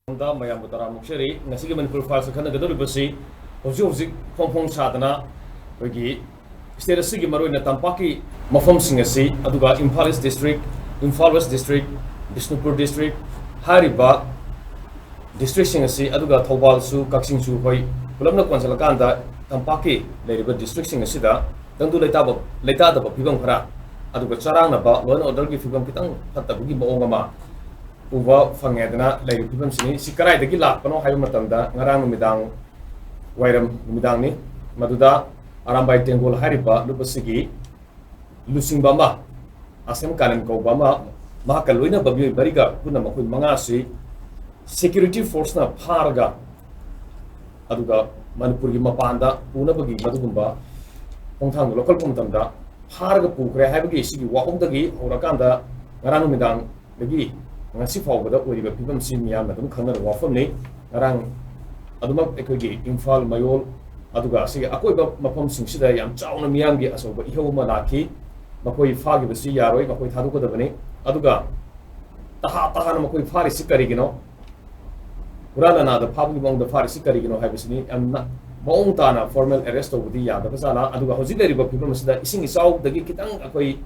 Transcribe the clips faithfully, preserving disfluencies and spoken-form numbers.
ꯃꯌꯥꯝꯕꯨ ꯇꯔꯥꯝꯅ ꯑꯣꯛꯆꯔꯤ꯫ ꯉꯁꯤꯒꯤ ꯃꯅꯤꯄꯨꯔ ꯐꯥꯏꯜꯁ ꯈꯟꯅꯒꯗꯧꯔꯤꯕꯁꯤ ꯍꯧꯖꯤꯛ ꯍꯧꯖꯤꯛ ꯐꯣꯡ ꯐꯣꯡ ꯁꯥꯗꯅ ꯑꯩꯈꯣꯏꯒꯤ state ꯑꯁꯤꯒꯤ ꯃꯔꯨꯑꯣꯏꯅ ꯇꯝꯄꯥꯛꯀꯤ ꯃꯐꯝꯁꯤꯡ ꯑꯁꯤ, ꯑꯗꯨꯒ Imphal East district, Imphal West district, Bishnupur district ꯍꯥꯏꯔꯤꯕ districtꯁꯤꯡ ꯑꯁꯤ, ꯑꯗꯨꯒ ꯊꯧꯕꯥꯜꯁꯨ, ꯀꯛꯆꯤꯡꯁꯨ ꯑꯩꯈꯣꯏ ꯄꯨꯂꯞꯅ ꯀꯣꯟꯁꯤꯜꯂꯀꯥꯟꯗ ꯇꯝꯄꯥꯛꯀꯤ ꯂꯩꯔꯤꯕ districtꯁꯤꯡ ꯑꯁꯤꯗ ꯇꯪꯗꯨ ꯂꯩꯇꯥꯕ-, ꯂꯩꯇꯥꯗꯕ ꯐꯤꯕꯝ ꯈꯔ, ꯑꯗꯨꯒ ꯆꯔꯥꯡꯅꯕ, law and orderꯒꯤ ꯐꯤꯕꯝ ꯈꯤꯇꯪ ꯐꯠꯇꯕꯒꯤ ꯃꯑꯣꯡ ꯑꯃ ꯎꯕ ꯐꯪꯉꯦ ꯍꯥꯏꯗꯅ ꯂꯩꯔꯤꯕ ꯐꯤꯕꯝꯁꯤꯅꯤ꯫ ꯁꯤ ꯀꯗꯥꯏꯗꯒꯤ ꯂꯥꯛꯄꯅꯣ ꯍꯥꯏꯕ ꯃꯇꯝꯗ, ꯉꯔꯥꯡ ꯅꯨꯃꯤꯗꯥꯡ ꯋꯥꯏꯔꯝ ꯅꯨꯃꯤꯗꯥꯡꯅꯤ, ꯃꯗꯨꯗ ꯑꯔꯥꯝꯕꯥꯏ ꯇꯦꯡꯒꯣꯜ ꯍꯥꯏꯔꯤꯕ ꯂꯨꯞ ꯑꯁꯤꯒꯤ ꯂꯨꯆꯤꯡꯕ ꯑꯃ, ꯑꯁꯦꯝ ꯀꯥꯅꯟ ꯀꯧꯕ ꯑꯃ, ꯃꯍꯥꯛꯀ ꯂꯣꯏꯅꯕ ꯃꯤꯑꯣꯏ ꯃꯔꯤꯒ ꯄꯨꯟꯅ ꯃꯈꯣꯏ ꯃꯉꯥꯁꯤ security forceꯅ ꯐꯥꯔꯒ, ꯑꯗꯨꯒ ꯃꯅꯤꯄꯨꯔꯒꯤ ꯃꯄꯥꯟꯗ ꯄꯨꯅꯕꯒꯤ ꯃꯗꯨꯒꯨꯝꯕ ꯈꯣꯡꯊꯥꯡꯗꯨ ꯂꯧꯈꯠꯂꯛꯄ ꯃꯇꯝꯗ, ꯐꯥꯔꯒ ꯄꯨꯈ꯭ꯔꯦ ꯍꯥꯏꯕꯒꯤ ꯁꯤꯒꯤ ꯋꯥꯐꯝꯗꯒꯤ ꯍꯧꯔꯀꯥꯟꯗ ꯉꯔꯥꯡ ꯅꯨꯃꯤꯗꯥꯡꯗꯒꯤ ꯉꯁꯤ ꯐꯥꯎꯕꯗ ꯑꯣꯏꯔꯤꯕ ꯐꯤꯕꯝꯁꯤ ꯃꯤꯌꯥꯝꯅ ꯑꯗꯨꯝ ꯈꯪꯅꯔꯕ ꯋꯥꯐꯝꯅꯤ꯫ ꯉꯔꯥꯡ ꯑꯗꯨꯃꯛ ꯑꯩꯈꯣꯏꯒꯤ ꯏꯝꯐꯥꯜ, ꯃꯌꯣꯜ, ꯑꯗꯨꯒ ꯑꯁꯤꯒꯤ ꯑꯀꯣꯏꯕ ꯃꯐꯝꯁꯤꯡꯁꯤꯗ ꯌꯥꯝ ꯆꯥꯎꯅ ꯃꯤꯌꯥꯝꯒꯤ ꯑꯆꯧꯕ ꯏꯍꯧ ꯑꯃ ꯂꯥꯛꯈꯤ꯫ ꯃꯈꯣꯏ ꯐꯥꯈꯤꯕꯁꯤ ꯌꯥꯔꯣꯏ, ꯃꯈꯣꯏ ꯊꯥꯗꯣꯛꯀꯗꯕꯅꯤ꯫ ꯑꯗꯨꯒ ꯇꯍꯥ ꯇꯍꯥꯅ ꯃꯈꯣꯏ ꯐꯥꯔꯤꯁꯤ ꯀꯔꯤꯒꯤꯅꯣ? ꯍꯨꯔꯥꯟ ꯂꯥꯟꯅꯥꯗ ꯐꯥꯕꯒꯤ ꯃꯑꯣꯡꯗ ꯐꯥꯔꯤꯁꯤ ꯀꯔꯤꯒꯤꯅꯣ ꯍꯥꯏꯕꯁꯤꯅꯤ꯫ ꯌꯥꯝꯅ ꯃꯑꯣꯡ ꯇꯥꯅ formal arrest ꯇꯧꯕꯗꯤ ꯌꯥꯗꯕ ꯖꯥꯠꯂꯥ? ꯑꯗꯨꯒ ꯍꯧꯖꯤꯛ ꯂꯩꯔꯤꯕ ꯐꯤꯕꯝ ꯑꯁꯤꯗ ꯏꯁꯤꯡ ꯏꯆꯥꯎꯗꯒꯤ ꯈꯤꯇꯪ ꯑꯩꯈꯣꯏ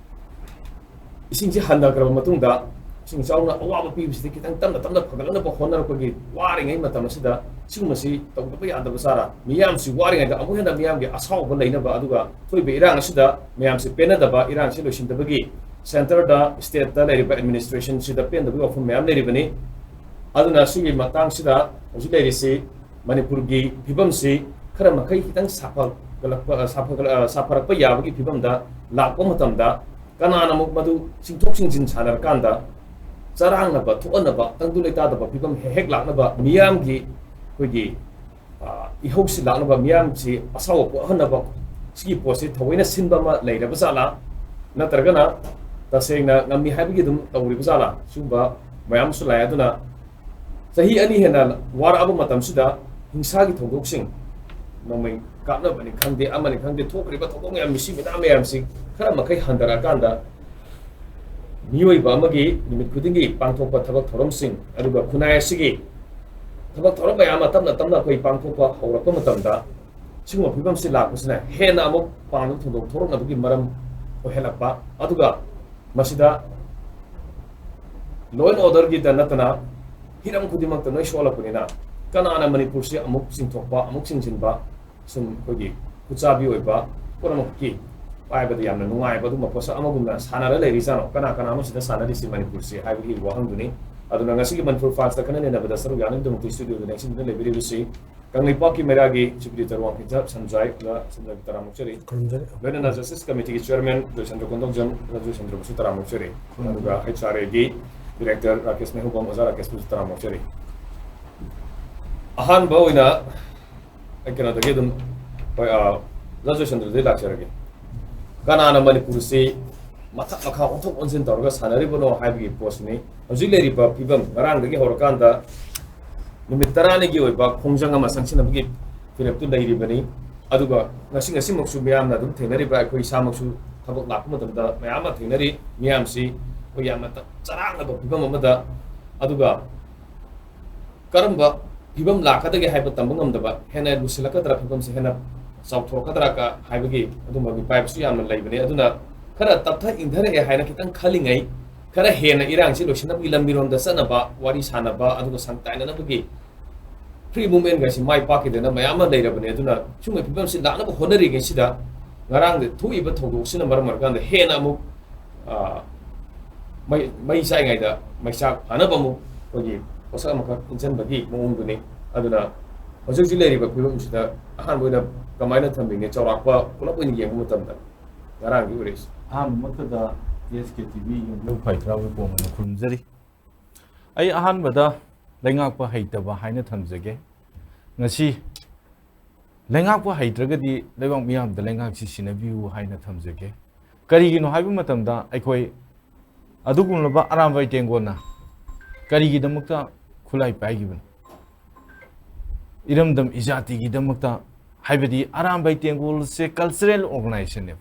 ꯏꯁꯤꯡꯁꯤ ꯍꯟꯊꯈ꯭ꯔꯕ ꯃꯇꯨꯡꯗ, ꯏꯁꯤꯡ ꯏꯆꯥꯎꯅ ꯑꯋꯥꯕ ꯄꯤꯕꯁꯤꯗꯤ ꯈꯤꯇꯪ ꯇꯞꯅ ꯇꯞꯅ ꯐꯒꯠꯂꯛꯅꯕ ꯍꯣꯠꯅꯔꯛꯄꯒꯤ ꯋꯥꯔꯤꯉꯩ ꯃꯇꯝ ꯑꯁꯤꯗ ꯁꯤꯒꯨꯝꯕꯁꯤ ꯇꯧꯗꯕ ꯌꯥꯗꯕ ꯖꯥꯠꯂꯥ? ꯃꯤꯌꯥꯝꯁꯤ ꯋꯥꯔꯤꯉꯩꯗ ꯑꯃꯨꯛ ꯍꯦꯟꯅ ꯃꯤꯌꯥꯝꯒꯤ ꯑꯁꯥꯎꯕ ꯂꯩꯅꯕ, ꯑꯗꯨꯒ ꯊꯣꯛꯏꯕ ꯏꯔꯥꯡ ꯑꯁꯤꯗ ꯃꯌꯥꯝꯁꯤ ꯄꯦꯟꯅꯗꯕ, ꯏꯔꯥꯡꯁꯤ ꯂꯣꯏꯁꯤꯟꯗꯕꯒꯤ centreꯗ, stateꯇ ꯂꯩꯔꯤꯕ administrationꯁꯤꯗ ꯄꯦꯟꯗꯕꯒꯤ ꯋꯥꯐꯝ ꯃꯌꯥꯝ ꯂꯩꯔꯤꯕꯅꯤ꯫ ꯑꯗꯨꯅ ꯁꯤꯒꯤ ꯃꯇꯥꯡꯁꯤꯗ ꯍꯧꯖꯤꯛ ꯂꯩꯔꯤꯁꯤ ꯃꯅꯤꯄꯨꯔꯒꯤ ꯐꯤꯕꯝꯁꯤ ꯈꯔ ꯃꯈꯩ ꯈꯤꯇꯪ ꯁꯥꯐꯒꯠꯂꯛꯄ, ꯁꯥꯐꯒꯠꯂ-, ꯁꯥꯐꯔꯛꯄ ꯌꯥꯕꯒꯤ ꯐꯤꯕꯝꯗ ꯂꯥꯛꯄ ꯃꯇꯝꯗ, ꯀꯅꯥꯅ ꯑꯃꯨꯛ ꯃꯗꯨ ꯆꯤꯡꯊꯣꯛ ꯆꯤꯡꯁꯤꯟ ꯁꯥꯟꯅꯔꯀꯥꯟꯗ ꯆꯔꯥꯡꯅꯕ ꯊꯣꯛꯍꯟꯅꯕ, ꯇꯪꯗꯨ ꯂꯩꯇꯥꯗꯕ ꯐꯤꯕꯝ ꯍꯦꯛ ꯍꯦꯛ ꯂꯥꯛꯅꯕ, ꯃꯤꯌꯥꯝꯒꯤ ꯑꯩꯈꯣꯏꯒꯤ, ꯑ, ꯏꯍꯧꯁꯤ ꯂꯥꯛꯅꯕ, ꯃꯤꯌꯥꯝꯁꯤ ꯑꯁꯥꯎꯕ ꯄꯣꯛꯍꯟꯅꯕ ꯁꯤꯒꯤ ꯄꯣꯠꯁꯤ ꯊꯑꯣꯏꯅ ꯁꯤꯟꯕ ꯑꯃ ꯂꯩꯔꯕ ꯖꯥꯠꯂꯥ? ꯅꯠꯇ꯭ꯔꯒꯅ ꯇꯁꯦꯡꯅ ꯉꯝꯃꯤ ꯍꯥꯏꯕꯒꯤ ꯑꯗꯨꯝ ꯇꯧꯔꯤꯕ ꯖꯥꯠꯂꯥ? ꯁꯤꯒꯨꯝꯕ ꯃꯌꯥꯝ ꯑꯃꯁꯨ ꯂꯥꯛꯑꯦ꯫ ꯑꯗꯨꯅ ꯆꯍꯤ ꯑꯅꯤ ꯍꯦꯟꯅ ꯋꯥꯔꯛꯑꯕ ꯃꯇꯝꯁꯤꯗ ꯍꯤꯡꯁꯥꯒꯤ ꯊꯧꯗꯣꯛꯁꯤꯡ, ꯅꯣꯡꯃꯩ ꯀꯥꯞꯅꯕꯅꯤ ꯈꯪꯗꯦ, ꯑꯃꯅꯤ ꯈꯪꯗꯦ, ꯊꯣꯛꯈ꯭ꯔꯤꯕ ꯊꯧꯗꯣꯛ ꯃꯌꯥꯝ, ꯃꯤꯁꯤ ꯃꯤꯅꯥ ꯃꯌꯥꯝꯁꯤ ꯈꯔ ꯃꯈꯩ ꯍꯟꯊꯔꯛꯑꯀꯥꯟꯗ, ꯃꯤꯑꯣꯏꯕ ꯑꯃꯒꯤ ꯅꯨꯃꯤꯠ ꯈꯨꯗꯤꯡꯒꯤ ꯄꯥꯡꯊꯣꯛꯄ ꯊꯕꯛ ꯊꯧꯔꯝꯁꯤꯡ, ꯑꯗꯨꯒ ꯈꯨꯟꯅꯥꯏ ꯑꯁꯤꯒꯤ ꯊꯕꯛ ꯊꯧꯔꯝ ꯃꯌꯥꯝ ꯑꯃ ꯇꯞꯅ ꯇꯞꯅ ꯑꯩꯈꯣꯏ ꯄꯥꯡꯊꯣꯛꯄ ꯍꯧꯔꯛꯄ ꯃꯇꯝꯗ, ꯁꯤꯒꯨꯝꯕ ꯐꯤꯕꯝꯁꯤ ꯂꯥꯛꯄꯁꯤꯅ ꯍꯦꯟꯅ ꯑꯃꯨꯛ ꯄꯥꯝꯗꯕ ꯊꯧꯗꯣꯛ ꯊꯣꯔꯛꯅꯕꯒꯤ ꯃꯔꯝ ꯑꯣꯏꯍꯜꯂꯛꯄ, ꯑꯗꯨꯒ ꯃꯁꯤꯗ law and order ꯒꯤꯗ ꯅꯠꯇꯅ ꯍꯤꯔꯝ ꯈꯨꯗꯤꯡꯃꯛꯇ ꯂꯣꯏ ꯁꯣꯛꯍꯜꯂꯛꯄꯅꯤꯅ, ꯀꯅꯥꯅ ꯃꯅꯤꯄꯨꯔꯁꯤ ꯑꯃꯨꯛ ꯆꯤꯡꯊꯣꯛꯄ, ꯑꯃꯨꯛ ꯆꯤꯡꯁꯤꯟꯕ, ꯁꯨꯝ ꯑꯩꯈꯣꯏꯒꯤ ꯈꯨꯠꯆꯥꯕꯤ ꯑꯣꯏꯕ ꯄꯨꯝꯅꯃꯛꯀꯤ ꯄꯥꯏꯕꯗ ꯌꯥꯝꯅ ꯅꯨꯡꯉꯥꯏꯕ ꯑꯗꯨꯒꯨꯝꯕ ꯄꯣꯠꯁꯛ ꯑꯃꯒꯨꯝꯅ ꯁꯥꯟꯅꯔ ꯂꯩꯔꯤꯖꯥꯠꯅꯣ? ꯀꯅꯥ ꯀꯅꯥ ꯑꯃꯁꯤꯗ ꯁꯥꯟꯅꯔꯤꯁꯤ ꯃꯅꯤꯄꯨꯔꯁꯤ ꯍꯥꯏꯕꯒꯤ ꯋꯥꯍꯪꯗꯨꯅꯤ꯫ ꯑꯗꯨꯅ ꯉꯁꯤꯒꯤ ꯃꯅꯤꯄꯨꯔ ꯐꯥꯁꯇ ꯈꯟꯅ ꯅꯩꯅꯕꯗ ꯁꯔꯨꯛ ꯌꯥꯅꯕꯒꯤꯗꯃꯛꯇ ꯁ꯭ꯇꯨꯗꯤꯑꯣꯗ ꯂꯦꯡꯁꯤꯟꯗꯨꯅ ꯂꯩꯕꯤꯔꯤꯕꯁꯤ ꯀꯪꯂꯩꯄꯥꯛꯀꯤ ꯃꯩꯔꯥꯒꯤ ꯆꯤꯞ ꯏꯗꯤꯇꯔ ꯋꯥꯡꯈꯩꯊꯦꯝ ꯁꯟꯖꯥꯏ, ꯑꯣꯖꯥ ꯁꯟꯖꯥꯏꯕꯨ ꯇꯔꯥꯝꯅ ꯑꯣꯛꯆꯔꯤ꯫ ꯈꯨꯔꯨꯝꯖꯔꯤ꯫ ꯂꯣꯏꯅꯅ ꯖꯁꯇꯤꯁ ꯀꯃꯤꯇꯤꯒꯤ ꯆꯤꯌꯔꯃꯦꯟ ꯖꯣꯏꯁꯟꯗ꯭ꯔ ꯀꯣꯟꯗꯧꯖꯝ, ꯑꯣꯖꯥ ꯖꯣꯏꯁꯟꯗ꯭ꯔꯕꯨꯁꯨ ꯇꯔꯥꯝꯅ ꯑꯣꯛꯆꯔꯤ꯫ ꯈꯨꯔꯨꯝꯖꯔꯤ꯫ ꯑꯗꯨꯒ ꯍꯩꯆ ꯑꯥꯔ ꯑꯦꯒꯤ ꯗꯤꯔꯦꯛꯇꯔ ꯔꯥꯀꯦꯁ ꯃꯩꯍꯧꯕꯝ, ꯑꯣꯖꯥ ꯔꯥꯀꯦꯁꯄꯨꯁꯨ ꯇꯔꯥꯝꯅ ꯑꯣꯛꯆꯔꯤ꯫ ꯑꯍꯥꯟꯕ ꯑꯣꯏꯅ ꯑꯩ ꯀꯩꯅꯣꯗꯒꯤ ꯑꯗꯨꯝ, ꯍꯣꯏ, ꯑ, ꯑꯣꯖꯥ ꯖꯣꯏꯁꯟꯗ꯭ꯔꯗꯒꯤ ꯂꯥꯛꯆꯔꯒꯦ꯫ ꯀꯅꯥꯅ ꯃꯅꯤꯄꯨꯔꯁꯤ ꯃꯊꯛ ꯃꯈꯥ ꯑꯣꯟꯊꯣꯛ ꯑꯣꯟꯁꯤꯟ ꯇꯧꯔꯒ ꯁꯥꯟꯅꯔꯤꯕꯅꯣ ꯍꯥꯏꯕꯒꯤ ꯄꯣꯠꯁꯤꯅꯤ꯫ ꯍꯧꯖꯤꯛ ꯂꯩꯔꯤꯕ ꯐꯤꯕꯝ, ꯉꯔꯥꯡꯗꯒꯤ ꯍꯧꯔꯀꯥꯟꯗ ꯅꯨꯃꯤꯠ ꯇꯔꯥꯅꯤꯒꯤ ꯑꯣꯏꯕ ꯈꯣꯡꯖꯪ ꯑꯃ ꯆꯪꯁꯤꯟꯅꯕꯒꯤ ꯐꯤꯔꯦꯞꯇꯨ ꯂꯩꯔꯤꯕꯅꯤ꯫ ꯑꯗꯨꯒ ꯉꯁꯤ, ꯉꯁꯤꯃꯛꯁꯨ ꯃꯤꯌꯥꯝꯅ ꯑꯗꯨꯝ ꯊꯦꯡꯅꯔꯤꯕ, ꯑꯩꯈꯣꯏ ꯏꯁꯥꯃꯛꯁꯨ ꯊꯕꯛ ꯂꯥꯛꯄ ꯃꯇꯝꯗ ꯃꯌꯥꯝ ꯑꯃ ꯊꯦꯡꯅꯔꯤ꯫ ꯃꯤꯌꯥꯝꯁꯤ ꯑꯩꯈꯣꯏ ꯌꯥꯝꯅ ꯆꯔꯥꯡꯅꯕ ꯐꯤꯕꯝ ꯑꯃꯗ, ꯑꯗꯨꯒ ꯀꯔꯝꯕ ꯐꯤꯕꯝ ꯂꯥꯛꯀꯗꯒꯦ ꯍꯥꯏꯕ ꯇꯝꯕ ꯉꯝꯗꯕ, ꯍꯦꯟꯅ ꯂꯨꯁꯤꯜꯂꯛꯀꯗ꯭ꯔꯥ, ꯐꯤꯕꯝꯁꯤ ꯍꯦꯟꯅ ꯆꯥꯎꯊꯣꯔꯛꯀꯗ꯭ꯔꯥ ꯀ-, ꯍꯥꯏꯕꯒꯤ ꯑꯗꯨꯝꯕ ꯃꯤꯄꯥꯏꯕꯁꯨ ꯌꯥꯝꯅ ꯂꯩꯕꯅꯤ꯫ ꯑꯗꯨꯅ ꯈꯔ ꯇꯞꯊ ꯏꯪꯊꯔꯛꯑꯦ ꯍꯥꯏꯅ ꯈꯤꯇꯪ ꯈꯜꯂꯤꯉꯩ, ꯈꯔ ꯍꯦꯟꯅ ꯏꯔꯥꯡꯁꯤ ꯂꯣꯏꯁꯤꯟꯅꯕꯒꯤ ꯂꯝꯕꯤꯔꯣꯝꯗ ꯆꯠꯅꯕ, ꯋꯥꯔꯤ ꯁꯥꯟꯅꯕ, ꯑꯗꯨꯒ ꯁꯪ ꯇꯥꯏꯅꯅꯕꯒꯤ free movement ꯒꯥꯏꯁꯤ ꯃꯥꯏ ꯄꯥꯛꯈꯤꯗꯅ ꯃꯌꯥꯝ ꯑꯃ ꯂꯩꯔꯕꯅꯦ꯫ ꯑꯗꯨꯅ ꯁꯨꯝꯕ ꯐꯤꯕꯝꯁꯤ ꯂꯥꯛꯅꯕ ꯍꯣꯠꯅꯔꯤꯉꯩꯁꯤꯗ ꯉꯔꯥꯡꯗ ꯊꯣꯛꯏꯕ ꯊꯧꯗꯣꯛꯁꯤꯅ ꯃꯔꯝ ꯑꯣꯏꯔꯀꯥꯟꯗ ꯍꯦꯟꯅ ꯑꯃꯨꯛ, ꯑ, ꯃꯩ, ꯃꯩ ꯆꯥꯏꯉꯩꯗ ꯃꯩꯆꯥꯛ ꯐꯥꯅꯕ ꯑꯃꯨꯛ ꯑꯩꯈꯣꯏꯒꯤ ꯄꯣꯠꯁꯛ ꯑꯃꯈꯛ ꯏꯟꯁꯤꯟꯕꯒꯤ ꯃꯑꯣꯡꯗꯨꯅꯤ꯫ ꯑꯗꯨꯅ ꯍꯧꯖꯤꯛ ꯍꯧꯖꯤꯛ ꯂꯩꯔꯤꯕ ꯐꯤꯕꯝꯁꯤꯗ ꯑꯍꯥꯟꯕ ꯑꯣꯏꯅ ꯀꯃꯥꯏꯅ ꯊꯝꯕꯤꯅꯤ? ꯆꯥꯎꯔꯥꯛꯄ ꯄꯨꯂꯞ ꯑꯣꯏꯅ ꯌꯦꯡꯕ ꯃꯇꯝꯗ ꯉꯔꯥꯡꯒꯤ ꯑꯣꯏꯔꯛꯏꯁꯦ꯫ ꯑꯍꯥꯟꯕꯃꯛꯇꯗ ꯇꯤ ꯑꯦꯁ ꯀꯦ ꯇꯤ ꯚꯤ ꯌꯨꯝ ꯐꯥꯏ ꯇꯔꯥꯕꯨ ꯀꯣꯡꯅ ꯈꯨꯔꯨꯝꯖꯔꯤ꯫ ꯑꯩ ꯑꯍꯥꯟꯕꯗ ꯂꯩꯉꯥꯛꯄ ꯍꯩꯇꯕ ꯍꯥꯏꯅ ꯊꯝꯖꯒꯦ꯫ ꯉꯁꯤ ꯂꯩꯉꯥꯛꯄ ꯍꯩꯇ꯭ꯔꯒꯗꯤ ꯂꯩꯕꯥꯛ ꯃꯤꯌꯥꯝꯗ ꯂꯩꯉꯥꯛꯁꯤ ꯁꯤꯟꯅꯕꯤꯌꯨ ꯍꯥꯏꯅ ꯊꯝꯖꯒꯦ꯫ ꯀꯔꯤꯒꯤꯅꯣ ꯍꯥꯏꯕ ꯃꯇꯝꯗ ꯑꯩꯈꯣꯏ ꯑꯗꯨꯒꯨꯝꯂꯕ ꯑꯔꯥꯝꯕꯥꯏ ꯇꯦꯡꯒꯣꯜꯅ ꯀꯔꯤꯒꯤꯗꯃꯛꯇ ꯈꯨꯠꯂꯥꯏ ꯄꯥꯏꯈꯤꯕꯅꯣ? ꯏꯔꯝꯗꯝ ꯏꯖꯥꯇꯤꯒꯤꯗꯃꯛꯇ, ꯍꯥꯏꯕꯗꯤ ꯑꯔꯥꯝꯕꯥꯏ ꯇꯦꯡꯒꯣꯜꯁꯦ cultural organization ꯅꯦꯕ꯫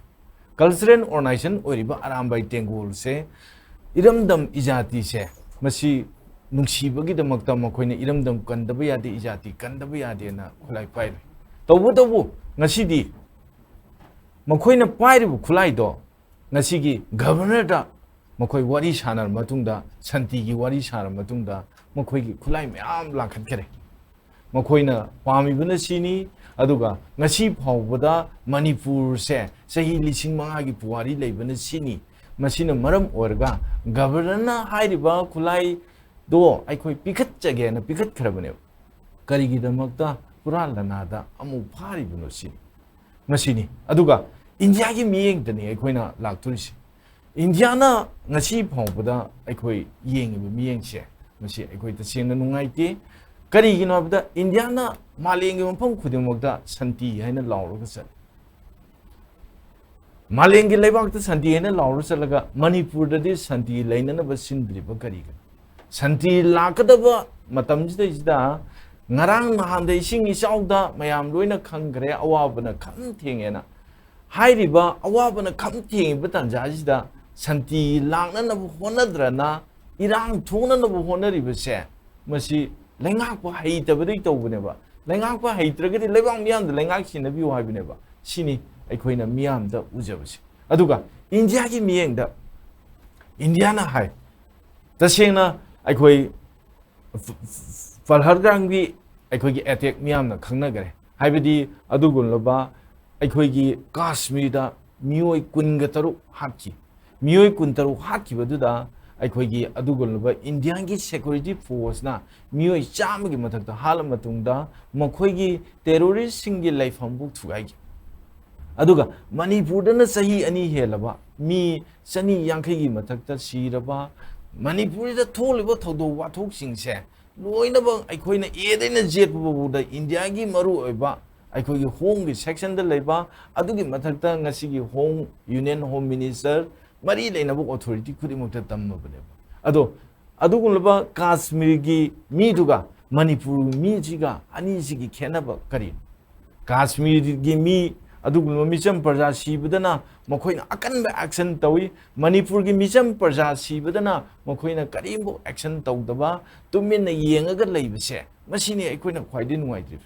Cultural organization ꯑꯣꯏꯔꯤꯕ ꯑꯔꯥꯝꯕꯥꯏ ꯇꯦꯡꯒꯣꯜꯁꯦ, ꯏꯔꯝꯗꯝ ꯏꯖꯥꯇꯤꯁꯦ, ꯃꯁꯤ ꯅꯨꯡꯁꯤꯕꯒꯤꯗꯃꯛꯇ ꯃꯈꯣꯏꯅ ꯏꯔꯝꯗꯝ ꯀꯟꯗꯕ ꯌꯥꯗꯦ, ꯏꯖꯥꯇꯤ ꯀꯟꯗꯕ ꯌꯥꯗꯦꯅ ꯈꯨꯠꯂꯥꯏ ꯄꯥꯏꯔꯨꯏ꯫ ꯇꯧꯕꯇꯕꯨ ꯉꯁꯤꯗꯤ ꯃꯈꯣꯏꯅ ꯄꯥꯏꯔꯤꯕ ꯈꯨꯠꯂꯥꯏꯗꯣ ꯉꯁꯤꯒꯤ ꯒꯕꯔꯅꯔꯗ ꯃꯈꯣꯏ ꯋꯥꯔꯤ ꯁꯥꯟꯅꯔ ꯃꯇꯨꯡꯗ, ꯁꯥꯟꯇꯤꯒꯤ ꯋꯥꯔꯤ ꯁꯥꯟꯅꯔ ꯃꯇꯨꯡꯗ ꯃꯈꯣꯏꯒꯤ ꯈꯨꯠꯂꯥꯏ ꯃꯌꯥꯝ ꯂꯥꯡꯈꯠꯈ꯭ꯔꯦ꯫ ꯃꯈꯣꯏꯅ ꯄꯥꯝꯃꯤꯕꯅ ꯁꯤꯅꯤ, ꯑꯗꯨꯒ ꯉꯁꯤ ꯐꯥꯎꯕꯗ ꯃꯅꯤꯄꯨꯔꯁꯦ ꯆꯍꯤ ꯂꯤꯁꯤꯡ ꯃꯉꯥꯒꯤ ꯄꯨꯋꯥꯔꯤ ꯂꯩꯕꯅ ꯁꯤꯅꯤ꯫ ꯃꯁꯤꯅ ꯃꯔꯝ ꯑꯣꯏꯔꯒ ꯒꯕꯔꯅꯔꯅ ꯍꯥꯏꯔꯤꯕ ꯈꯨꯠꯂꯥꯏꯗꯣ ꯑꯩꯈꯣꯏ ꯄꯤꯈꯠꯆꯒꯦꯅ ꯄꯤꯈꯠꯈ꯭ꯔꯕꯅꯦꯕ꯫ ꯀꯔꯤꯒꯤꯗꯃꯛꯇ ꯍꯨꯔꯥꯟ ꯂꯅꯥꯗ ꯑꯃꯨꯛ ꯐꯥꯔꯤꯕꯅꯣ ꯁꯤꯅꯤ꯫ ꯃꯁꯤꯅꯤ꯫ ꯑꯗꯨꯒ ꯏꯟꯗꯤꯌꯥꯒꯤ ꯃꯤꯠꯌꯦꯡꯗꯅꯤ ꯑꯩꯈꯣꯏꯅ ꯂꯥꯛꯇꯣꯔꯤꯁꯦ꯫ ꯏꯟꯗꯤꯌꯥꯅ ꯉꯁꯤ ꯐꯥꯎꯕꯗ ꯑꯩꯈꯣꯏ ꯌꯦꯡꯉꯤꯕ ꯃꯤꯠꯌꯦꯡꯁꯦ, ꯃꯁꯤ ꯑꯩꯈꯣꯏ ꯇꯁꯦꯡꯅ ꯅꯨꯡꯉꯥꯏꯇꯦ꯫ ꯀꯔꯤꯒꯤꯅꯣ ꯍꯥꯏꯕꯗ ꯏꯟꯗꯤꯌꯥꯅ ꯃꯥꯂꯦꯝꯒꯤ ꯃꯐꯝ ꯈꯨꯗꯤꯡꯃꯛꯇ ꯁꯥꯟꯇꯤ ꯍꯥꯏꯅ ꯂꯥꯎꯔꯒ ꯆꯠꯂꯤ꯫ ꯃꯥꯂꯦꯝꯒꯤ ꯂꯩꯕꯥꯛꯇ ꯁꯥꯟꯇꯤ ꯍꯥꯏꯅ ꯂꯥꯎꯔ ꯆꯠꯂꯒ ꯃꯅꯤꯄꯨꯔꯗꯗꯤ ꯁꯥꯟꯇꯤ ꯂꯩꯅꯅꯕ ꯁꯤꯟꯗ꯭ꯔꯤꯕ ꯀꯔꯤꯒꯤꯅꯣ? ꯁꯥꯟꯇꯤ ꯂꯥꯛꯀꯗꯕ ꯃꯇꯝꯁꯤꯗꯩꯁꯤꯗ ꯉꯔꯥꯡ ꯅꯍꯥꯟꯗ ꯏꯁꯤꯡ ꯏꯆꯥꯎꯗ ꯃꯌꯥꯝ ꯂꯣꯏꯅ ꯈꯪꯈ꯭ꯔꯦ, ꯑꯋꯥꯕꯅ ꯈꯝ ꯊꯦꯡꯉꯦꯅ꯫ ꯍꯥꯏꯔꯤꯕ ꯑꯋꯥꯕꯅ ꯈꯝ ꯊꯦꯡꯉꯤꯕ ꯇꯥꯟꯖꯥꯁꯤꯗ ꯁꯥꯟꯇꯤ ꯂꯥꯛꯅꯅꯕ ꯍꯣꯠꯅꯗ꯭ꯔꯅ ꯏꯔꯥꯡ ꯊꯣꯛꯅꯅꯕ ꯍꯣꯠꯅꯔꯤꯕꯁꯦ, ꯃꯁꯤ ꯂꯩꯉꯥꯛꯄ ꯍꯩꯇꯕꯗꯒꯤ ꯇꯧꯕꯅꯦꯕ꯫ ꯂꯩꯉꯥꯛꯄ ꯍꯩꯇ꯭ꯔꯒꯗꯤ ꯂꯩꯕꯥꯛ ꯃꯤꯌꯥꯝꯗ ꯂꯩꯉꯥꯛ ꯁꯤꯟꯅꯕꯤꯌꯨ ꯍꯥꯏꯕꯅꯦꯕ꯫ ꯁꯤꯅꯤ ꯑꯩꯈꯣꯏꯅ ꯃꯤꯌꯥꯝꯗ ꯎꯖꯕꯁꯦ꯫ ꯑꯗꯨꯒ ꯏꯟꯗꯤꯌꯥꯒꯤ ꯃꯤꯠꯌꯦꯡꯗ ꯏꯟꯗꯤꯌꯥꯅ ꯍꯥꯏ, ꯇꯁꯦꯡꯅ ꯑꯩꯈꯣꯏ ꯄ-, ꯄ-, ꯄꯜꯍꯔꯒ꯭ꯔꯥꯝꯒꯤ ꯑꯩꯈꯣꯏꯒꯤ ꯑꯦꯇꯦꯛ ꯃꯤꯌꯥꯝꯅ ꯈꯪꯅꯈ꯭ꯔꯦ꯫ ꯍꯥꯏꯕꯗꯤ ꯑꯗꯨꯒꯨꯝꯂꯕ ꯑꯩꯈꯣꯏꯒꯤ ꯀꯥꯁꯃꯤꯔꯗ ꯃꯤꯑꯣꯏ ꯀꯨꯟꯒ ꯇꯔꯨꯛ ꯍꯥꯠꯈꯤ꯫ ꯃꯤꯑꯣꯏ ꯀꯨꯟꯇꯔꯨꯛ ꯍꯥꯠꯈꯤꯕꯗꯨꯗ ꯑꯩꯈꯣꯏꯒꯤ ꯑꯗꯨꯒꯨꯝꯂꯕ ꯏꯟꯗꯤꯌꯥꯒꯤ ꯁꯦꯀ꯭ꯌꯨꯔꯤꯇꯤ ꯐꯣꯔꯁꯅ ꯃꯤꯑꯣꯏ ꯆꯥꯝꯃꯒꯤ ꯃꯊꯛꯇ ꯍꯥꯠꯂ ꯃꯇꯨꯡꯗ ꯃꯈꯣꯏꯒꯤ ꯇꯦꯔꯣꯔꯤꯁꯁꯤꯡꯒꯤ ꯂꯩꯐꯝꯕꯨ ꯊꯨꯒꯥꯏꯈꯤ꯫ ꯑꯗꯨꯒ ꯃꯅꯤꯄꯨꯔꯗꯅ ꯆꯍꯤ ꯑꯅꯤ ꯍꯦꯜꯂꯕ ꯃꯤ ꯆꯅꯤ ꯌꯥꯡꯈꯩꯒꯤ ꯃꯊꯛꯇ ꯁꯤꯔꯕ, ꯃꯅꯤꯄꯨꯔꯗ ꯊꯣꯛꯂꯤꯕ ꯊꯧꯗꯣꯛ ꯋꯥꯊꯣꯛꯁꯤꯡꯁꯦ ꯂꯣꯏꯅꯃꯛ ꯑꯩꯈꯣꯏꯅ ꯑꯦꯗꯩꯅ ꯖꯦꯠ ꯐꯥꯎꯕꯗ ꯏꯟꯗꯤꯌꯥꯒꯤ ꯃꯔꯨꯑꯣꯏꯕ ꯑꯩꯈꯣꯏꯒꯤ ꯍꯣꯝꯒꯤ ꯁꯦꯛꯁꯟꯗ ꯂꯩꯕ, ꯑꯗꯨꯒꯤ ꯃꯊꯛꯇ ꯉꯁꯤꯒꯤ ꯍꯣꯝ ꯌꯨꯅꯤꯌꯟ ꯍꯣꯝ ꯃꯤꯅꯤꯁꯇꯔ ꯃꯔꯤ ꯂꯩꯅꯕ ꯑꯣꯊꯣꯔꯤꯇꯤ ꯈꯨꯗꯤꯡꯃꯛꯇ ꯇꯝꯃꯕꯅꯦꯕ꯫ ꯑꯗꯣ ꯑꯗꯨꯒꯨꯝꯂꯕ ꯀꯥꯁꯃꯤꯔꯒꯤ ꯃꯤꯗꯨꯒ ꯃꯅꯤꯄꯨꯔꯒꯤ ꯃꯤꯁꯤꯒ ꯑꯅꯤꯁꯤꯒꯤ ꯈꯦꯠꯅꯕ ꯀꯔꯤꯅꯣ? ꯀꯥꯁꯃꯤꯔꯒꯤ ꯃꯤ ꯑꯗꯨꯒꯨꯝꯂꯕ ꯃꯤꯆꯝ ꯄ꯭ꯔꯖꯥ ꯁꯤꯕꯗꯅ ꯃꯈꯣꯏꯅ ꯑꯀꯟꯕ action ꯇꯧꯏ꯫ ꯃꯅꯤꯄꯨꯔꯒꯤ ꯃꯤꯆꯝ ꯄ꯭ꯔꯖꯥ ꯁꯤꯕꯗꯅ ꯃꯈꯣꯏꯅ ꯀꯔꯤꯝꯐꯥꯎ action ꯇꯧꯗꯕ, ꯇꯨꯃꯤꯟꯅ ꯌꯦꯡꯉꯒ ꯂꯩꯕꯁꯦ, ꯃꯁꯤꯅꯤ ꯑꯩꯈꯣꯏꯅ ꯈ꯭ꯋꯥꯏꯗꯒꯤ ꯅꯨꯡꯉꯥꯏꯇ꯭ꯔꯤꯕ꯫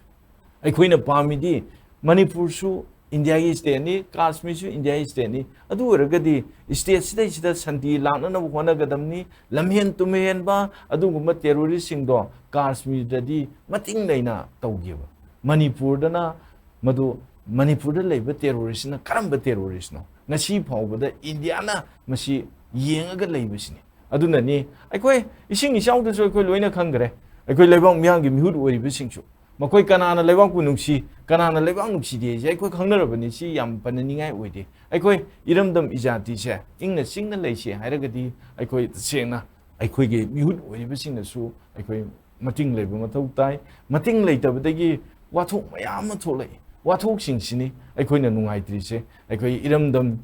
ꯑꯩꯈꯣꯏꯅ ꯄꯥꯝꯃꯤꯗꯤ ꯃꯅꯤꯄꯨꯔꯁꯨ ꯏꯟꯗꯤꯌꯥꯒꯤ stateꯅꯤ, ꯀꯥꯁꯃꯤꯔꯁꯨ ꯏꯟꯗꯤꯌꯥꯒꯤ stateꯅꯤ꯫ ꯑꯗꯨ ꯑꯣꯏꯔꯒꯗꯤ state ꯁꯤꯗꯩꯁꯤꯗ ꯁꯥꯟꯇꯤ ꯂꯥꯛꯅꯅꯕ ꯍꯣꯠꯅꯒꯗꯕꯅꯤ꯫ ꯂꯝꯍꯦꯟ ꯇꯨꯝꯍꯦꯟꯕ ꯑꯗꯨꯒꯨꯝꯕ terroristꯁꯤꯡꯗꯣ ꯀꯥꯁꯃꯤꯔꯗꯗꯤ ꯃꯇꯤꯡ ꯂꯩꯅ ꯇꯧꯈꯤꯕ꯫ ꯃꯅꯤꯄꯨꯔꯗꯅ ꯃꯗꯨ, ꯃꯅꯤꯄꯨꯔꯗ ꯂꯩꯕ terroristꯅ ꯀꯔꯝꯕ terroristꯅꯣ? ꯉꯁꯤ ꯐꯥꯎꯕꯗ ꯏꯟꯗꯤꯌꯥꯅ ꯃꯁꯤ ꯌꯦꯡꯉꯒ ꯂꯩꯕꯁꯤꯅꯤ꯫ ꯑꯗꯨꯅꯅꯤ ꯑꯩꯈꯣꯏ ꯏꯁꯤꯡ ꯏꯆꯥꯎꯗꯁꯨ ꯑꯩꯈꯣꯏ ꯂꯣꯏꯅ ꯈꯪꯈ꯭ꯔꯦ꯫ ꯑꯩꯈꯣꯏ ꯂꯩꯕꯥꯛ ꯃꯤꯌꯥꯝꯒꯤ ꯃꯤꯍꯨꯠ ꯑꯣꯏꯔꯤꯕꯁꯤꯡꯁꯨ, ꯃꯈꯣꯏ ꯀꯅꯥꯅ ꯂꯩꯕꯥꯛꯄꯨ ꯅꯨꯡꯁꯤ, ꯀꯅꯥꯅ ꯂꯩꯕꯥꯛ ꯅꯨꯡꯁꯤꯗꯦ ꯍꯥꯏꯁꯦ ꯑꯩꯈꯣꯏ ꯈꯪꯅꯔꯕꯅꯤ꯫ ꯁꯤ ꯌꯥꯝ ꯄꯟꯅꯅꯤꯡꯉꯥꯏ ꯑꯣꯏꯗꯦ꯫ ꯑꯩꯈꯣꯏ ꯏꯔꯝꯗꯝ ꯏꯖꯥꯇꯤꯁꯦ ꯏꯪꯅ ꯆꯤꯛꯅ ꯂꯩꯁꯦ ꯍꯥꯏꯔꯒꯗꯤ, ꯑꯩꯈꯣꯏ ꯇꯁꯦꯡꯅ ꯑꯩꯈꯣꯏꯒꯤ ꯃꯤꯍꯨꯠ ꯑꯣꯏꯔꯤꯕꯁꯤꯡꯅꯁꯨ ꯑꯩꯈꯣꯏ ꯃꯇꯤꯡ ꯂꯩꯕ ꯃꯊꯧ ꯇꯥꯏ꯫ ꯃꯇꯤꯡ ꯂꯩꯇꯕꯗꯒꯤ ꯋꯥꯊꯣꯛ ꯃꯌꯥꯝ ꯑꯃ ꯊꯣꯛꯂꯛꯏ꯫ ꯋꯥꯊꯣꯛꯁꯤꯡꯁꯤꯅꯤ ꯑꯩꯈꯣꯏꯅ ꯅꯨꯡꯉꯥꯏꯇ꯭ꯔꯤꯁꯦ꯫ ꯑꯩꯈꯣꯏ ꯏꯔꯝꯗꯝ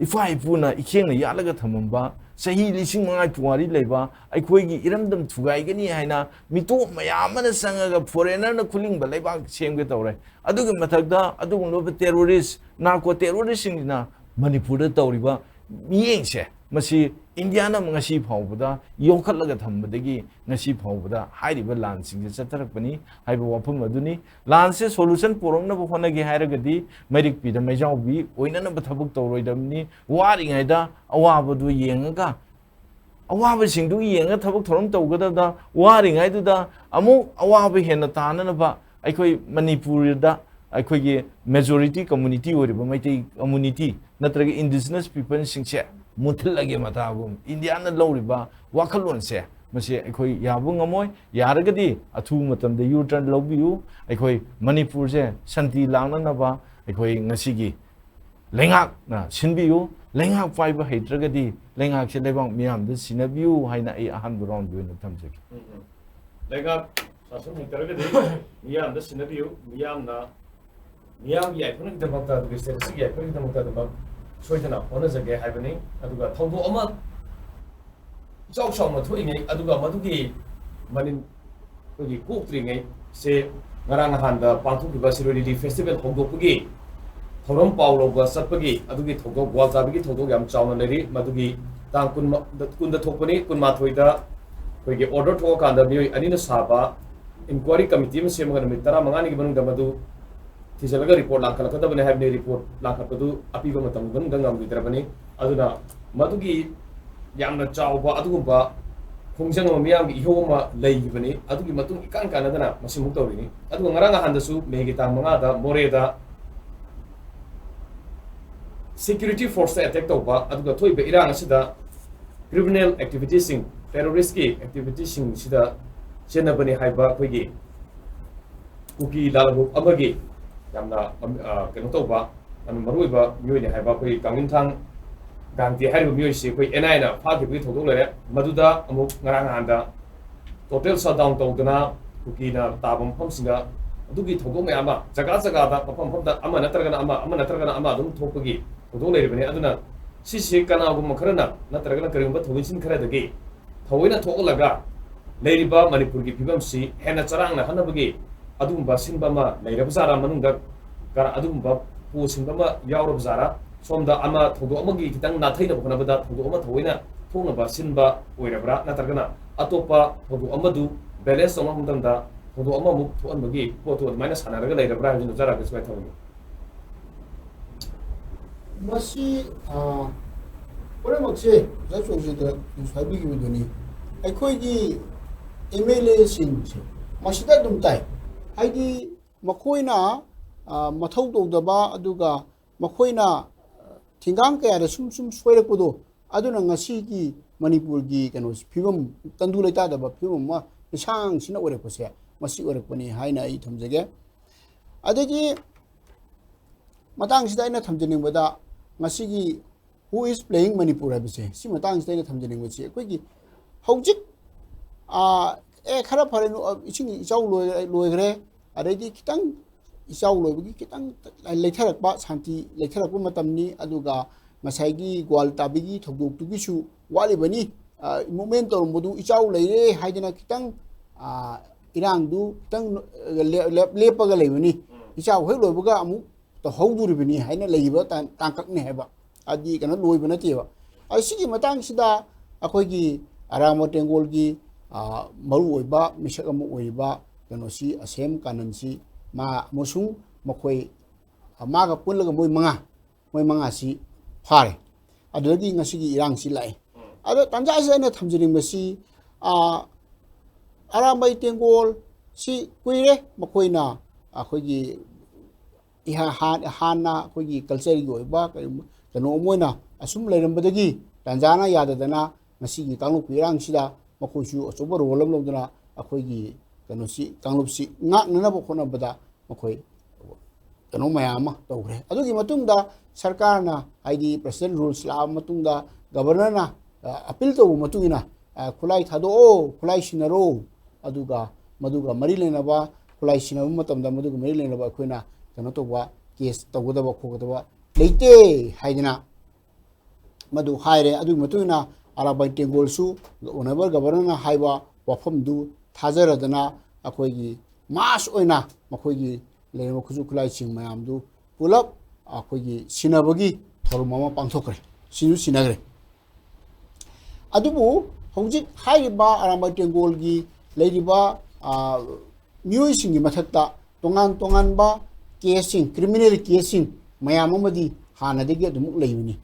ꯏꯄꯥ ꯏꯄꯨꯅ ꯏꯈꯦꯡꯅ ꯌꯥꯜꯂꯒ ꯊꯝꯃꯝꯕ, ꯆꯍꯤ ꯂꯤꯁꯤꯡ ꯃꯉꯥ ꯄꯨꯋꯥꯔꯤ ꯂꯩꯕ, ꯑꯩꯈꯣꯏꯒꯤ ꯏꯔꯝꯗꯝ ꯊꯨꯒꯥꯏꯒꯅꯤ ꯍꯥꯏꯅ ꯃꯤꯇꯣꯞ ꯃꯌꯥꯝ ꯑꯃꯅ ꯆꯪꯉꯒ foreignerꯅ ꯈꯨꯂꯤꯡꯕ ꯂꯩꯕꯥꯛ ꯁꯦꯝꯒꯦ ꯇꯧꯔꯦ꯫ ꯑꯗꯨꯒꯤ ꯃꯊꯛꯇ ꯑꯗꯨꯒꯨꯝꯂꯕ terrorist, narco terroristꯁꯤꯡꯁꯤꯅ ꯃꯅꯤꯄꯨꯔꯗ ꯇꯧꯔꯤꯕ ꯃꯤꯠꯌꯦꯡꯁꯦ, ꯃꯁꯤ ꯏꯟꯗꯤꯌꯥꯅ ꯉꯁꯤ ꯐꯥꯎꯕꯗ ꯌꯣꯛꯈꯠꯂꯒ ꯊꯝꯕꯗꯒꯤ ꯉꯁꯤ ꯐꯥꯎꯕꯗ ꯍꯥꯏꯔꯤꯕ ꯂꯥꯟꯁꯤꯡꯁꯦ ꯆꯠꯊꯔꯛꯄꯅꯤ ꯍꯥꯏꯕ ꯋꯥꯐꯝ ꯑꯗꯨꯅꯤ꯫ ꯂꯥꯟꯁꯦ solution ꯄꯨꯔꯛꯅꯕ ꯍꯣꯠꯅꯒꯦ ꯍꯥꯏꯔꯒꯗꯤ ꯃꯩꯔꯤꯛꯄꯤꯗ ꯃꯩꯖꯥꯎꯕꯤ ꯑꯣꯏꯅꯅꯕ ꯊꯕꯛ ꯇꯧꯔꯣꯏꯗꯕꯅꯤ꯫ ꯋꯥꯔꯤꯉꯩꯗ ꯑꯋꯥꯕꯗꯨ ꯌꯦꯡꯉꯒ, ꯑꯋꯥꯕꯁꯤꯡꯗꯨ ꯌꯦꯡꯉꯒ ꯊꯕꯛ ꯊꯧꯔꯝ ꯇꯧꯒꯗꯕꯗ, ꯋꯥꯔꯤꯉꯩꯗꯨꯗ ꯑꯃꯨꯛ ꯑꯋꯥꯕ ꯍꯦꯟꯅ ꯇꯥꯅꯅꯕ ꯑꯩꯈꯣꯏ ꯃꯅꯤꯄꯨꯔꯗ ꯑꯩꯈꯣꯏꯒꯤ majority community ꯑꯣꯏꯔꯤꯕ ꯃꯩꯇꯩ community ꯅꯠꯇ꯭ꯔꯒ indigenous peopleꯁꯤꯡꯁꯦ ꯃꯨꯠꯊꯠꯂꯒꯦ ꯃꯇꯥꯒꯨꯝ ꯏꯟꯗꯤꯌꯥꯅ ꯂꯧꯔꯤꯕ ꯋꯥꯈꯜꯂꯣꯟꯁꯦ, ꯃꯁꯤ ꯑꯩꯈꯣꯏ ꯌꯥꯕ ꯉꯝꯃꯣꯏ꯫ ꯌꯥꯔꯒꯗꯤ ꯑꯊꯨꯕ ꯃꯇꯝꯗ U-turn ꯂꯧꯕꯤꯌꯨ꯫ ꯑꯩꯈꯣꯏ ꯃꯅꯤꯄꯨꯔꯁꯦ ꯁꯥꯟꯇꯤ ꯂꯥꯛꯅꯅꯕ ꯑꯩꯈꯣꯏ ꯉꯁꯤꯒꯤ ꯂꯩꯉꯥꯛꯅ ꯁꯤꯟꯕꯤꯌꯨ꯫ ꯂꯩꯉꯥꯛ ꯄꯥꯏꯕ ꯍꯩꯇ꯭ꯔꯒꯗꯤ ꯂꯩꯉꯥꯛꯁꯦ ꯂꯩꯕꯥꯛ ꯃꯤꯌꯥꯝꯗ ꯁꯤꯟꯅꯕꯤꯌꯨ ꯍꯥꯏꯅ ꯑꯩ ꯑꯍꯥꯟꯕ roundꯒꯤ ꯑꯣꯏꯅ ꯊꯝꯖꯒꯦ꯫ ꯎꯝ, ꯎꯝ꯫ ꯂꯩꯉꯥꯛ ꯁꯥꯁꯟ ꯍꯩꯇ꯭ꯔꯒꯗꯤ ꯃꯤꯌꯥꯝꯗ ꯁꯤꯟꯅꯕꯤꯌꯨ꯫ ꯃꯤꯌꯥꯝꯅ, ꯃꯤꯌꯥꯝꯒꯤ ꯌꯥꯏꯐꯅꯕꯒꯤꯗꯃꯛꯇ, ꯑꯗꯨꯒ state ꯑꯁꯤꯒꯤ ꯌꯥꯏꯐꯅꯕꯒꯤꯗꯃꯛꯇ ꯑꯗꯨꯃꯛ ꯁꯣꯏꯗꯅ ꯍꯣꯠꯅꯖꯒꯦ ꯍꯥꯏꯕꯅꯤ꯫ ꯑꯗꯨꯒ ꯊꯧꯗꯣꯛ ꯑꯃ ꯏꯆꯥꯎ ꯆꯥꯎꯅ ꯊꯣꯛꯏꯉꯩ, ꯑꯗꯨꯒ ꯃꯗꯨꯒꯤ ꯃꯅꯤꯟ ꯑꯩꯈꯣꯏꯒꯤ ꯀꯣꯛꯇ꯭ꯔꯤꯉꯩꯁꯦ, ꯉꯔꯥꯡ ꯅꯍꯥꯟꯗ ꯄꯥꯡꯊꯣꯛꯈꯤꯕ ꯁꯤꯔꯣꯏ ꯂꯤꯂꯤ festival ꯍꯧꯗꯣꯛꯄꯒꯤ ꯊꯧꯔꯝ ꯄꯥꯎ ꯂꯧꯕ ꯆꯠꯄꯒꯤ ꯑꯗꯨꯒꯤ ꯊꯧꯗꯣꯛ, ꯒ꯭ꯋꯥꯜ ꯇꯥꯕꯒꯤ ꯊꯧꯗꯣꯛ ꯌꯥꯝ ꯆꯥꯎꯅ ꯂꯩꯔꯤ꯫ ꯃꯗꯨꯒꯤ ꯇꯥꯡ ꯀꯨꯟ, ꯀꯨꯟꯗ ꯊꯣꯛꯄꯅꯤ, ꯀꯨꯟꯃꯥꯊꯣꯏꯗ ꯑꯩꯈꯣꯏꯒꯤ order ꯊꯣꯛꯑꯀꯥꯟꯗ ꯃꯤꯑꯣꯏ ꯑꯅꯤꯅ ꯁꯥꯕ inquiry committee ꯑꯃ ꯁꯦꯝꯃꯒ ꯅꯨꯃꯤꯠ ꯇꯔꯥꯃꯉꯥꯅꯤꯒꯤ ꯃꯅꯨꯡꯗ ꯃꯗꯨ ꯊꯤꯖꯤꯜꯂꯒ report ꯂꯥꯡꯈꯠꯂꯛꯀꯗꯕꯅꯤ ꯍꯥꯏꯕꯅꯤ꯫ Report ꯂꯥꯡꯈꯠꯄꯗꯨ ꯑꯄꯤꯕ ꯃꯇꯝꯒꯤ ꯃꯅꯨꯡꯗ ꯉꯝꯈꯤꯗ꯭ꯔꯕꯅꯤ꯫ ꯑꯗꯨꯅ ꯃꯗꯨꯒꯤ ꯌꯥꯝꯅ ꯆꯥꯎꯕ ꯑꯗꯨꯒꯨꯝꯕ ꯈꯣꯡꯖꯪ ꯑꯃ, ꯃꯤꯌꯥꯝꯒꯤ ꯏꯍꯧ ꯑꯃ ꯂꯩꯈꯤꯕꯅꯤ꯫ ꯑꯗꯨꯒꯤ ꯃꯇꯨꯡ ꯏꯀꯥꯟ ꯀꯥꯟꯅꯗꯅ ꯃꯁꯤꯃꯨꯛ ꯇꯧꯔꯤꯅꯤ꯫ ꯑꯗꯨꯒ ꯉꯔꯥꯡ ꯅꯍꯥꯟꯗꯁꯨ ꯃꯦꯒꯤ ꯇꯥꯡ ꯃꯉꯥꯗ ꯃꯣꯔꯦꯗ security forceꯇ attack ꯇꯧꯕ, ꯑꯗꯨꯒ ꯊꯣꯛꯏꯕ ꯏꯔꯥꯡ ꯑꯁꯤꯗ criminal activityꯁꯤꯡ, terroristꯀꯤ activityꯁꯤꯡꯁꯤꯗ ꯆꯦꯟꯅꯕꯅꯤ ꯍꯥꯏꯕ ꯑꯩꯈꯣꯏꯒꯤ ꯀꯨꯀꯤ ꯂꯥꯜꯍꯧ ꯑꯃꯒꯤ ꯌꯥꯝꯅ, ꯑ, ꯀꯩꯅꯣ ꯇꯧꯕ, ꯌꯥꯝꯅ ꯃꯔꯨꯑꯣꯏꯕ ꯃꯤꯑꯣꯏꯅꯤ ꯍꯥꯏꯕ ꯑꯩꯈꯣꯏ ꯀꯥꯡꯅꯤꯡꯊꯥꯡ ꯒꯥꯟꯙꯤ ꯍꯥꯏꯔꯤꯕ ꯃꯤꯑꯣꯏꯁꯤ ꯑꯩꯈꯣꯏ NIAꯅ ꯐꯥꯈꯤꯕꯒꯤ ꯊꯧꯗꯣꯛ ꯂꯩꯔꯦ꯫ ꯃꯗꯨꯗ ꯑꯃꯨꯛ ꯉꯔꯥꯡ ꯅꯍꯥꯟꯗ total shutdown ꯇꯧꯗꯅ ꯀꯨꯀꯤꯅ ꯇꯥꯕ ꯃꯐꯝꯁꯤꯡꯗ ꯑꯗꯨꯒꯤ ꯊꯧꯗꯣꯛ ꯃꯌꯥꯝ ꯑꯃ, ꯖꯒꯥ ꯖꯒꯥꯗ, ꯃꯐꯝ ꯃꯐꯝꯗ ꯑꯃ ꯅꯠꯇ꯭ꯔꯒꯅ ꯑꯃ, ꯑꯃ ꯅꯠꯇ꯭ꯔꯒꯅ ꯑꯃ ꯑꯗꯨꯝ ꯊꯣꯛꯄꯒꯤ ꯊꯧꯗꯣꯛ ꯂꯩꯔꯤꯕꯅꯤ꯫ ꯑꯗꯨꯅ ꯁꯤꯁꯤ ꯀꯅꯥꯒꯨꯝꯕ ꯈꯔꯅ ꯅꯠꯇ꯭ꯔꯒꯅ ꯀꯔꯤꯒꯨꯝꯕ ꯊꯧꯃꯤꯁꯤꯡ ꯈꯔꯗꯒꯤ ꯊꯑꯣꯏꯅ ꯊꯣꯛꯍꯜꯂꯒ ꯂꯩꯔꯤꯕ ꯃꯅꯤꯄꯨꯔꯒꯤ ꯐꯤꯕꯝꯁꯤ ꯍꯦꯟꯅ ꯆꯔꯥꯡꯅꯍꯟꯅꯕꯒꯤ ꯑꯗꯨꯒꯨꯝꯕ ꯁꯤꯟꯕ ꯑꯃ ꯂꯩꯔꯕ ꯖꯥꯠꯔꯥ? ꯃꯅꯨꯡꯗ ꯀꯔ-, ꯑꯗꯨꯒꯨꯝꯕ ꯄꯣꯠ ꯁꯤꯟꯕ ꯑꯃ ꯌꯥꯎꯔꯕ ꯖꯥꯠꯔꯥ? ꯁꯣꯝꯗ ꯑꯃ ꯊꯧꯗꯣꯛ ꯑꯃꯒꯤ ꯈꯤꯇꯪ ꯅꯥꯊꯩꯅꯕ ꯍꯣꯠꯅꯕꯗ ꯊꯧꯗꯣꯛ ꯑꯃ ꯊꯑꯣꯏꯅ ꯊꯣꯛꯅꯕ ꯁꯤꯟꯕ ꯑꯣꯏꯔꯕ꯭ꯔꯥ? ꯅꯠꯇ꯭ꯔꯒꯅ ꯑꯇꯣꯞꯄ ꯊꯧꯗꯣꯛ ꯑꯃꯗꯨ balance ꯇꯧꯅꯕ ꯃꯇꯝꯗ ꯊꯧꯗꯣꯛ ꯑꯃꯃꯨꯛ ꯊꯣꯛꯍꯟꯕꯒꯤ ꯄꯣꯠꯇꯨ ꯑꯗꯨꯃꯥꯏꯅ ꯁꯥꯟꯅꯔꯒ ꯂꯩꯔꯕ꯭ꯔꯥ ꯍꯥꯏꯕꯁꯤꯅ ꯑꯣꯖꯥ ꯔꯥꯀꯦꯁ ꯚꯥꯏ ꯊꯝꯕꯤꯌꯨ꯫ ꯃꯁꯤ, ꯑ, ꯄꯨꯝꯅꯃꯛꯁꯦ ꯑꯣꯖꯥ ꯆꯣꯏꯖꯤꯠꯇ ꯍꯥꯏꯕꯤꯈꯤꯕꯗꯨꯅꯤ꯫ ꯑꯩꯈꯣꯏꯒꯤ MLAꯁꯤꯡꯁꯦ ꯃꯁꯤꯗ ꯑꯗꯨꯝ ꯇꯥꯏ꯫ ꯍꯥꯏꯗꯤ ꯃꯈꯣꯏꯅ, ꯑ, ꯃꯊꯧ ꯇꯧꯗꯕ, ꯑꯗꯨꯒ ꯃꯈꯣꯏꯅ, ꯑ, ꯊꯤꯡꯒꯥꯡ ꯀꯌꯥꯗ ꯁꯨꯝ ꯁꯨꯝ ꯁꯣꯏꯔꯛꯄꯗꯣ, ꯑꯗꯨꯅ ꯉꯁꯤꯒꯤ ꯃꯅꯤꯄꯨꯔꯒꯤ ꯀꯩꯅꯣꯁꯤ, ꯐꯤꯕꯝ, ꯇꯪꯗꯨ ꯂꯩꯇꯥꯗꯕ ꯐꯤꯕꯝ ꯑꯃ ꯂꯩꯁꯥꯡꯁꯤꯅ ꯑꯣꯏꯔꯛꯄꯁꯦ, ꯃꯁꯤ ꯑꯣꯏꯔꯛꯄꯅꯤ ꯍꯥꯏꯅ ꯑꯩ ꯊꯝꯖꯒꯦ꯫ ꯑꯗꯒꯤ ꯃꯇꯥꯡꯁꯤꯗ ꯑꯩꯅ ꯊꯝꯖꯅꯤꯡꯕꯗ, ꯉꯁꯤꯒꯤ Who is playing Manipur ꯍꯥꯏꯕꯁꯦ, ꯁꯤ ꯃꯇꯥꯡꯁꯤꯗ ꯑꯩꯅ ꯊꯝꯖꯅꯤꯡꯕꯁꯤ, ꯑꯩꯈꯣꯏꯒꯤ ꯍꯧꯖꯤꯛ, ꯑꯥ, ꯑꯦ, ꯈꯔ ꯐꯔꯦ, ꯅꯨ-, ꯑ, ꯏꯁꯤꯡ ꯏꯆꯥꯎ ꯂꯣꯏ-, ꯂꯣꯏꯈ꯭ꯔꯦ, ꯑꯗꯩꯗꯤ ꯈꯤꯇꯪ ꯏꯆꯥꯎ ꯂꯣꯏꯕꯒꯤ ꯈꯤꯇꯪ ꯂꯩꯊꯔꯛꯄ, ꯁꯥꯟꯇꯤ ꯂꯩꯊꯔꯛꯄ ꯃꯇꯝꯅꯤ꯫ ꯑꯗꯨꯒ ꯉꯁꯥꯏꯒꯤ ꯒ꯭ꯋꯥꯜ ꯇꯥꯕꯤꯒꯤ ꯊꯧꯗꯣꯛꯇꯨꯒꯤꯁꯨ ꯋꯥꯠꯂꯤꯕꯅꯤ꯫ ꯑ, movement ꯇꯧꯔꯝꯕꯗꯨ ꯏꯆꯥꯎ ꯂꯩꯔꯦ ꯍꯥꯏꯗꯅ ꯈꯤꯇꯪ, ꯑ, ꯏꯔꯥꯡꯗꯨ ꯈꯤꯇꯪ, ꯑ, ꯂꯦꯞ-, ꯂꯦꯞ-, ꯂꯦꯞꯄꯒ ꯂꯩꯕꯅꯤ꯫ ꯏꯆꯥꯎ ꯍꯦꯛ ꯂꯣꯏꯕꯒ ꯑꯃꯨꯛ ꯇꯧꯍꯧꯗꯣꯔꯤꯕꯅꯤ ꯍꯥꯏꯅ ꯂꯩꯔꯤꯕ ꯇꯥꯡ-, ꯇꯥꯡꯀꯛꯅꯤ ꯍꯥꯏꯕ꯫ ꯍꯥꯏꯗꯤ ꯀꯩꯅꯣ ꯂꯣꯏꯕ ꯅꯠꯇꯦꯕ꯫ ꯑꯗ ꯁꯤꯒꯤ ꯃꯇꯥꯡꯁꯤꯗ ꯑꯩꯈꯣꯏꯒꯤ ꯑꯔꯥꯡꯕ ꯇꯦꯡꯒꯣꯜꯒꯤ, ꯑ, ꯃꯔꯨꯑꯣꯏꯕ ꯃꯤꯁꯛ ꯑꯃ ꯑꯣꯏꯔꯤꯕ ꯀꯩꯅꯣꯁꯤ, ꯑꯁꯦꯝ ꯀꯥꯅꯟꯁꯤ, ꯃꯥ ꯑꯃꯁꯨꯡ ꯃꯈꯣꯏ, ꯑ, ꯃꯥꯒ ꯄꯨꯜꯂꯒ ꯃꯣꯏ ꯃꯉꯥ, ꯃꯣꯏ ꯃꯉꯥꯁꯤ ꯐꯥꯔꯦ꯫ ꯑꯗꯨꯗꯒꯤ ꯉꯁꯤꯒꯤ ꯏꯔꯥꯡꯁꯤ ꯂꯥꯛꯑꯦ꯫ ꯑꯗꯣ ꯇꯥꯟꯖꯥꯁꯤꯗ ꯑꯩꯅ ꯊꯝꯖꯅꯤꯡꯕꯁꯤ, ꯑ, ꯑꯔꯥꯝꯕꯥꯏ ꯇꯦꯡꯒꯣꯜ ꯁꯤ ꯀꯨꯏꯔꯦ ꯃꯈꯣꯏꯅ ꯑꯩꯈꯣꯏꯒꯤ ꯏꯍꯥ-, ꯍꯥꯟ-, ꯍꯥꯟꯅ ꯑꯩꯈꯣꯏꯒꯤ cultureꯒꯤ ꯑꯣꯏꯕ ꯀꯩꯅꯣ, ꯀꯩꯅꯣ ꯑꯃ ꯑꯣꯏꯅ ꯑꯁꯨꯝ ꯂꯩꯔꯝꯕꯗꯒꯤ ꯇꯥꯟꯖꯥꯅ ꯌꯥꯗꯗꯅ ꯉꯁꯤꯒꯤ ꯀꯥꯡꯂꯨꯞꯀꯤ ꯏꯔꯥꯡꯁꯤꯗ ꯃꯈꯣꯏꯁꯨ ꯑꯆꯧꯕ role ꯑꯃ ꯂꯧꯗꯨꯅ ꯑꯩꯈꯣꯏꯒꯤ ꯀꯩꯅꯣꯁꯤ, ꯀꯥꯡꯂꯨꯞꯁꯤ ꯉꯥꯛꯅꯅꯕ ꯍꯣꯠꯅꯕꯗ ꯃꯈꯣꯏ ꯀꯩꯅꯣ ꯃꯌꯥꯝ ꯑꯃ ꯇꯧꯈ꯭ꯔꯦ꯫ ꯑꯗꯨꯒꯤ ꯃꯇꯨꯡꯗ ꯁꯔꯀꯥꯔꯅ, ꯍꯥꯏꯗꯤ president rules ꯂꯥꯛꯑꯕ ꯃꯇꯨꯡꯗ governorꯅ, ꯑ, appeal ꯇꯧꯕ ꯃꯇꯨꯡ ꯏꯟꯅ, ꯑ, ꯈꯨꯠꯂꯥꯏ ꯊꯥꯗꯣꯛꯑꯣ, ꯈꯨꯠꯂꯥꯏ ꯁꯤꯟꯅꯔꯣ, ꯑꯗꯨꯒ ꯃꯗꯨꯒ ꯃꯔꯤ ꯂꯩꯅꯕ, ꯈꯨꯠꯂꯥꯏ ꯁꯤꯟꯅꯕ ꯃꯇꯝꯗ ꯃꯗꯨꯒ ꯃꯔꯤ ꯂꯩꯅꯕ ꯑꯩꯈꯣꯏꯅ ꯀꯩꯅꯣ ꯇꯧꯕ, case ꯇꯧꯒꯗꯕ ꯈꯣꯠꯀꯗꯕ ꯂꯩꯇꯦ ꯍꯥꯏꯗꯅ ꯃꯗꯨ ꯍꯥꯏꯔꯦ꯫ ꯑꯗꯨꯒꯤ ꯃꯇꯨꯡ ꯏꯟꯅ ꯑꯔꯥꯕꯥꯏ ꯇꯦꯡꯒꯣꯜꯁꯨ honourable governorꯅ ꯍꯥꯏꯕ ꯋꯥꯐꯝꯗꯨ ꯊꯥꯖꯔꯗꯅ ꯑꯩꯈꯣꯏꯒꯤ mass ꯑꯣꯏꯅ ꯃꯈꯣꯏꯒꯤ ꯂꯩꯔꯤꯕ ꯈꯨꯠꯁꯨ ꯈꯨꯠꯂꯥꯏꯁꯤꯡ ꯃꯌꯥꯝꯗꯨ ꯄꯨꯂꯞ ꯑꯩꯈꯣꯏꯒꯤ ꯁꯤꯟꯅꯕꯒꯤ ꯊꯧꯔꯝ ꯑꯃ ꯄꯥꯡꯊꯣꯛꯈ꯭ꯔꯦ, ꯁꯤꯟꯁꯨ ꯁꯤꯟꯅꯈ꯭ꯔꯦ꯫ ꯑꯗꯨꯕꯨ ꯍꯧꯖꯤꯛ ꯍꯥꯏꯔꯤꯕ ꯑꯔꯥꯝꯕꯥꯏ ꯇꯦꯡꯒꯣꯜꯒꯤ ꯂꯩꯔꯤꯕ, ꯑ, ꯃꯤꯑꯣꯏꯁꯤꯡꯒꯤ ꯃꯊꯛꯇ ꯇꯣꯉꯥꯟ ꯇꯣꯉꯥꯟꯕ caseꯁꯤꯡ, criminal caseꯁꯤꯡ ꯃꯌꯥꯝ ꯑꯃꯗꯤ ꯍꯥꯟꯅꯗꯒꯤ ꯑꯗꯨꯃꯛ ꯂꯩꯕꯅꯤ꯫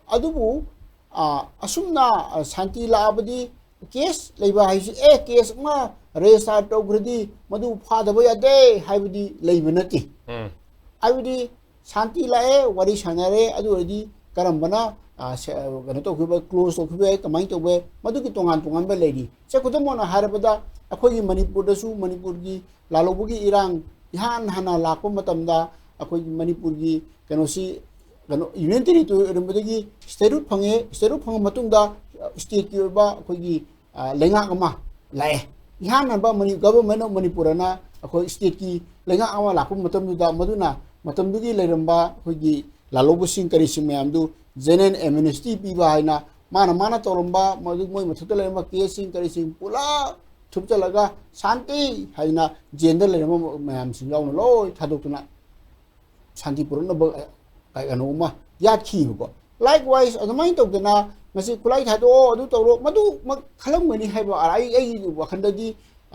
ꯑꯗꯨꯕꯨ, ꯑ, ꯑꯁꯨꯝꯅ, ꯑ, ꯁꯥꯟꯇꯤ ꯂꯥꯛꯑꯕꯗꯤ case ꯂꯩꯕ ꯍꯥꯏꯁꯤ, ꯑꯦ, case ꯑꯃ register ꯇꯧꯈ꯭ꯔꯗꯤ ꯃꯗꯨ ꯐꯥꯗꯕ ꯌꯥꯗꯦ ꯍꯥꯏꯕꯗꯤ ꯂꯩꯕ ꯅꯠꯇꯦ꯫ ꯎꯝ꯫ ꯍꯥꯏꯕꯗꯤ ꯁꯥꯟꯇꯤ ꯂꯥꯛꯑꯦ, ꯋꯥꯔꯤ ꯁꯥꯟꯅꯔꯦ, ꯑꯗꯨ ꯑꯣꯏꯔꯗꯤ ꯀꯔꯝꯕꯅ, ꯑ, ꯁꯦ-, ꯑ, ꯀꯩꯅꯣ ꯇꯧꯈꯤꯕ, close ꯇꯧꯈꯤꯕ ꯌꯥꯏ, ꯀꯃꯥꯏꯅ ꯇꯧꯕ ꯌꯥꯏ, ꯃꯗꯨꯒꯤ ꯇꯣꯉꯥꯟ ꯇꯣꯉꯥꯟꯕ ꯂꯩꯔꯤ꯫ ꯁꯦ, ꯈꯨꯗꯝ ꯑꯣꯏꯅ ꯍꯥꯏꯔꯕꯗ, ꯑꯩꯈꯣꯏꯒꯤ ꯃꯅꯤꯄꯨꯔꯗꯁꯨ ꯃꯅꯤꯄꯨꯔꯒꯤ ꯂꯥꯜꯍꯧꯕꯒꯤ ꯏꯔꯥꯡ ꯏꯍꯥꯟ ꯍꯥꯟꯅ ꯂꯥꯛꯄ ꯃꯇꯝꯗ ꯑꯩꯈꯣꯏꯒꯤ ꯃꯅꯤꯄꯨꯔꯒꯤ ꯀꯩꯅꯣꯁꯤ, ꯀꯩꯅꯣ, union territory ꯑꯣꯏꯔꯝꯕꯗꯒꯤ statehood ꯐꯪꯉꯦ꯫ Statehood ꯐꯪꯉ ꯃꯇꯨꯡꯗ, ꯑ, stateꯀꯤ ꯑꯣꯏꯕ ꯑꯩꯈꯣꯏꯒꯤ, ꯑ, ꯂꯩꯉꯥꯛ ꯑꯃ ꯂꯥꯛꯑꯦ꯫ ꯏꯍꯥꯟ ꯍꯥꯟꯕ ꯃꯅꯤ-, Government of Manipur ꯑꯅ ꯑꯩꯈꯣꯏ stateꯀꯤ ꯂꯩꯉꯥꯛ ꯑꯃ ꯂꯥꯛꯄ ꯃꯇꯝꯗꯨꯗ, ꯃꯗꯨꯅ ꯃꯇꯝꯗꯨꯒꯤ ꯂꯩꯔꯝꯕ ꯑꯩꯈꯣꯏꯒꯤ ꯂꯥꯜꯍꯧꯕꯁꯤꯡ ꯀꯔꯤꯁꯤꯡ ꯃꯌꯥꯝꯗꯨ general amnesty ꯄꯤꯕ ꯍꯥꯏꯅ ꯃꯥꯅ, ꯃꯥꯅ ꯇꯧꯔꯝꯕ ꯃꯗꯨ ꯃꯣꯏ ꯃꯊꯛꯇ ꯂꯩꯔꯝꯕ caseꯁꯤꯡ ꯀꯔꯤꯁꯤꯡ ꯄꯨꯂꯞ ꯊꯨꯞꯆꯜꯂꯒ ꯁꯥꯟꯇꯤ ꯍꯥꯏꯗꯅ jailꯗ ꯂꯩꯔꯝꯕ ꯃꯌꯥꯝꯁꯤꯡ ꯌꯥꯎꯅ ꯂꯣꯏ ꯊꯥꯗꯣꯛꯇꯨꯅ ꯁꯥꯟꯇꯤ ꯄꯨꯔꯛꯅꯕ ꯀꯩꯅꯣ ꯑꯃ ꯌꯥꯠꯈꯤꯕꯀꯣ꯫ Likewise ꯑꯗꯨꯃꯥꯏꯅ ꯇꯧꯗꯅ ꯉꯁꯤ ꯈꯨꯠꯂꯥꯏ ꯊꯥꯗꯣꯛꯑꯣ, ꯑꯗꯨ ꯇꯧꯔꯣ, ꯃꯗꯨꯃꯛ ꯈꯜꯂꯝꯒꯅꯤ ꯍꯥꯏꯕ ꯑꯩ, ꯑꯩꯒꯤ ꯋꯥꯈꯜꯗꯗꯤ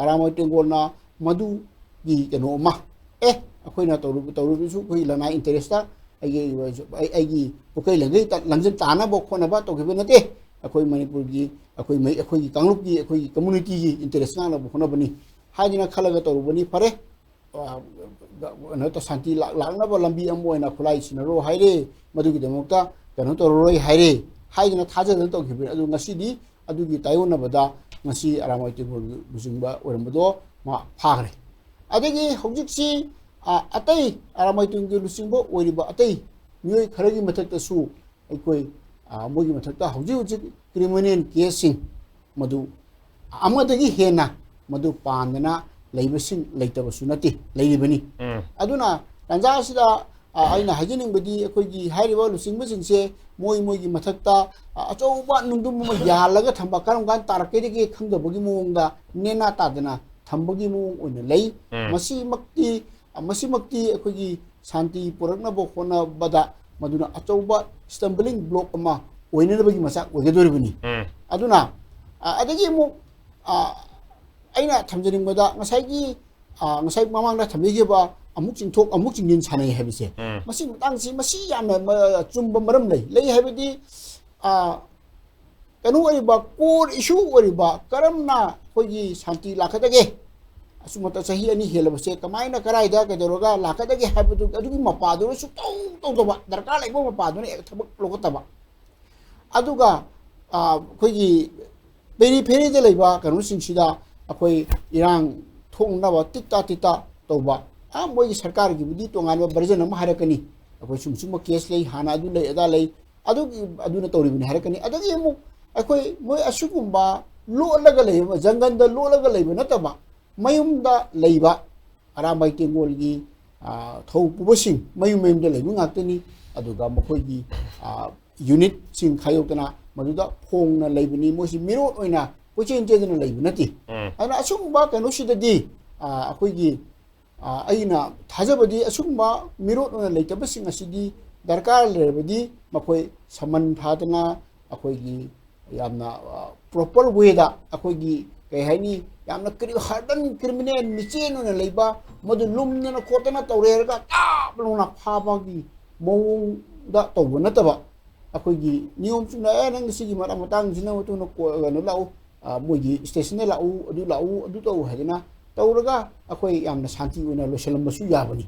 ꯑꯔꯥꯃꯣꯏ ꯇꯦꯡꯒꯣꯜꯅ ꯃꯗꯨꯒꯤ ꯀꯩꯅꯣ ꯑꯃ, ꯑꯦ, ꯑꯩꯈꯣꯏꯅ ꯇꯧꯔꯨ-, ꯇꯧꯔꯨꯕꯁꯨ ꯑꯩꯈꯣꯏꯒꯤ ꯂꯅꯥꯏ interest, ꯑꯩꯒꯤ, ꯑꯩ-, ꯑꯩꯒꯤ ꯄꯨꯀꯩ ꯂꯪꯖꯩ ꯇ-, ꯂꯪꯖꯟ ꯇꯥꯅꯕ ꯈꯣꯠꯅꯕ ꯇꯧꯈꯤꯕ ꯅꯠꯇꯦ꯫ ꯑꯩꯈꯣꯏ ꯃꯅꯤꯄꯨꯔꯒꯤ, ꯑꯩꯈꯣꯏ ꯃꯩ-, ꯑꯩꯈꯣꯏꯒꯤ ꯀꯥꯡꯂꯨꯞꯀꯤ, ꯑꯩꯈꯣꯏꯒꯤ communityꯒꯤ interest ꯉꯥꯛꯅꯕ ꯍꯣꯠꯅꯕꯅꯤ ꯍꯥꯏꯗꯅ ꯈꯜꯂꯒ ꯇꯧꯔꯨꯕꯅꯤ꯫ ꯐꯔꯦ, ꯑ, ꯀꯩꯅꯣ ꯇꯧ-, ꯁꯥꯟꯇꯤ ꯂꯥꯛ-, ꯂꯥꯛꯅꯕ ꯂꯝꯕꯤ ꯑꯃ ꯑꯣꯏꯅ ꯈꯨꯠꯂꯥꯏ ꯁꯤꯟꯅꯔꯣ ꯍꯥꯏꯔꯦ, ꯃꯗꯨꯒꯤꯗꯃꯛꯇ ꯀꯩꯅꯣ ꯇꯧꯔꯔꯣꯏ ꯍꯥꯏꯔꯦ ꯍꯥꯏꯗꯅ ꯊꯥꯖꯗꯅ ꯇꯧꯈꯤꯕꯅꯤ꯫ ꯑꯗꯨ ꯉꯁꯤꯗꯤ ꯑꯗꯨꯒꯤ ꯇꯥꯏꯑꯣꯟꯅꯕꯗ ꯉꯁꯤ ꯑꯔꯥꯃꯣꯏ ꯇꯦꯡꯒꯣꯜꯒꯤ ꯂꯨꯆꯤꯡꯕ ꯑꯣꯏꯔꯝꯕꯗꯣ ꯃꯥ ꯐꯥꯈ꯭ꯔꯦ꯫ ꯑꯗꯒꯤ ꯍꯧꯖꯤꯛꯁꯤ, ꯑ, ꯑꯇꯩ ꯑꯔꯥꯃꯣꯏ ꯇꯦꯡꯒꯣꯜꯒꯤ ꯂꯨꯆꯤꯡꯕ ꯑꯣꯏꯔꯤꯕ ꯑꯇꯩ ꯃꯤꯑꯣꯏ ꯈꯔꯒꯤ ꯃꯊꯛꯇꯁꯨ ꯑꯩꯈꯣꯏ, ꯑ, ꯃꯣꯏꯒꯤ ꯃꯊꯛꯇ ꯍꯧꯖꯤꯛ ꯍꯧꯖꯤꯛ criminal caseꯁꯤꯡ ꯃꯗꯨ ꯑꯃꯗꯒꯤ ꯍꯦꯟꯅ ꯃꯗꯨ ꯄꯥꯟꯗꯅ ꯂꯩꯕꯁꯤꯡ ꯂꯩꯇꯕꯁꯨ ꯅꯠꯇꯦ, ꯂꯩꯔꯤꯕꯅꯤ꯫ ꯎꯝ꯫ ꯑꯗꯨꯅ ꯇꯥꯟꯖꯥ ꯑꯁꯤꯗ, ꯑ, ꯑꯩꯅ ꯍꯥꯏꯖꯅꯤꯡꯕꯗꯤ ꯑꯩꯈꯣꯏꯒꯤ ꯍꯥꯏꯔꯤꯕ ꯂꯨꯆꯤꯡꯕꯁꯤꯡꯁꯦ ꯃꯣꯏ ꯃꯣꯏꯒꯤ ꯃꯊꯛꯇ, ꯑ, ꯑꯆꯧꯕ ꯅꯨꯡꯗꯨꯝ ꯑꯃ ꯌꯥꯜꯂꯒ ꯊꯝꯕ, ꯀꯔꯝ ꯀꯥꯟꯗ ꯇꯥꯔꯛꯀꯗꯒꯦ ꯈꯪꯗꯕꯒꯤ ꯃꯑꯣꯡꯗ ꯅꯦꯅꯥ ꯇꯥꯗꯅ ꯊꯝꯕꯒꯤ ꯃꯑꯣꯡ ꯑꯣꯏꯅ ꯂꯩ꯫ ꯎꯝ꯫ ꯃꯁꯤꯃꯛꯇꯤ, ꯃꯁꯤꯃꯛꯇꯤ ꯑꯩꯈꯣꯏꯒꯤ ꯁꯥꯟꯇꯤ ꯄꯨꯔꯛꯅꯕ ꯍꯣꯠꯅꯕꯗ ꯃꯗꯨꯅ ꯑꯆꯧꯕ stumbling block ꯑꯃ ꯑꯣꯏꯅꯅꯕꯒꯤ ꯃꯆꯥꯛ ꯑꯣꯏꯒꯗꯧꯔꯤꯕꯅꯤ꯫ ꯎꯝ꯫ ꯑꯗꯨꯅ, ꯑ, ꯑꯗꯒꯤ ꯑꯃꯨꯛ, ꯑ, ꯑꯩꯅ ꯊꯝꯖꯅꯤꯡꯕꯗ ꯉꯁꯥꯏꯒꯤ, ꯑ, ꯉꯁꯥꯏ ꯃꯃꯥꯡꯗ ꯊꯝꯕꯤꯈꯤꯕ ꯑꯃꯨꯛ ꯆꯤꯡꯊꯣꯛ ꯑꯃꯨꯛ ꯆꯤꯡꯁꯤꯟ ꯁꯥꯟꯅꯩ ꯍꯥꯏꯕꯁꯦ, ꯎꯝ꯫ ꯃꯁꯤ ꯃꯇꯥꯡꯁꯤ, ꯃꯁꯤ ꯌꯥꯝꯅ ꯃ-, ꯆꯨꯝꯕ ꯃꯔꯝ ꯂꯩ꯫ ꯂꯩ ꯍꯥꯏꯕꯗꯤ, ꯑ, ꯀꯩꯅꯣ ꯑꯣꯏꯔꯤꯕ, core issue ꯑꯣꯏꯔꯤꯕ, ꯀꯔꯝꯅ ꯑꯩꯈꯣꯏꯒꯤ ꯁꯥꯟꯇꯤ ꯂꯥꯛꯀꯗꯒꯦ, ꯑꯁꯨꯝ ꯃꯇꯝ ꯆꯍꯤ ꯑꯅꯤ ꯍꯦꯜꯂꯕꯁꯦ ꯀꯃꯥꯏꯅ ꯀꯗꯥꯏꯗ ꯀꯩꯗꯧꯔꯒ ꯂꯥꯛꯀꯗꯒꯦ ꯍꯥꯏꯕꯗꯨ, ꯑꯗꯨꯒꯤ ꯃꯄꯥꯗꯨꯅ ꯁꯨꯡꯇꯧ ꯇꯧꯗꯕ, ꯗꯔꯀꯥꯔ ꯂꯩꯕ ꯃꯄꯥꯗꯨꯅ ꯍꯦꯛ ꯊꯕꯛ ꯂꯧꯈꯠꯇꯕ꯫ ꯑꯗꯨꯒ, ꯑ, ꯑꯩꯈꯣꯏꯒꯤ peripheryꯗ ꯂꯩꯕ ꯀꯩꯅꯣꯁꯤꯡꯁꯤꯗ ꯑꯩꯈꯣꯏ ꯏꯔꯥꯡ ꯊꯣꯛꯅꯕ ꯇꯤꯠꯇ ꯇꯤꯠꯇ ꯇꯧꯕ, ꯑ, ꯃꯣꯏꯒꯤ ꯁꯔꯀꯥꯔꯒꯤꯕꯨꯗꯤ ꯇꯣꯉꯥꯟꯕ version ꯑꯃ ꯍꯥꯏꯔꯛꯀꯅꯤ, ꯑꯩꯈꯣꯏ ꯁꯨꯝ ꯁꯨꯝꯕ case ꯂꯩ, ꯍꯥꯟꯅ ꯑꯗꯨ ꯂꯩ, ꯑꯗꯥ ꯂꯩ, ꯑꯗꯨꯒꯤ, ꯑꯗꯨꯅ ꯇꯧꯔꯤꯕꯅꯤ ꯍꯥꯏꯔꯛꯀꯅꯤ꯫ ꯑꯗꯒꯤ ꯑꯃꯨꯛ ꯑꯩꯈꯣꯏ ꯃꯣꯏ ꯑꯁꯤꯒꯨꯝꯕ ꯂꯣꯠꯂꯒ ꯂꯩꯕ, ꯖꯪꯒꯜꯗ ꯂꯣꯠꯂꯒ ꯂꯩꯕ ꯅꯠꯇꯕ, ꯃꯌꯨꯝꯗ ꯂꯩꯕ ꯑꯔꯥꯝꯕꯥꯏ ꯇꯦꯡꯒꯣꯜꯒꯤ, ꯑ, ꯊꯧ ꯄꯨꯕꯁꯤꯡ ꯃꯌꯨꯝ ꯃꯌꯨꯝꯗ ꯂꯩꯕ ꯉꯥꯛꯇꯅꯤ꯫ ꯑꯗꯨꯒ ꯃꯈꯣꯏꯒꯤ, ꯑ, unitꯁꯤꯡ ꯈꯥꯏꯗꯣꯛꯇꯅ ꯃꯗꯨꯗ ꯐꯣꯡꯅ ꯂꯩꯕꯅꯤ꯫ ꯃꯣꯏꯁꯤ ꯃꯤꯔꯣꯠ ꯑꯣꯏꯅ ꯀꯣꯏꯆꯦꯟ ꯆꯦꯟꯗꯅ ꯂꯩꯕ ꯅꯠꯇꯦ꯫ ꯎꯝ꯫ ꯑꯗꯨꯅ ꯑꯁꯤꯒꯨꯝꯕ ꯀꯩꯅꯣꯁꯤꯗꯗꯤ, ꯑ, ꯑꯩꯈꯣꯏꯒꯤ, ꯑꯩꯅ ꯊꯥꯖꯕꯗꯤ ꯑꯁꯤꯒꯨꯝꯕ ꯃꯤꯔꯣꯠ ꯑꯣꯏꯅ ꯂꯩꯇꯕꯁꯤꯡ ꯑꯁꯤꯗꯤ ꯗꯔꯀꯥꯔ ꯂꯩꯔꯕꯗꯤ ꯃꯈꯣꯏ ꯁꯃꯟ ꯊꯥꯗꯅ ꯑꯩꯈꯣꯏꯒꯤ ꯌꯥꯝꯅ ꯄ꯭ꯔꯣꯄꯔ ꯋꯦꯗ ꯑꯩꯈꯣꯏꯒꯤ ꯀꯩ ꯍꯥꯏꯅꯤ, ꯌꯥꯝꯅ ꯀ꯭ꯔꯤ ꯍꯥꯔꯗꯟ ꯀ꯭ꯔꯤꯃꯤꯅꯦꯜ ꯃꯤꯆꯦꯟ ꯑꯣꯏꯅ ꯂꯩꯕ, ꯃꯗꯨ ꯂꯨꯝꯗꯅ ꯈꯣꯠꯇꯅ ꯇꯧꯔꯦ ꯍꯥꯏꯔꯒ ꯇꯥꯞ ꯂꯥꯎꯅ ꯐꯥꯕꯒꯤ ꯃꯑꯣꯡꯗ ꯇꯧꯕ ꯅꯠꯇꯕ, ꯑꯩꯈꯣꯏꯒꯤ ꯅꯤꯌꯣꯝ ꯆꯨꯝꯅ ꯑꯦ ꯅꯪ ꯁꯤꯒꯤ ꯃꯔꯝ ꯃꯇꯥꯡꯁꯤꯅ ꯃꯇꯨꯡꯗ ꯀꯩꯅꯣ ꯂꯥꯛꯎ, ꯃꯣꯏꯒꯤ ꯁ꯭ꯇꯦꯁꯟꯗ ꯂꯥꯛꯎ, ꯑꯗꯨ ꯂꯥꯛꯎ, ꯑꯗꯨ ꯇꯧ ꯍꯥꯏꯗꯅ ꯇꯧꯔꯒ ꯑꯩꯈꯣꯏ ꯌꯥꯝꯅ ꯁꯥꯟꯇꯤ ꯑꯣꯏꯅ ꯂꯣꯏꯁꯤꯜꯂꯝꯕꯁꯨ ꯌꯥꯕꯅꯤ꯫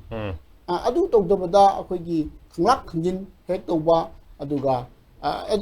ꯑꯗꯨ ꯇꯧꯗꯕꯗ ꯑꯩꯈꯣꯏꯒꯤ ꯈꯪꯂꯥꯛ ꯈꯪꯖꯤꯟ ꯍꯦꯛ ꯇꯧꯕ, ꯑꯗꯨꯒ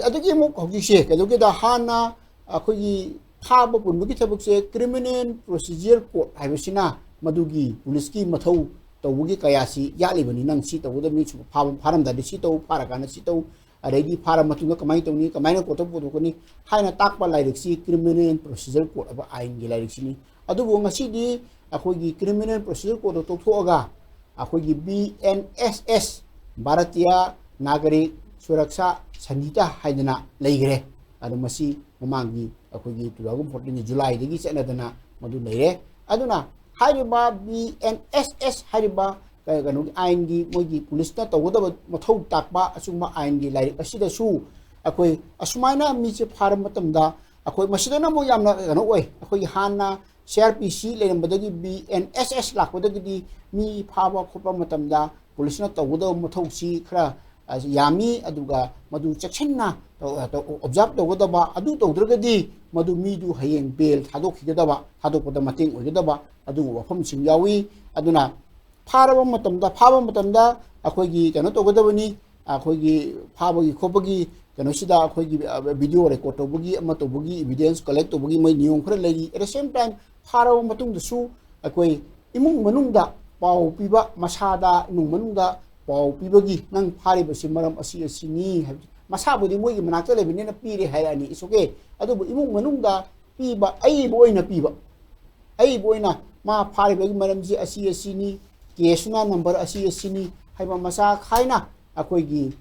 ꯑꯗꯒꯤ ꯑꯃꯨꯛ ꯍꯧꯖꯤꯛꯁꯦ ꯀꯩꯗꯧꯒꯦꯗ, ꯍꯥꯟꯅ ꯑꯩꯈꯣꯏꯒꯤ ꯐꯥꯕ ꯄꯨꯟꯕꯒꯤ ꯊꯕꯛꯁꯦ ꯀ꯭ꯔꯤꯃꯤꯅꯦꯜ ꯄ꯭ꯔꯣꯁꯤꯖꯔ ꯀꯣꯗ ꯍꯥꯏꯕꯁꯤꯅ ꯃꯗꯨꯒꯤ ꯄꯨꯂꯤꯁꯀꯤ ꯃꯊꯧ ꯇꯧꯕꯒꯤ ꯀꯌꯥꯁꯤ ꯌꯥꯠꯂꯤꯕꯅꯤ꯫ ꯅꯪ ꯁꯤ ꯇꯧꯒꯗꯕꯅꯤ, ꯁꯨꯝ ꯐꯥꯕ ꯐꯥꯔꯝꯗꯥꯏꯗ ꯁꯤ ꯇꯧ, ꯐꯥꯔꯀꯥꯟꯗ ꯁꯤ ꯇꯧ, ꯑꯗꯩꯗꯤ ꯐꯥꯔ ꯃꯇꯨꯡꯗ ꯀꯃꯥꯏꯅ ꯇꯧꯅꯤ, ꯀꯃꯥꯏꯅ ꯀꯣꯠꯊꯣꯛ ꯄꯨꯊꯣꯛꯀꯅꯤ ꯍꯥꯏꯅ ꯇꯥꯛꯄ ꯂꯥꯏꯔꯤꯛꯁꯤ ꯀ꯭ꯔꯤꯃꯤꯅꯦꯜ ꯄ꯭ꯔꯣꯁꯤꯖꯔ ꯀꯣꯗ ꯍꯥꯏꯕ ꯑꯥꯏꯟꯒꯤ ꯂꯥꯏꯔꯤꯛꯁꯤꯅꯤ꯫ ꯑꯗꯨꯕꯨ ꯉꯁꯤꯗꯤ ꯑꯩꯈꯣꯏꯒꯤ ꯀ꯭ꯔꯤꯃꯤꯅꯦꯜ ꯄ꯭ꯔꯣꯁꯤꯖꯔ ꯀꯣꯗꯇꯣ ꯇꯣꯛꯊꯣꯛꯑꯒ ꯑꯩꯈꯣꯏꯒꯤ ꯕꯤ ꯑꯦꯟ ꯑꯦꯁ ꯑꯦꯁ, ꯚꯥꯔꯇꯤꯌꯥ ꯅꯥꯒꯔꯤꯛ ꯁꯨꯔꯛꯁꯥ ꯁꯪꯍꯤꯇꯥ ꯍꯥꯏꯗꯅ ꯂꯩꯈ꯭ꯔꯦ꯫ ꯑꯗꯣ ꯃꯁꯤ ꯃꯃꯥꯡꯒꯤ ꯑꯩꯈꯣꯏꯒꯤ two thousand fourteen ꯖꯨꯂꯥꯏꯗꯒꯤ ꯆꯠꯅꯗꯅ ꯃꯗꯨ ꯂꯩꯔꯦ꯫ ꯑꯗꯨꯅ ꯍꯥꯏꯔꯤꯕ ꯕꯤ ꯑꯦꯟ ꯑꯦꯁ ꯑꯦꯁ ꯍꯥꯏꯔꯤꯕ ꯀꯩꯅꯣꯒꯤ ꯑꯥꯏꯟꯒꯤ ꯃꯣꯏꯒꯤ ꯄꯨꯂꯤꯁꯅ ꯇꯧꯒꯗꯕ ꯃꯊꯧ ꯇꯥꯛꯄ ꯑꯁꯤꯒꯨꯝꯕ ꯑꯥꯏꯟꯒꯤ ꯂꯥꯏꯔꯤꯛ ꯑꯁꯤꯗꯁꯨ ꯑꯩꯈꯣꯏ ꯑꯁꯨꯃꯥꯏꯅ ꯃꯤꯁꯦ ꯐꯥꯔꯕ ꯃꯇꯝꯗ ꯑꯩꯈꯣꯏ ꯃꯁꯤꯗꯅ ꯑꯃꯨꯛ ꯌꯥꯝꯅ ꯀꯩꯅꯣ ꯑꯣꯏ, ꯑꯩꯈꯣꯏꯒꯤ ꯍꯥꯟꯅ ꯁꯤ ꯑꯥꯔ ꯄꯤ ꯁꯤ ꯂꯩꯔꯝꯕꯗꯒꯤ ꯕꯤ ꯑꯦꯟ ꯑꯦꯁ ꯑꯦꯁ ꯂꯥꯛꯄꯗꯒꯤꯗꯤ ꯃꯤ ꯐꯥꯕ ꯈꯣꯠꯄ ꯃꯇꯝꯗ ꯄꯨꯂꯤꯁꯅ ꯇꯧꯒꯗꯕ ꯃꯊꯧꯁꯤ ꯈꯔ ꯌꯥꯝꯃꯤ, ꯑꯗꯨꯒ ꯃꯗꯨ ꯆꯦꯛꯁꯤꯟꯅ ꯑꯣꯕꯖꯥꯔꯕ ꯇꯧꯒꯗꯕ, ꯑꯗꯨ ꯇꯧꯗ꯭ꯔꯒꯗꯤ ꯃꯗꯨ ꯃꯤꯗꯨ ꯍꯌꯦꯡ ꯕꯦꯜ ꯊꯥꯗꯣꯛꯈꯤꯒꯗꯕ, ꯊꯥꯗꯣꯛꯄꯗ ꯃꯇꯦꯡ ꯑꯣꯏꯒꯗꯕ ꯑꯗꯨꯒꯨꯝꯕ ꯋꯥꯐꯝꯁꯤꯡ ꯌꯥꯎꯏ꯫ ꯑꯗꯨꯅ ꯐꯥꯔꯕ ꯃꯇꯝꯗ, ꯐꯥꯕ ꯃꯇꯝꯗ ꯑꯩꯈꯣꯏꯒꯤ ꯀꯩꯅꯣ ꯇꯧꯒꯗꯕꯅꯤ, ꯑꯩꯈꯣꯏꯒꯤ ꯐꯥꯕꯒꯤ ꯈꯣꯠꯄꯒꯤ ꯀꯩꯅꯣꯁꯤꯗ ꯑꯩꯈꯣꯏꯒꯤ ꯚꯤꯗꯤꯑꯣ ꯔꯦꯀꯣꯔꯗ ꯇꯧꯕꯒꯤ, ꯑꯃ ꯇꯧꯕꯒꯤ, ꯏꯚꯤꯗꯦꯟꯁ ꯀꯂꯦꯛ ꯇꯧꯕꯒꯤ ꯃꯣꯏ ꯅꯤꯌꯣꯝ ꯈꯔ ꯂꯩꯔꯤ꯫ At the same time ꯐꯥꯔꯕ ꯃꯇꯨꯡꯗꯁꯨ ꯑꯩꯈꯣꯏ ꯏꯃꯨꯡ ꯃꯅꯨꯡꯗ ꯄꯥꯎ ꯄꯤꯕ, ꯃꯁꯥꯗ ꯏꯃꯨꯡ ꯃꯅꯨꯡꯗ ꯄꯥꯎ ꯄꯤꯕꯒꯤ ꯅꯪ ꯐꯥꯔꯤꯕꯁꯤ ꯃꯔꯝ ꯑꯁꯤ ꯑꯁꯤꯅꯤ ꯍꯥꯏꯕꯗꯤ ꯃꯁꯥꯕꯨꯗꯤ ꯃꯣꯏꯒꯤ ꯃꯅꯥꯛꯇ ꯂꯩꯕꯅꯤꯅ ꯄꯤꯔꯦ ꯍꯥꯏꯔꯛꯑꯅꯤ, it's okay꯫ ꯑꯗꯨꯕꯨ ꯏꯃꯨꯡ ꯃꯅꯨꯡꯗ ꯄꯤꯕ, ꯑꯏꯕ ꯑꯣꯏꯅ ꯄꯤꯕ, ꯑꯏꯕ ꯑꯣꯏꯅ ꯃꯥ ꯐꯥꯔꯤꯕꯒꯤ ꯃꯔꯝꯁꯤ ꯑꯁꯤ ꯑꯁꯤꯅꯤ, ꯀꯦꯁꯅ ꯅꯝꯕꯔ ꯑꯁꯤ ꯑꯁꯤꯅꯤ ꯍꯥꯏꯕ ꯃꯆꯥ ꯈꯥꯏꯅ ꯑꯩꯈꯣꯏꯒꯤ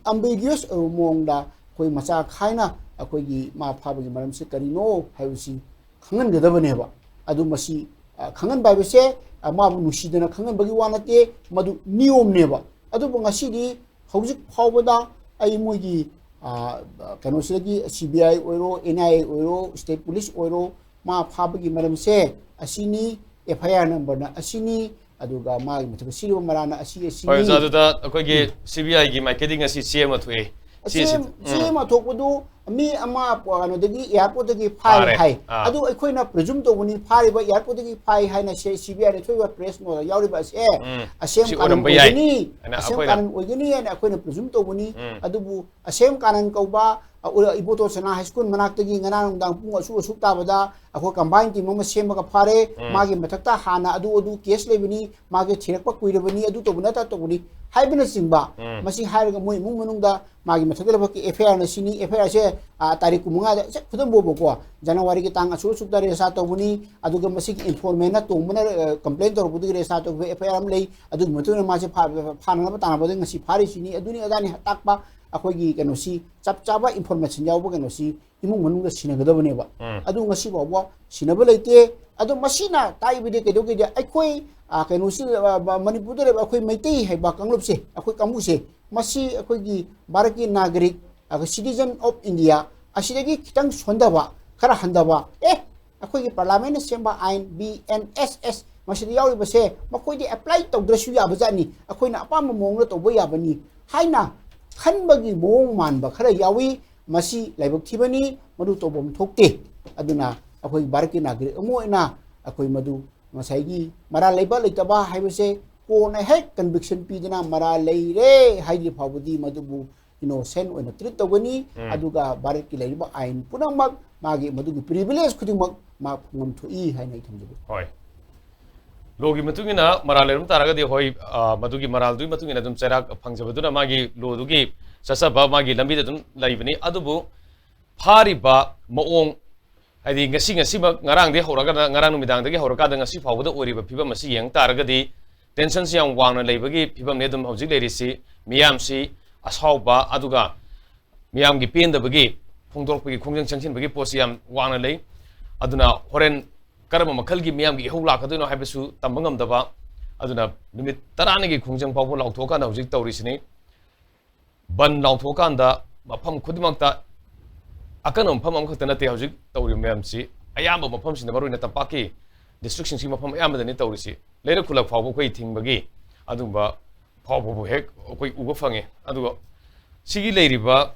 ꯑꯝꯕꯤꯒ꯭ꯌꯨꯁ ꯑꯣꯏꯕ ꯃꯑꯣꯡꯗ ꯑꯩꯈꯣꯏ ꯃꯆꯥ ꯈꯥꯏꯅ ꯑꯩꯈꯣꯏꯒꯤ ꯃꯥ ꯐꯥꯕꯒꯤ ꯃꯔꯝꯁꯤ ꯀꯔꯤꯅꯣ ꯍꯥꯏꯕꯁꯤ ꯈꯪꯍꯟꯒꯗꯕꯅꯦꯕ꯫ ꯑꯗꯨ ꯃꯁꯤ ꯑ, ꯈꯪꯍꯟꯕ ꯍꯥꯏꯕꯁꯦ, ꯑ, ꯃꯥꯕꯨ ꯅꯨꯡꯁꯤꯗꯅ ꯈꯪꯍꯟꯕꯒꯤ ꯋꯥ ꯅꯠꯇꯦ, ꯃꯗꯨ ꯅꯤꯌꯣꯝꯅꯦꯕ꯫ ꯑꯗꯨꯕꯨ ꯉꯁꯤꯗꯤ ꯍꯧꯖꯤꯛ ꯐꯥꯎꯕꯗ ꯑꯩ ꯃꯣꯏꯒꯤ, ꯑ, ꯀꯩꯅꯣꯁꯤꯗꯒꯤ C B I ꯑꯣꯏꯔꯣ, N I A ꯑꯣꯏꯔꯣ, state police ꯑꯣꯏꯔꯣ, ꯃꯥ ꯐꯥꯕꯒꯤ ꯃꯔꯝꯁꯦ ꯑꯁꯤꯅꯤ, F I R numberꯅ ꯑꯁꯤꯅꯤ, ꯑꯗꯨꯒ ꯃꯥꯒꯤ ꯃꯊꯛꯇ ꯁꯤꯔꯤꯕ ꯃꯔꯥꯅ ꯑꯁꯤ, ꯑꯁꯤꯅꯤ꯫ ꯍꯣꯏ, ꯑꯣꯖꯥ, ꯑꯗꯨꯗ ꯑꯩꯈꯣꯏꯒꯤ C B I ꯒꯤ ꯃꯥꯏꯀꯩꯗꯒꯤ ꯉꯁꯤ ꯆꯦ ꯑꯃ ꯊꯣꯛꯑꯦ꯫ ꯆꯦ, ꯆꯦꯁꯤ, ꯆꯦ ꯎꯝ꯫ ꯑꯃ ꯊꯣꯛꯄꯗꯨ ꯃꯤ ꯑꯃ, ꯀꯩꯅꯣꯗꯒꯤ, airportꯇꯒꯤ ꯐꯥꯔꯦ ꯐꯥꯔꯦ꯫ ꯍꯥꯏ꯫ ꯑꯥ꯫ ꯑꯗꯨ ꯑꯩꯈꯣꯏꯅ presume ꯇꯧꯕꯅꯤ, ꯐꯥꯔꯤꯕ airportꯇꯒꯤ ꯐꯥꯏ ꯍꯥꯏꯅ ꯁꯦ, C B I ꯅ ꯊꯣꯛꯏꯕ press note ꯌꯥꯎꯔꯤꯕ ꯑꯁꯦ ꯎꯝ꯫ ꯑꯁꯦꯝ ꯁꯤ ꯀꯥꯅꯟ ꯑꯣꯏꯔꯝꯕ ꯌꯥꯏ ꯑꯣꯏꯒꯅꯤ, ꯍꯥꯏꯅ ꯑꯁꯦꯝ ꯑꯩꯈꯣꯏꯅ ꯀꯥꯅꯟ ꯑꯣꯏꯒꯅꯤ ꯍꯥꯏꯅ ꯑꯩꯈꯣꯏꯅ presume ꯇꯧꯕꯅꯤ꯫ ꯎꯝ꯫ ꯑꯗꯨꯕꯨ ꯑꯁꯦꯝ ꯀꯥꯅꯟ ꯀꯧꯕ, ꯑ, ꯎꯔ-, ꯏꯕꯣꯇꯣꯟ ꯁꯅꯥ high school ꯃꯅꯥꯛꯇꯒꯤ ꯉꯔꯥꯡ ꯅꯨꯡꯗꯥꯡ ꯄꯨꯡ ꯑꯁꯨꯛ ꯑꯁꯨꯛ ꯇꯥꯕꯗ ꯑꯩꯈꯣꯏ combine team ꯑꯃ ꯁꯦꯝꯃꯒ ꯐꯥꯔꯦ, ꯎꯝ꯫ ꯃꯥꯒꯤ ꯃꯊꯛꯇ ꯍꯥꯟꯅ ꯑꯗꯨ ꯑꯗꯨ case ꯂꯩꯕꯅꯤ, ꯃꯥꯒꯤ ꯊꯤꯔꯛꯄ ꯀꯨꯏꯔꯕꯅꯤ, ꯑꯗꯨ ꯇꯧꯕ ꯅꯠꯇ ꯇꯧꯕꯅꯤ ꯍꯥꯏꯕꯅꯆꯤꯡꯕ, ꯎꯝ꯫ ꯃꯁꯤ ꯍꯥꯏꯔꯒ ꯃꯣꯏ ꯏꯃꯨꯡ ꯃꯅꯨꯡꯗ ꯃꯥꯒꯤ ꯃꯊꯛꯇ ꯂꯩꯕꯥꯛꯀꯤ F I R ꯅ ꯁꯤꯅꯤ, F I R ꯁꯦ, ꯑ, ꯇꯥꯔꯤꯛ ꯀꯨꯟꯃꯉꯥꯗ ꯁꯠ ꯈꯨꯗꯝ ꯕꯣꯕꯀꯣ, January ꯒꯤ ꯇꯥꯡ ꯑꯁꯨꯛ ꯑꯁꯨꯛ ꯇꯔꯦꯠ ꯁꯥ ꯇꯧꯕꯅꯤ, ꯑꯗꯨꯒ ꯃꯁꯤꯒꯤ informant ꯅ ꯇꯣꯡꯕꯅ, ꯑ, complain ꯇꯧꯔꯛꯄꯗꯨꯒꯤ ꯔꯦꯁꯥ ꯇꯧꯕ F I R ꯑꯃ ꯂꯩ, ꯑꯗꯨꯒꯤ ꯃꯇꯨꯡ ꯏꯟꯅ ꯃꯥꯁꯦ ꯐꯥ-, ꯐꯥꯅꯅꯕ ꯇꯥꯟꯅꯕꯗ ꯉꯁꯤ ꯐꯥꯔꯤꯁꯤꯅꯤ, ꯑꯗꯨꯅꯤ ꯑꯗꯥꯅꯤ ꯇꯥꯛꯄ ꯑꯩꯈꯣꯏꯒꯤ ꯀꯩꯅꯣꯁꯤ, ꯆꯞ ꯆꯥꯕ information ꯌꯥꯎꯕ ꯀꯩꯅꯣꯁꯤ ꯏꯃꯨꯡ ꯃꯅꯨꯡꯗ ꯁꯤꯟꯅꯒꯗꯕꯅꯦꯕ꯫ ꯎꯝ꯫ ꯑꯗꯨ ꯉꯁꯤ ꯐꯥꯎꯕ ꯁꯤꯟꯅꯕ ꯂꯩꯇꯦ꯫ ꯑꯗꯣ ꯃꯁꯤꯅ ꯇꯥꯛꯏꯕꯗꯤ ꯀꯩꯗꯧꯒꯦꯗꯤ ꯑꯩꯈꯣꯏ, ꯑ, ꯀꯩꯅꯣꯁꯤ, ꯑ, ꯃ-, ꯃꯅꯤꯄꯨꯔꯗ ꯂꯩꯕ ꯑꯩꯈꯣꯏ ꯃꯩꯇꯩ ꯍꯥꯏꯕ ꯀꯥꯡꯂꯨꯞꯁꯦ, ꯑꯩꯈꯣꯏ ꯀꯥꯡꯕꯨꯁꯦ, ꯃꯁꯤ ꯑꯩꯈꯣꯏꯒꯤ ꯚꯥꯔꯠꯀꯤ ꯅꯥꯒꯔꯤꯛ, ꯑ, citizen of India ꯑꯁꯤꯗꯒꯤ ꯈꯤꯇꯪ ꯁꯣꯟꯊꯕ, ꯈꯔ ꯍꯟꯊꯕ, ꯑꯦ, ꯑꯩꯈꯣꯏꯒꯤ parliament ꯅ ꯁꯦꯝꯕ ꯑꯥꯏꯟ, B N S S, ꯃꯁꯤꯗ ꯌꯥꯎꯔꯤꯕꯁꯦ ꯃꯈꯣꯏꯗꯤ apply ꯇꯧꯗ꯭ꯔꯁꯨ ꯌꯥꯕꯖꯥꯠꯅꯤ, ꯑꯩꯈꯣꯏꯅ ꯑꯄꯥꯝꯕ ꯃꯑꯣꯡꯗ ꯇꯧꯕ ꯌꯥꯕꯅꯤ ꯍꯥꯏꯅ ꯈꯟꯕꯒꯤ ꯃꯑꯣꯡ ꯃꯥꯟꯕ ꯈꯔ ꯌꯥꯎꯏ꯫ ꯃꯁꯤ ꯂꯥꯏꯕꯛ ꯊꯤꯕꯅꯤ, ꯃꯗꯨ ꯇꯧꯐꯝ ꯊꯣꯛꯇꯦ꯫ ꯑꯗꯨꯅ ꯑꯩꯈꯣꯏ ꯚꯥꯔꯠꯀꯤ ꯅꯥꯒꯔꯤꯛ ꯑꯃ ꯑꯣꯏꯅ ꯑꯩꯈꯣꯏ ꯃꯗꯨ ꯉꯁꯥꯏꯒꯤ ꯃꯔꯥꯜ ꯂꯩꯕ ꯂꯩꯇꯕ ꯍꯥꯏꯕꯁꯦ ꯀꯣꯟꯅ ꯍꯦꯛ conviction ꯄꯤꯗꯅ ꯃꯔꯥꯜ ꯂꯩꯔꯦ ꯍꯥꯏꯗ꯭ꯔꯤ ꯐꯥꯎꯕꯗꯤ ꯃꯗꯨꯕꯨ innocent ꯑꯣꯏꯅ treat ꯇꯧꯒꯅꯤ꯫ ꯎꯝ꯫ ꯑꯗꯨꯒ ꯚꯥꯔꯠꯀꯤ ꯂꯩꯔꯤꯕ ꯑꯥꯏꯟ ꯄꯨꯝꯅꯃꯛ, ꯃꯥꯒꯤ ꯃꯗꯨꯒꯤ privilege ꯈꯨꯗꯤꯡꯃꯛ ꯃꯥ ꯐꯪꯐꯝ ꯊꯣꯛꯏ ꯍꯥꯏꯅ ꯑꯩ ꯊꯝꯖꯒꯦ꯫ ꯍꯣꯏ꯫ Law ꯒꯤ ꯃꯇꯨꯡ ꯏꯟꯅ ꯃꯔꯥꯜ ꯂꯩꯔꯝ ꯇꯥꯔꯒꯗꯤ, ꯍꯣꯏ, ꯑ, ꯃꯗꯨꯒꯤ ꯃꯔꯥꯜꯗꯨꯒꯤ ꯃꯇꯨꯡ ꯏꯟꯅ ꯑꯗꯨꯝ ꯆꯩꯔꯥꯛ ꯐꯪꯖꯕꯗꯨꯅ ꯃꯥꯒꯤ law ꯗꯨꯒꯤ ꯆꯠꯆꯕ ꯃꯥꯒꯤ ꯂꯝꯕꯤꯗ ꯑꯗꯨꯝ ꯂꯩꯕꯅꯤ꯫ ꯑꯗꯨꯕꯨ ꯐꯥꯔꯤꯕ ꯃꯑꯣꯡ, ꯍꯥꯏꯗꯤ ꯉꯁꯤ, ꯉꯁꯤꯃꯛ, ꯉꯔꯥꯡꯗꯒꯤ ꯍꯧꯔꯒ, ꯉꯔꯥꯡ ꯅꯨꯃꯤꯗꯥꯡꯗꯒꯤ ꯍꯧꯔꯀꯥꯟꯗ ꯉꯁꯤ ꯐꯥꯎꯕꯗ ꯑꯣꯏꯔꯤꯕ ꯐꯤꯕꯝ ꯑꯁꯤ ꯌꯦꯡ ꯇꯥꯔꯒꯗꯤ, tension ꯁꯤ ꯌꯥꯝ ꯋꯥꯡꯅ ꯂꯩꯕꯒꯤ ꯐꯤꯕꯝꯅꯤ ꯑꯗꯨꯝ ꯍꯧꯖꯤꯛ ꯂꯩꯔꯤꯁꯤ꯫ ꯃꯤꯌꯥꯝꯁꯤ ꯑꯁꯥꯎꯕ, ꯑꯗꯨꯒ ꯃꯤꯌꯥꯝꯒꯤ ꯄꯦꯟꯗꯕꯒꯤ ꯐꯣꯡꯗꯣꯔꯛꯄꯒꯤ, ꯈꯣꯡꯖꯪ ꯆꯪꯁꯤꯟꯕꯒꯤ ꯄꯣꯠꯁꯤ ꯌꯥꯝ ꯋꯥꯡꯅ ꯂꯩ꯫ ꯑꯗꯨꯅ ꯍꯣꯔꯦꯟ ꯀꯔꯝꯕ ꯃꯈꯜꯒꯤ ꯃꯤꯌꯥꯝꯒꯤ ꯏꯍꯧ ꯂꯥꯛꯀꯗꯣꯏꯅꯣ ꯍꯥꯏꯕꯁꯨ ꯇꯝꯕ ꯉꯝꯗꯕ꯫ ꯑꯗꯨꯅ ꯅꯨꯃꯤꯠ ꯇꯔꯥꯅꯤꯒꯤ ꯈꯣꯡꯖꯪ ꯐꯥꯎꯕ ꯂꯥꯎꯊꯣꯛꯑꯀꯥꯟꯗ ꯍꯧꯖꯤꯛ ꯇꯧꯔꯤꯁꯤꯅꯤ꯫ ꯕꯟ ꯂꯥꯎꯊꯣꯛꯑꯀꯥꯟꯗ ꯃꯐꯝ ꯈꯨꯗꯤꯡꯃꯛꯇ, ꯑꯀꯟꯕ ꯃꯐꯝ ꯑꯃꯈꯛꯇ ꯅꯠꯇꯦ ꯍꯧꯖꯤꯛ ꯇꯧꯔꯤꯕ ꯃꯌꯥꯝꯁꯤ, ꯑꯌꯥꯝꯕ ꯃꯐꯝꯁꯤꯡꯗ, ꯃꯔꯨꯑꯣꯏꯅ ꯇꯝꯄꯥꯛꯀꯤ districtꯁꯤꯡꯁꯤ ꯃꯐꯝ ꯑꯌꯥꯝꯕꯗꯅꯤ ꯇꯧꯔꯤꯁꯤ꯫ ꯂꯩꯔꯛ ꯈꯨꯜꯂꯛ ꯐꯥꯎꯕ ꯑꯩꯈꯣꯏ ꯊꯤꯡꯕꯒꯤ ꯑꯗꯨꯒꯨꯝꯕ ꯐꯥꯎꯕꯕꯨ ꯍꯦꯛ ꯑꯩꯈꯣꯏ ꯎꯕ ꯐꯪꯉꯦ꯫ ꯑꯗꯨꯒ ꯁꯤꯒꯤ ꯂꯩꯔꯤꯕ,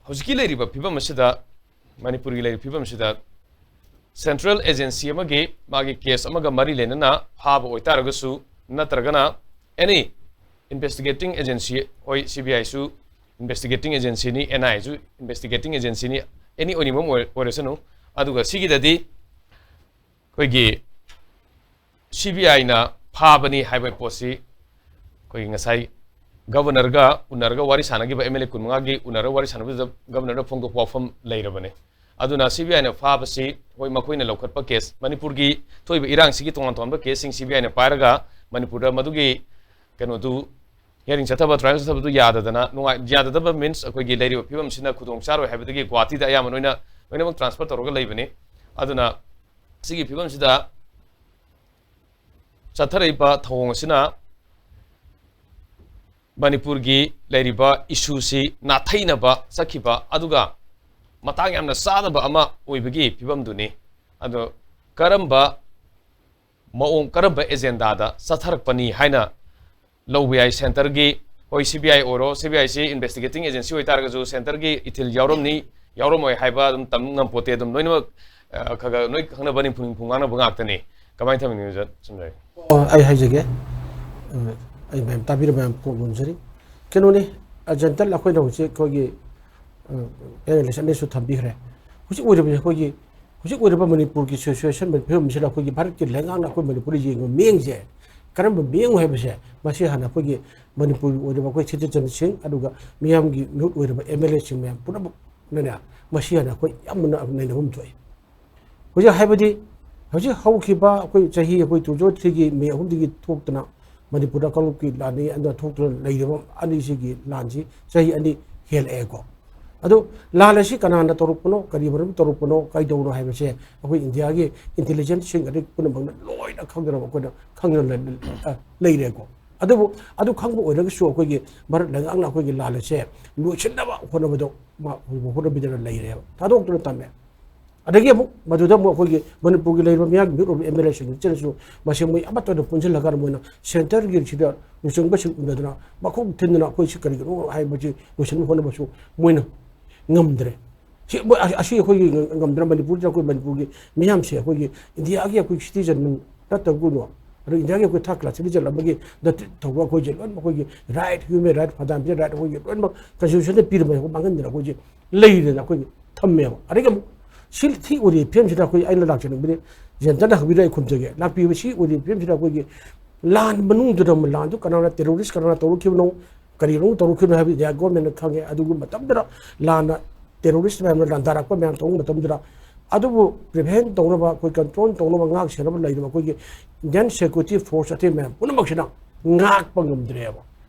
ꯍꯧꯖꯤꯛꯀꯤ ꯂꯩꯔꯤꯕ ꯐꯤꯕꯝ ꯑꯁꯤꯗ, ꯃꯅꯤꯄꯨꯔꯒꯤ ꯂꯩꯔꯤꯕ ꯐꯤꯕꯝ ꯑꯁꯤꯗ central agency ꯑꯃꯒꯤ ꯃꯥꯒꯤ case ꯑꯃꯒ ꯃꯔꯤ ꯂꯩꯅꯅ ꯐꯥꯕ ꯑꯣꯏꯇꯥꯔꯒꯁꯨ, ꯅꯠꯇ꯭ꯔꯒꯅ any investigating agency, ꯍꯣꯏ, CBIꯁꯨ investigating agencyꯅꯤ, NIAꯁꯨ investigating agencyꯅꯤ, any ꯑꯣꯏꯅꯤꯡꯕ ꯑꯃ ꯑꯣꯏ-, ꯑꯣꯏꯔꯁꯅꯨ꯫ ꯑꯗꯨꯒ ꯁꯤꯒꯤꯗꯗꯤ ꯑꯩꯈꯣꯏꯒꯤ CBIꯅ ꯐꯥꯕꯅꯤ ꯍꯥꯏꯕ ꯄꯣꯠꯁꯤ ꯑꯩꯈꯣꯏꯒꯤ ꯉꯁꯥꯏ governorꯒ ꯎꯅꯔꯒ ꯋꯥꯔꯤ ꯁꯥꯟꯅꯈꯤꯕ, MLA ꯀꯨꯟꯃꯉꯥꯒꯤ ꯎꯅꯔꯒ ꯋꯥꯔꯤ ꯁꯥꯟꯅꯕꯗꯨꯗ governorꯗ ꯐꯣꯡꯗꯣꯛꯄ ꯋꯥꯐꯝ ꯂꯩꯔꯕꯅꯤ꯫ ꯑꯗꯨꯅ CBIꯅ ꯐꯥꯕꯁꯤ, ꯍꯣꯏ, ꯃꯈꯣꯏꯅ ꯂꯧꯈꯠꯄ case, ꯃꯅꯤꯄꯨꯔꯒꯤ ꯊꯣꯛꯏꯕ ꯏꯔꯥꯡꯁꯤꯒꯤ ꯇꯣꯉꯥꯟ ꯇꯣꯉꯥꯟꯕ caseꯁꯤꯡ CBIꯅ ꯄꯥꯏꯔꯒ ꯃꯅꯤꯄꯨꯔꯗ ꯃꯗꯨꯒꯤ ꯀꯩꯅꯣꯗꯨ, hearing ꯆꯠꯊꯕ, trial ꯆꯠꯊꯕꯗꯨ ꯌꯥꯗꯗꯅ, ꯅꯨꯡꯉꯥꯏ-, ꯌꯥꯗꯗꯕ means ꯑꯩꯈꯣꯏꯒꯤ ꯂꯩꯔꯤꯕ ꯐꯤꯕꯝꯁꯤꯅ ꯈꯨꯗꯣꯡ ꯆꯥꯔꯣꯏ ꯍꯥꯏꯕꯗꯒꯤ ꯒꯨꯋꯥꯍꯥꯇꯤꯗ ꯑꯌꯥꯝꯕ ꯂꯣꯏꯅ, ꯂꯣꯏꯅꯃꯛ transfer ꯇꯧꯔꯒ ꯂꯩꯕꯅꯤ꯫ ꯑꯗꯨꯅ ꯁꯤꯒꯤ ꯐꯤꯕꯝꯁꯤꯗ ꯆꯠꯊꯔꯛꯏꯕ ꯊꯧꯑꯣꯡ ꯑꯁꯤꯅ ꯃꯅꯤꯄꯨꯔꯒꯤ ꯂꯩꯔꯤꯕ issueꯁꯤ ꯅꯥꯊꯩꯅꯕ ꯆꯠꯈꯤꯕ, ꯑꯗꯨꯒ ꯃꯇꯥꯡ ꯌꯥꯝꯅ ꯆꯥꯗꯕ ꯑꯃ ꯑꯣꯏꯕꯒꯤ ꯐꯤꯕꯝꯗꯨꯅꯤ꯫ ꯑꯗꯣ ꯀꯔꯝꯕ ꯃꯑꯣꯡ, ꯀꯔꯝꯕ agendaꯗ ꯆꯠꯊꯔꯛꯄꯅꯤ ꯍꯥꯏꯅ ꯂꯧꯕ ꯌꯥꯏ? Centreꯒꯤ, ꯍꯣꯏ, CBI ꯑꯣꯏꯔꯣ, CBIꯁꯤ investigating agency ꯑꯣꯏꯇꯥꯔꯒꯁꯨ centreꯒꯤ ꯏꯊꯤꯜ ꯌꯥꯎꯔꯝꯅꯤ, ꯌꯥꯎꯔꯝꯃꯣꯏ ꯍꯥꯏꯕ ꯑꯗꯨꯝ ꯇꯝ ꯉꯝꯄꯣꯠꯇꯦ꯫ ꯑꯗꯨꯝ ꯂꯣꯏꯅꯃꯛ, ꯑ, ꯈꯔ ꯈꯔ ꯅꯣꯏ ꯈꯪꯅꯕ ꯅꯤꯡꯐꯨ ꯅꯤꯡꯐꯨ ꯉꯥꯡꯅꯕ ꯉꯥꯛꯇꯅꯤ꯫ ꯀꯃꯥꯏꯅ ꯊꯝꯕꯤꯅꯤꯡꯉꯤꯅꯣ, ꯁꯨꯝ ꯂꯩ꯫ ꯑꯣ, ꯑꯩ ꯍꯥꯏꯖꯒꯦ꯫ ꯑ, ꯑꯩ ꯃꯌꯥꯝ ꯇꯥꯕꯤꯔ ꯃꯌꯥꯝ ꯀꯣꯛ ꯅꯣꯟꯖꯔꯤ꯫ ꯀꯩꯅꯣꯅꯤ, ꯑ, ꯖꯟꯇꯔ ꯑꯩꯈꯣꯏꯅ ꯍꯧꯖꯤꯛ ꯑꯩꯈꯣꯏꯒꯤ, ꯑ, analyst ꯑꯅꯤꯁꯨ ꯊꯝꯕꯤꯈ꯭ꯔꯦ꯫ ꯍꯧꯖꯤꯛ ꯑꯣꯏꯔꯤꯕ ꯑꯩꯈꯣꯏꯒꯤ, ꯍꯧꯖꯤꯛ ꯑꯣꯏꯔꯤꯕ ꯃꯅꯤꯄꯨꯔꯒꯤ situation ꯐꯤꯕꯝꯁꯤꯗ ꯑꯩꯈꯣꯏꯒꯤ ꯚꯥꯔꯠꯀꯤ ꯂꯩꯉꯥꯛꯅ ꯑꯩꯈꯣꯏ ꯃꯅꯤꯄꯨꯔꯗ ꯌꯦꯡꯕ ꯃꯤꯠꯌꯦꯡꯁꯦ ꯀꯔꯝꯕ ꯃꯤꯠꯌꯦꯡ ꯍꯥꯏꯕꯁꯦ, ꯃꯁꯤ ꯍꯥꯟꯅ ꯑꯩꯈꯣꯏꯒꯤ ꯃꯅꯤꯄꯨꯔꯒꯤ ꯑꯣꯏꯔꯤꯕ ꯑꯩꯈꯣꯏ citizenꯁꯤꯡ, ꯑꯗꯨꯒ ꯃꯤꯌꯥꯝꯒꯤ ꯃꯤꯍꯨꯠ ꯑꯣꯏꯔꯤꯕ MLAꯁꯤꯡ ꯃꯌꯥꯝ ꯄꯨꯝꯅꯃꯛꯅꯅꯦ, ꯃꯁꯤ ꯍꯥꯟꯅ ꯑꯩꯈꯣꯏ ꯌꯥꯝꯅ ꯅꯩꯅꯕ ꯑꯃ ꯊꯣꯛꯏ꯫ ꯍꯧꯖꯤꯛ ꯍꯥꯏꯕꯗꯤ, ꯍꯧꯖꯤꯛ ꯍꯧꯈꯤꯕ ꯑꯩꯈꯣꯏ ꯆꯍꯤ, ꯑꯩꯈꯣꯏ two thousand threeꯒꯤ May ꯑꯍꯨꯝꯗꯒꯤ ꯊꯣꯛꯇꯅ ꯃꯅꯤꯄꯨꯔꯗ ꯀꯥꯡꯂꯨꯞꯀꯤ ꯂꯥꯟꯅꯤ ꯑꯗꯨꯅ ꯊꯣꯛꯇꯨꯅ ꯂꯩꯔꯤꯕ ꯑꯅꯤꯁꯤꯒꯤ ꯂꯥꯟꯁꯤ ꯆꯍꯤ ꯑꯅꯤ ꯍꯦꯜꯂꯛꯑꯦꯀꯣ꯫ ꯑꯗꯣ ꯂꯥꯟ ꯑꯁꯤ ꯀꯅꯥꯅ ꯇꯧꯔꯛꯄꯅꯣ, ꯀꯔꯤ ꯃꯔꯝ ꯇꯧꯔꯛꯄꯅꯣ, ꯀꯩꯗꯧꯅꯣ ꯍꯥꯏꯕꯁꯦ ꯑꯩꯈꯣꯏ ꯏꯟꯗꯤꯌꯥꯒꯤ ꯏꯟꯇꯦꯂꯤꯖꯦꯟꯁꯁꯤꯡ ꯑꯗꯩ ꯄꯨꯝꯅꯃꯛꯅ ꯂꯣꯏꯅ ꯈꯪꯗꯅꯕ ꯑꯩꯈꯣꯏꯅ ꯈꯪꯗꯅ ꯂꯩ-, ꯑ, ꯂꯩꯔꯦꯀꯣ꯫ ꯑꯗꯨꯕꯨ ꯑꯗꯨ ꯈꯪꯕ ꯑꯣꯏꯔꯒꯁꯨ ꯑꯩꯈꯣꯏꯒꯤ ꯚꯥꯔꯠ ꯂꯩꯉꯥꯛꯅ ꯑꯩꯈꯣꯏꯒꯤ ꯂꯥꯟ ꯑꯁꯦ ꯂꯣꯏꯁꯤꯟꯅꯕ ꯍꯣꯠꯅꯕꯗꯣ ꯃꯥ ꯍꯧꯖꯤꯛꯐꯥꯎ ꯍꯣꯠꯅꯕꯤꯗꯅ ꯂꯩꯔꯦꯕ, ꯊꯥꯗꯣꯛꯇꯨꯅ ꯊꯝꯃꯦ꯫ ꯑꯗꯒꯤ ꯑꯃꯨꯛ ꯃꯗꯨꯗ ꯑꯃꯨꯛ ꯑꯩꯈꯣꯏꯒꯤ ꯃꯅꯤꯄꯨꯔꯒꯤ ꯂꯩꯔꯤꯕ ꯃꯤꯌꯥꯝꯒꯤ ꯃꯤꯍꯨꯠ ꯑꯣꯏꯕ ꯑꯦꯝ ꯑꯦꯜ ꯑꯦꯁꯤꯡ ꯏꯆꯤꯟꯅꯁꯨ ꯃꯁꯤ ꯃꯣꯏ ꯑꯃꯠꯇ ꯑꯣꯏꯅ ꯄꯨꯟꯁꯤꯜꯂꯒ ꯃꯣꯏꯅ ꯁꯦꯟꯇꯔꯒꯤꯁꯤꯗ ꯂꯨꯆꯤꯡꯕꯁꯤꯡ ꯎꯅꯗꯅ ꯃꯈꯣꯡ ꯊꯤꯟꯗꯅ ꯑꯩꯈꯣꯏ ꯁꯤ ꯀꯔꯤꯒꯤꯅꯣ ꯍꯥꯏꯕꯁꯤ ꯂꯣꯏꯁꯤꯟꯅꯕ ꯍꯣꯠꯅꯕꯁꯨ ꯃꯣꯏꯅ ꯉꯝꯗ꯭ꯔꯦ꯫ ꯁꯤ ꯃꯣꯏ ꯑ-, ꯑꯁꯤ ꯑꯩꯈꯣꯏꯒꯤ ꯉꯝꯗꯅ ꯃꯅꯤꯄꯨꯔꯗ ꯑꯩꯈꯣꯏ ꯃꯅꯤꯄꯨꯔꯒꯤ ꯃꯤꯌꯥꯝꯁꯦ ꯑꯩꯈꯣꯏꯒꯤ ꯏꯟꯗꯤꯌꯥꯒꯤ ꯑꯩꯈꯣꯏ ꯁꯤꯇꯤꯖꯟ ꯅꯠꯇꯕꯒꯨꯝꯕ, ꯑꯗꯣ ꯏꯟꯗꯤꯌꯥꯒꯤ ꯑꯩꯈꯣꯏ ꯊꯥꯔꯠ ꯀ꯭ꯂꯥꯁ ꯁꯤꯇꯤꯖꯟ ꯑꯃꯒꯤ ꯗ ꯇ꯭ꯔꯤꯠ ꯇꯧꯕ ꯑꯩꯈꯣꯏꯁꯦ ꯂꯣꯏꯅꯃꯛ ꯑꯩꯈꯣꯏꯒꯤ right, human right, fundamental right ꯑꯩꯈꯣꯏꯒꯤ ꯂꯣꯏꯅꯃꯛ ꯀꯟꯁꯇꯤꯇ꯭ꯌꯨꯁꯟꯗ ꯄꯤꯔꯝꯕ ꯑꯩꯈꯣꯏ ꯃꯥꯡꯍꯟꯗꯅ ꯑꯩꯈꯣꯏꯁꯦ ꯂꯩꯔꯦꯅ ꯑꯩꯈꯣꯏꯒꯤ ꯊꯝꯃꯦꯕ꯫ ꯑꯗꯒꯤ ꯑꯃꯨꯛ ꯁꯤ ꯊꯤ ꯑꯣꯏꯔꯤ ꯐꯤꯕꯝꯁꯤꯗ ꯑꯩꯈꯣꯏ ꯑꯩꯅ ꯂꯥꯛꯆꯅꯤꯡꯕꯗꯤ ꯖꯦꯟꯇꯔꯗ ꯍꯪꯕꯤꯔ ꯑꯩ ꯈꯨꯝꯖꯒꯦ꯫ ꯂꯥꯛꯄꯤꯕ ꯁꯤ ꯑꯣꯏꯔꯤ ꯐꯤꯕꯝꯁꯤꯗ ꯑꯩꯈꯣꯏꯒꯤ ꯂꯥꯟ ꯃꯅꯨꯡꯗꯨꯗ ꯑꯃ ꯂꯥꯟꯗꯨ ꯀꯅꯥꯅ ꯇꯦꯔꯣꯔꯤꯁ ꯀꯅꯥꯅ ꯇꯧꯔꯛꯈꯤꯕꯅꯣ, ꯀꯔꯤꯅꯣ ꯇꯧꯔꯛꯈꯤꯕꯅꯣ ꯍꯥꯏꯕꯗꯤ ꯏꯟꯗꯤꯌꯥ ꯒꯣꯔꯃꯦꯟꯅ ꯈꯪꯉꯦ꯫ ꯑꯗꯨꯒꯤ ꯃꯇꯝꯗꯨꯗ ꯂꯥꯟꯅ ꯇꯦꯔꯣꯔꯤꯁ ꯃꯌꯥꯝꯅ ꯂꯥꯟꯗꯥꯔꯛꯄ ꯃꯌꯥꯝ ꯇꯧꯕ ꯃꯇꯝꯗꯨꯗ ꯑꯗꯨꯕꯨ ꯄ꯭ꯔꯤꯚꯦꯟ ꯇꯧꯅꯕ, ꯑꯩꯈꯣꯏ ꯀꯟꯇ꯭ꯔꯣꯜ ꯇꯧꯅꯕ, ꯉꯥꯛ ꯁꯦꯟꯅꯕ ꯂꯩꯔꯤꯕ ꯑꯩꯈꯣꯏꯒꯤ ꯏꯟꯗꯤꯌꯥꯟ ꯁꯦꯀ꯭ꯌꯨꯔꯤꯇꯤ ꯐꯣꯔꯁ ꯑꯇꯩ ꯃꯌꯥꯝ ꯄꯨꯝꯅꯃꯛꯁꯤꯅ ꯉꯥꯛꯄ ꯉꯝꯗ꯭ꯔꯦꯕ꯫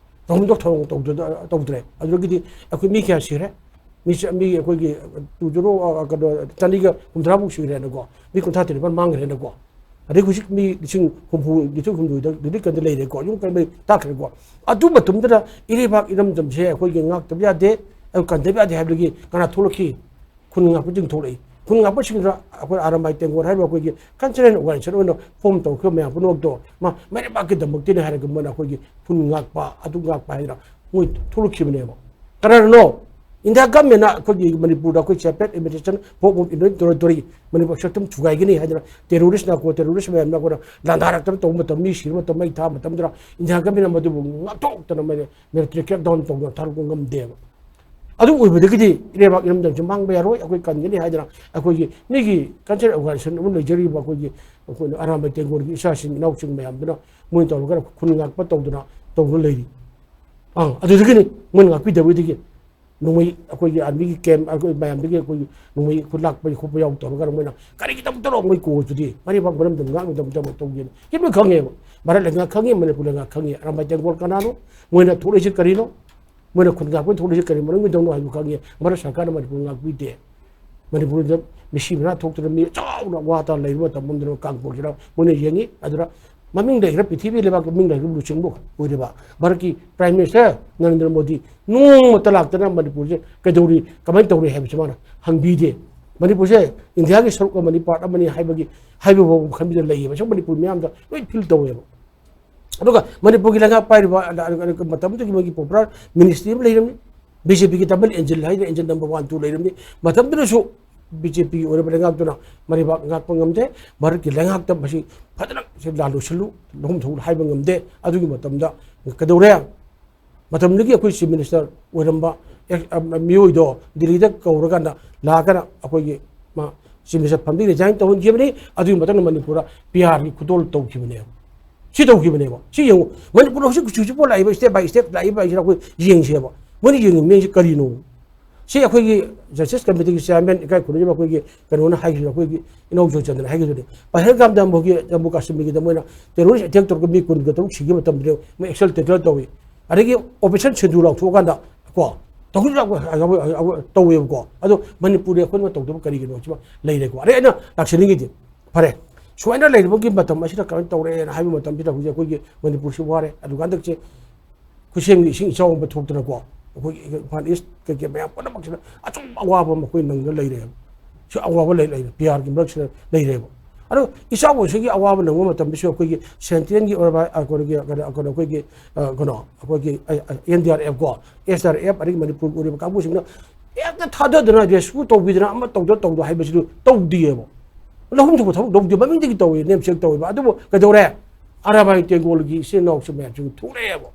ꯇꯧꯐꯝ ꯊꯣꯛ ꯊꯧꯔꯥꯡ ꯇꯧꯗ-, ꯇꯧꯗ꯭ꯔꯦ꯫ ꯑꯗꯨꯗꯒꯤꯗꯤ ꯑꯩꯈꯣꯏ ꯃꯤ ꯀꯌꯥ ꯁꯤꯔꯦ? ꯃꯤ ꯆ-, ꯃꯤ ꯑꯩꯈꯣꯏꯒꯤ ꯇꯨ ꯖꯦꯔꯣ, ꯑ, ꯀꯩꯅꯣ, ꯆꯅꯤꯒ ꯍꯨꯝꯗ꯭ꯔꯥꯃꯨꯛ ꯁꯤꯔꯦꯅꯀꯣ꯫ ꯃꯤ ꯀꯨꯟꯊ꯭ꯔꯥ ꯇꯔꯦꯠ ꯅꯤꯄꯥꯜ ꯃꯥꯡꯈ꯭ꯔꯦꯅꯀꯣ꯫ ꯑꯗꯩ ꯍꯧꯖꯤꯛ ꯃꯤ ꯂꯤꯁꯤꯡ ꯍꯨꯝꯐꯨ, ꯂꯤꯁꯤꯡ ꯍꯨꯝꯐꯨꯗ ꯔꯤꯂꯤꯐ ꯀꯦꯝꯗ ꯂꯩꯔꯦꯀꯣ, ꯌꯨꯝ ꯀꯩ ꯂꯣꯏ ꯇꯥꯛꯈ꯭ꯔꯦꯀꯣ꯫ ꯑꯗꯨ ꯃꯇꯝꯗꯨꯗ ꯏꯔꯩꯕꯥꯛ ꯏꯔꯝꯗꯝꯁꯦ ꯑꯩꯈꯣꯏꯒꯤ ꯉꯥꯛꯇꯕ ꯌꯥꯗꯦ, ꯑꯗꯨ ꯀꯟꯗꯕ ꯌꯥꯗꯦ ꯍꯥꯏꯕꯗꯒꯤ ꯀꯅꯥ ꯊꯣꯛꯂꯛꯈꯤ? ꯈꯨꯟ ꯉꯥꯛꯄꯁꯤꯡ ꯊꯣꯛꯂꯛꯏ꯫ ꯈꯨꯟ ꯉꯥꯛꯄꯁꯤꯡꯗꯨꯅ ꯑꯩꯈꯣꯏ ꯑꯔꯥꯝꯕꯥꯏ ꯇꯦꯡꯒꯣꯜ ꯍꯥꯏꯔꯤꯕ ꯑꯩꯈꯣꯏꯒꯤ ꯀꯜꯆꯔꯦꯜ ꯑꯣꯔꯒꯅꯥꯏꯖꯦꯁꯟ ꯑꯣꯏꯅ ꯐꯣꯝ ꯇꯧꯈꯤꯕ ꯃꯌꯥꯝ ꯄꯨꯝꯅꯃꯛꯇꯣ ꯃꯥ ꯃꯥꯏꯔꯩꯕꯥꯛꯀꯤꯗꯃꯛꯇꯅꯤ ꯍꯥꯏꯔꯒ ꯃꯣꯏꯅ ꯑꯩꯈꯣꯏꯒꯤ ꯈꯨꯟ ꯉꯥꯛꯄ, ꯑꯗꯨ ꯉꯥꯛꯄ ꯍꯥꯏꯗꯅ ꯃꯣꯏ ꯊꯣꯛꯂꯛꯈꯤꯕꯅꯦꯕ꯫ ꯀꯅꯥꯅꯅꯣ? ꯏꯟꯗꯤꯌꯥ ꯒꯃꯦꯟꯅ ꯑꯩꯈꯣꯏꯒꯤ ꯃꯅꯤꯄꯨꯔꯗ ꯑꯩꯈꯣꯏ separate administration form of Union Territory, Manipur system ꯊꯨꯒꯥꯏꯒꯅꯤ ꯍꯥꯏꯗꯅ ꯇꯦꯔꯣꯔꯤꯁ, ꯅꯥꯔꯀꯣ ꯇꯦꯔꯣꯔꯤꯁ ꯃꯌꯥꯝꯅ ꯑꯩꯈꯣꯏꯅ ꯂꯥꯟꯗꯥꯔꯛꯇꯅ ꯇꯧꯕ ꯃꯇꯝ, ꯃꯤ ꯁꯤꯕ ꯃꯇꯝ, ꯃꯩ ꯊꯥꯕ ꯃꯇꯝꯗꯨꯗ ꯏꯟꯗꯤꯌꯥ ꯒꯃꯦꯟꯅ ꯃꯗꯨꯕꯨ ꯉꯥꯛꯊꯣꯛꯇꯅ ꯃꯣꯏꯅ military crackdown ꯇꯧꯗꯅ ꯊꯥꯗꯣꯛꯄ ꯉꯝꯗꯦꯕ꯫ ꯑꯗꯨ ꯑꯣꯏꯕꯗꯒꯤꯗꯤ ꯏꯔꯩꯕꯥꯛ ꯏꯔꯝꯗꯝꯁꯤ ꯃꯥꯡꯕ ꯌꯥꯔꯣꯏ, ꯑꯩꯈꯣꯏ ꯀꯟꯒꯅꯤ ꯍꯥꯏꯗꯅ ꯑꯩꯈꯣꯏꯒꯤ ꯃꯤꯒꯤ cultural organization ꯑꯃ ꯂꯩꯖꯔꯤꯕ ꯑꯩꯈꯣꯏꯒꯤ, ꯑꯩꯈꯣꯏꯅ ꯑꯔꯥꯝꯕꯥꯏ ꯇꯦꯡꯒꯣꯜꯒꯤ ꯏꯆꯥꯁꯤꯡ ꯏꯅꯥꯎꯁꯤꯡ ꯃꯌꯥꯝꯗꯨꯅ ꯃꯣꯏꯅ ꯇꯧꯔꯒ ꯈꯨꯟ ꯉꯥꯛꯄ ꯇꯧꯗꯅ ꯇꯧꯗꯨꯅ ꯂꯩꯔꯤ꯫ ꯑꯥ, ꯑꯗꯨꯗꯒꯤꯅꯤ ꯃꯣꯏꯅ ꯉꯥꯛꯄꯤꯗꯕꯗꯒꯤ ꯅꯣꯡꯃꯩ ꯑꯩꯈꯣꯏꯒꯤ army ꯒꯤ camp ꯑꯩꯈꯣꯏ ꯃꯌꯥꯝꯗꯒꯤ ꯑꯩꯈꯣꯏꯒꯤ ꯅꯣꯡꯃꯩ ꯑꯩꯈꯣꯏ ꯂꯥꯛꯄ ꯈꯣꯠꯄ ꯌꯥꯎ ꯇꯧꯔꯒ ꯃꯣꯏꯅ ꯀꯔꯤꯒꯤꯗꯃꯛꯇꯅꯣ ꯃꯣꯏ ꯀꯣꯜꯗꯨꯗꯤ ꯃꯔꯩꯕꯥꯛ ꯃꯔꯝꯗꯝ ꯉꯥꯛꯅꯗꯃꯛꯇ ꯇꯧꯒꯦꯅ ꯁꯤ ꯂꯣꯏ ꯈꯪꯉꯦꯕ꯫ ꯚꯥꯔꯠ ꯂꯩꯉꯥꯛ ꯈꯪꯉꯤ, ꯃꯅꯤꯄꯨꯔ ꯂꯩꯉꯥꯛ ꯈꯪꯉꯤ, ꯑꯔꯥꯝꯕꯥꯏ ꯇꯦꯡꯒꯣꯜ ꯀꯅꯥꯅꯣ, ꯃꯣꯏꯅ ꯊꯣꯛꯂꯛꯏꯁꯤ ꯀꯔꯤꯅꯣ? ꯃꯣꯏꯅ ꯈꯨꯟ ꯉꯥꯛꯄ ꯊꯣꯛꯂꯤꯁꯦ ꯀꯔꯤ ꯃꯔꯝꯒꯤꯗꯧꯅꯣ ꯍꯥꯏꯕ ꯈꯪꯉꯤ꯫ ꯚꯥꯔꯠ ꯁꯔꯀꯥꯔꯅ ꯃꯅꯤꯄꯨꯔ ꯉꯥꯛꯄꯤꯗꯦ꯫ ꯃꯅꯤꯄꯨꯔꯗ ꯃꯤꯁꯤ ꯃꯤꯅꯥ ꯊꯣꯛꯇꯅ ꯃꯤ ꯆꯥꯎꯅ ꯑꯋꯥ ꯑꯇꯥ ꯂꯩꯕ ꯃꯇꯝ ꯑꯃꯗꯅ ꯀꯥꯡꯄꯣꯛꯁꯤꯗ ꯃꯣꯏꯅ ꯌꯦꯡꯉꯤ꯫ ꯑꯗꯨꯅ ꯃꯃꯤꯡ ꯂꯩꯈ꯭ꯔ, ꯄ꯭ꯔꯤꯊꯤꯕꯤ ꯂꯩꯕꯥꯛꯀꯤ ꯃꯃꯤꯡ ꯂꯩꯈ꯭ꯔꯕ ꯂꯨꯆꯤꯡꯕ ꯑꯣꯏꯔꯤꯕ ꯚꯥꯔꯠꯀꯤ Prime Minister ꯅꯔꯦꯟꯗ꯭ꯔ ꯃꯣꯗꯤ ꯅꯣꯡꯃꯇ ꯂꯥꯛꯇꯅ ꯃꯅꯤꯄꯨꯔꯁꯦ ꯀꯩꯗꯧꯔꯤ, ꯀꯃꯥꯏꯅ ꯇꯧꯔꯤ ꯍꯥꯏꯕꯁꯤ ꯃꯥꯅ ꯍꯪꯕꯤꯗꯦ꯫ ꯃꯅꯤꯄꯨꯔꯁꯦ ꯏꯟꯗꯤꯌꯥꯒꯤ ꯁꯔꯨꯛ ꯑꯃꯅꯤ, part ꯑꯃꯅꯤ ꯍꯥꯏꯕꯒꯤ, ꯍꯥꯏꯕ ꯐꯥꯎꯕ ꯈꯟꯕꯤꯗ ꯂꯩꯌꯦꯕ꯫ ꯁꯨꯝ ꯃꯅꯤꯄꯨꯔ ꯃꯤꯌꯥꯝꯗ ꯂꯣꯏ feel ꯇꯧꯋꯦꯕ꯫ ꯑꯗꯨꯒ ꯃꯅꯤꯄꯨꯔꯒꯤ ꯂꯩꯉꯥꯛ ꯄꯥꯏꯔꯤꯕ, ꯑ, ꯑ, ꯃꯇꯝꯗꯨꯒꯤ ꯃꯣꯏꯒꯤ popular ministry ꯑꯃ ꯂꯩꯔꯝꯃꯤ꯫ ꯕꯤ ꯖꯦ ꯄꯤꯒꯤ double engine ꯍꯥꯏꯗꯅ engine number one, two ꯂꯩꯔꯝꯃꯤ꯫ ꯃꯇꯝꯗꯨꯗꯁꯨ ꯕꯤ ꯖꯦ ꯄꯤꯒꯤ ꯑꯣꯏꯔꯕ ꯂꯩꯉꯥꯛꯇꯨꯅ ꯃꯔꯩꯕꯥꯛ ꯉꯥꯛꯄ ꯉꯝꯗꯦ꯫ ꯚꯥꯔꯠꯀꯤ ꯂꯩꯉꯥꯛꯇ ꯃꯁꯤ ꯐꯖꯅ ꯁꯤ ꯂꯥꯜꯂꯨ ꯁꯤꯜꯂꯨ, ꯂꯧꯐꯝ ꯊꯣꯛꯅ ꯍꯥꯏꯕ ꯉꯝꯗꯦ꯫ ꯑꯗꯨꯒꯤ ꯃꯇꯝꯗ ꯀꯩꯗꯧꯔꯦ? ꯃꯇꯝꯗꯨꯒꯤ ꯑꯩꯈꯣꯏ Chief Minister ꯑꯣꯏꯔꯝꯕ ꯑꯦꯛ-, ꯑ, ꯃꯤꯑꯣꯏꯗꯣ ꯗꯤꯜꯂꯤꯗ ꯀꯧꯔꯀꯥꯟꯗ ꯂꯥꯛꯑꯒꯅ ꯑꯩꯈꯣꯏꯒꯤ ꯃꯥ Chief Minister ꯐꯝꯗꯒꯤ resign ꯇꯧꯍꯟꯈꯤꯕꯅꯤ꯫ ꯑꯗꯨꯒꯤ ꯃꯇꯨꯡꯗ ꯃꯅꯤꯄꯨꯔꯗ ꯄꯤ ꯑꯥꯔꯒꯤ ꯈꯨꯗꯣꯜ ꯇꯧꯈꯤꯕꯅꯦꯕ꯫ ꯁꯤ ꯇꯧꯈꯤꯕꯅꯦꯕ꯫ ꯁꯤ ꯌꯦꯡꯉꯨ, ꯃꯅꯤꯄꯨꯔꯗ ꯍꯧꯖꯤꯛ ꯍꯧꯖꯤꯛ ꯄꯣꯠ ꯂꯥꯛꯏꯕ step by step ꯂꯥꯛꯏꯕ ꯍꯥꯏꯁꯤꯅ ꯑꯩꯈꯣꯏ ꯌꯦꯡꯁꯦꯕ꯫ ꯃꯣꯏꯅ ꯌꯦꯡꯉꯤꯕ ꯃꯤꯁꯤ ꯀꯔꯤꯅꯣ? ꯁꯤ ꯑꯩꯈꯣꯏꯒꯤ Justice Committeeꯒꯤ chairman ꯏꯀꯥꯏ ꯈꯨꯝꯅꯖꯕ ꯑꯩꯈꯣꯏꯒꯤ ꯀꯩꯅꯣꯅ ꯍꯥꯏꯈꯤꯕ, ꯑꯩꯈꯣꯏꯒꯤ ꯏꯅꯥꯎ ꯖꯣꯏꯆꯟꯗ꯭ꯔꯅ ꯍꯥꯏꯈꯤꯕꯗꯨꯅꯤ꯫ ꯄꯍꯜꯒꯥꯝꯗ ꯑꯃꯨꯛꯀꯤ ꯖꯝꯃꯨ ꯀꯥꯁꯃꯤꯔꯒꯤꯗ ꯃꯣꯏꯅ terrorist attack ꯇꯧꯔꯒ ꯃꯤ ꯀꯨꯟꯒ ꯇꯔꯨꯛ ꯁꯤꯈꯤꯕ ꯃꯇꯝꯗꯨꯗ ꯃꯣꯏ action taker ꯇꯧꯏ꯫ ꯑꯗꯒꯤ Operation ꯁꯤꯟꯗꯨ ꯂꯥꯎꯊꯣꯛꯑꯀꯥꯟꯗ ꯀꯣ, ꯇꯧꯕ ꯌꯥꯎꯋꯦꯕꯀꯣ꯫ ꯑꯗꯣ ꯃꯅꯤꯄꯨꯔꯗꯤ ꯑꯩꯈꯣꯏꯅ ꯇꯧꯗꯕ ꯀꯔꯤꯒꯤꯅꯣ ꯁꯤꯃ ꯂꯩꯔꯦꯀꯣ꯫ ꯑꯗꯩ ꯑꯩꯅ ꯂꯥꯛꯆꯅꯤꯡꯉꯤꯗꯤ, ꯐꯔꯦ, ꯁꯨꯃꯥꯏꯅ ꯂꯩꯔꯤꯕꯒꯤ ꯃꯇꯝ ꯑꯁꯤꯗ ꯀꯃꯥꯏꯅ ꯇꯧꯔꯦꯅ ꯍꯥꯏꯕ ꯃꯇꯝꯁꯤꯗ ꯍꯧꯖꯤꯛ ꯑꯩꯈꯣꯏꯒꯤ ꯃꯅꯤꯄꯨꯔꯁꯤ ꯋꯥꯔꯦ꯫ ꯑꯗꯨꯒ ꯍꯟꯗꯛꯁꯦ ꯈꯨꯠꯁꯦꯝꯒꯤ ꯏꯁꯤꯡ ꯏꯆꯥꯎ ꯑꯃ ꯊꯣꯛꯇꯅꯀꯣ, ꯑꯩꯈꯣꯏꯒꯤ ꯏꯝꯐꯥꯜ East ꯀꯩꯀꯩ ꯃꯌꯥꯝ ꯄꯨꯝꯅꯃꯛꯁꯤꯗ ꯑꯆꯧꯕ ꯑꯋꯥꯕ ꯑꯃ ꯑꯩꯈꯣꯏ ꯅꯪꯅ ꯂꯩꯔꯦꯕ꯫ ꯁꯤ ꯑꯋꯥꯕ ꯂꯩ, ꯂꯩꯔꯦ, ꯄꯤ ꯑꯥꯔꯒꯤ ꯃꯔꯛꯁꯤꯗ ꯂꯩꯔꯦꯕ꯫ ꯑꯗꯣ ꯏꯆꯥꯎ ꯑꯁꯤꯒꯤ ꯑꯋꯥꯕ ꯅꯪꯕ ꯃꯇꯝꯗꯁꯨ ꯑꯩꯈꯣꯏꯒꯤ centreꯒꯤ ꯑꯣꯏꯕ, ꯑ, ꯀꯩꯅꯣꯒꯤ, ꯀꯩꯅꯣ, ꯀꯩꯅꯣ, ꯑꯩꯈꯣꯏꯒꯤ, ꯑ, ꯀꯩꯅꯣ, ꯑꯩꯈꯣꯏꯒꯤ, ꯑ, ꯑ, N D R F ꯀꯣ, S D R F, ꯑꯗꯒꯤ ꯃꯅꯤꯄꯨꯔꯒꯤ ꯑꯣꯏꯔꯤꯕ ꯀꯥꯡꯕꯨꯁꯤꯡꯅ ꯍꯦꯛꯇ ꯊꯥꯗꯗꯅ rescue ꯇꯧꯕꯤꯗꯅ ꯑꯃ ꯇꯧꯗ ꯇꯧꯗ ꯍꯥꯏꯕꯁꯤꯗ ꯇꯧꯗꯦꯕ꯫ ꯂꯧꯐꯝ ꯊꯣꯛꯄ ꯊꯕꯛ ꯇꯧꯗꯦ, ꯃꯃꯤꯡꯗꯒꯤ ꯇꯧꯋꯦ, name check ꯇꯧꯋꯦꯕ꯫ ꯑꯗꯨꯕꯨ ꯀꯩꯗꯧꯔꯦ? ꯑꯔꯥꯕꯥꯏ ꯇꯦꯡꯒꯣꯜꯒꯤ ꯏꯆꯤꯟ ꯏꯅꯥꯎꯁꯨ ꯃꯌꯥꯝꯁꯤꯡ ꯊꯣꯛꯂꯛꯑꯦꯕ꯫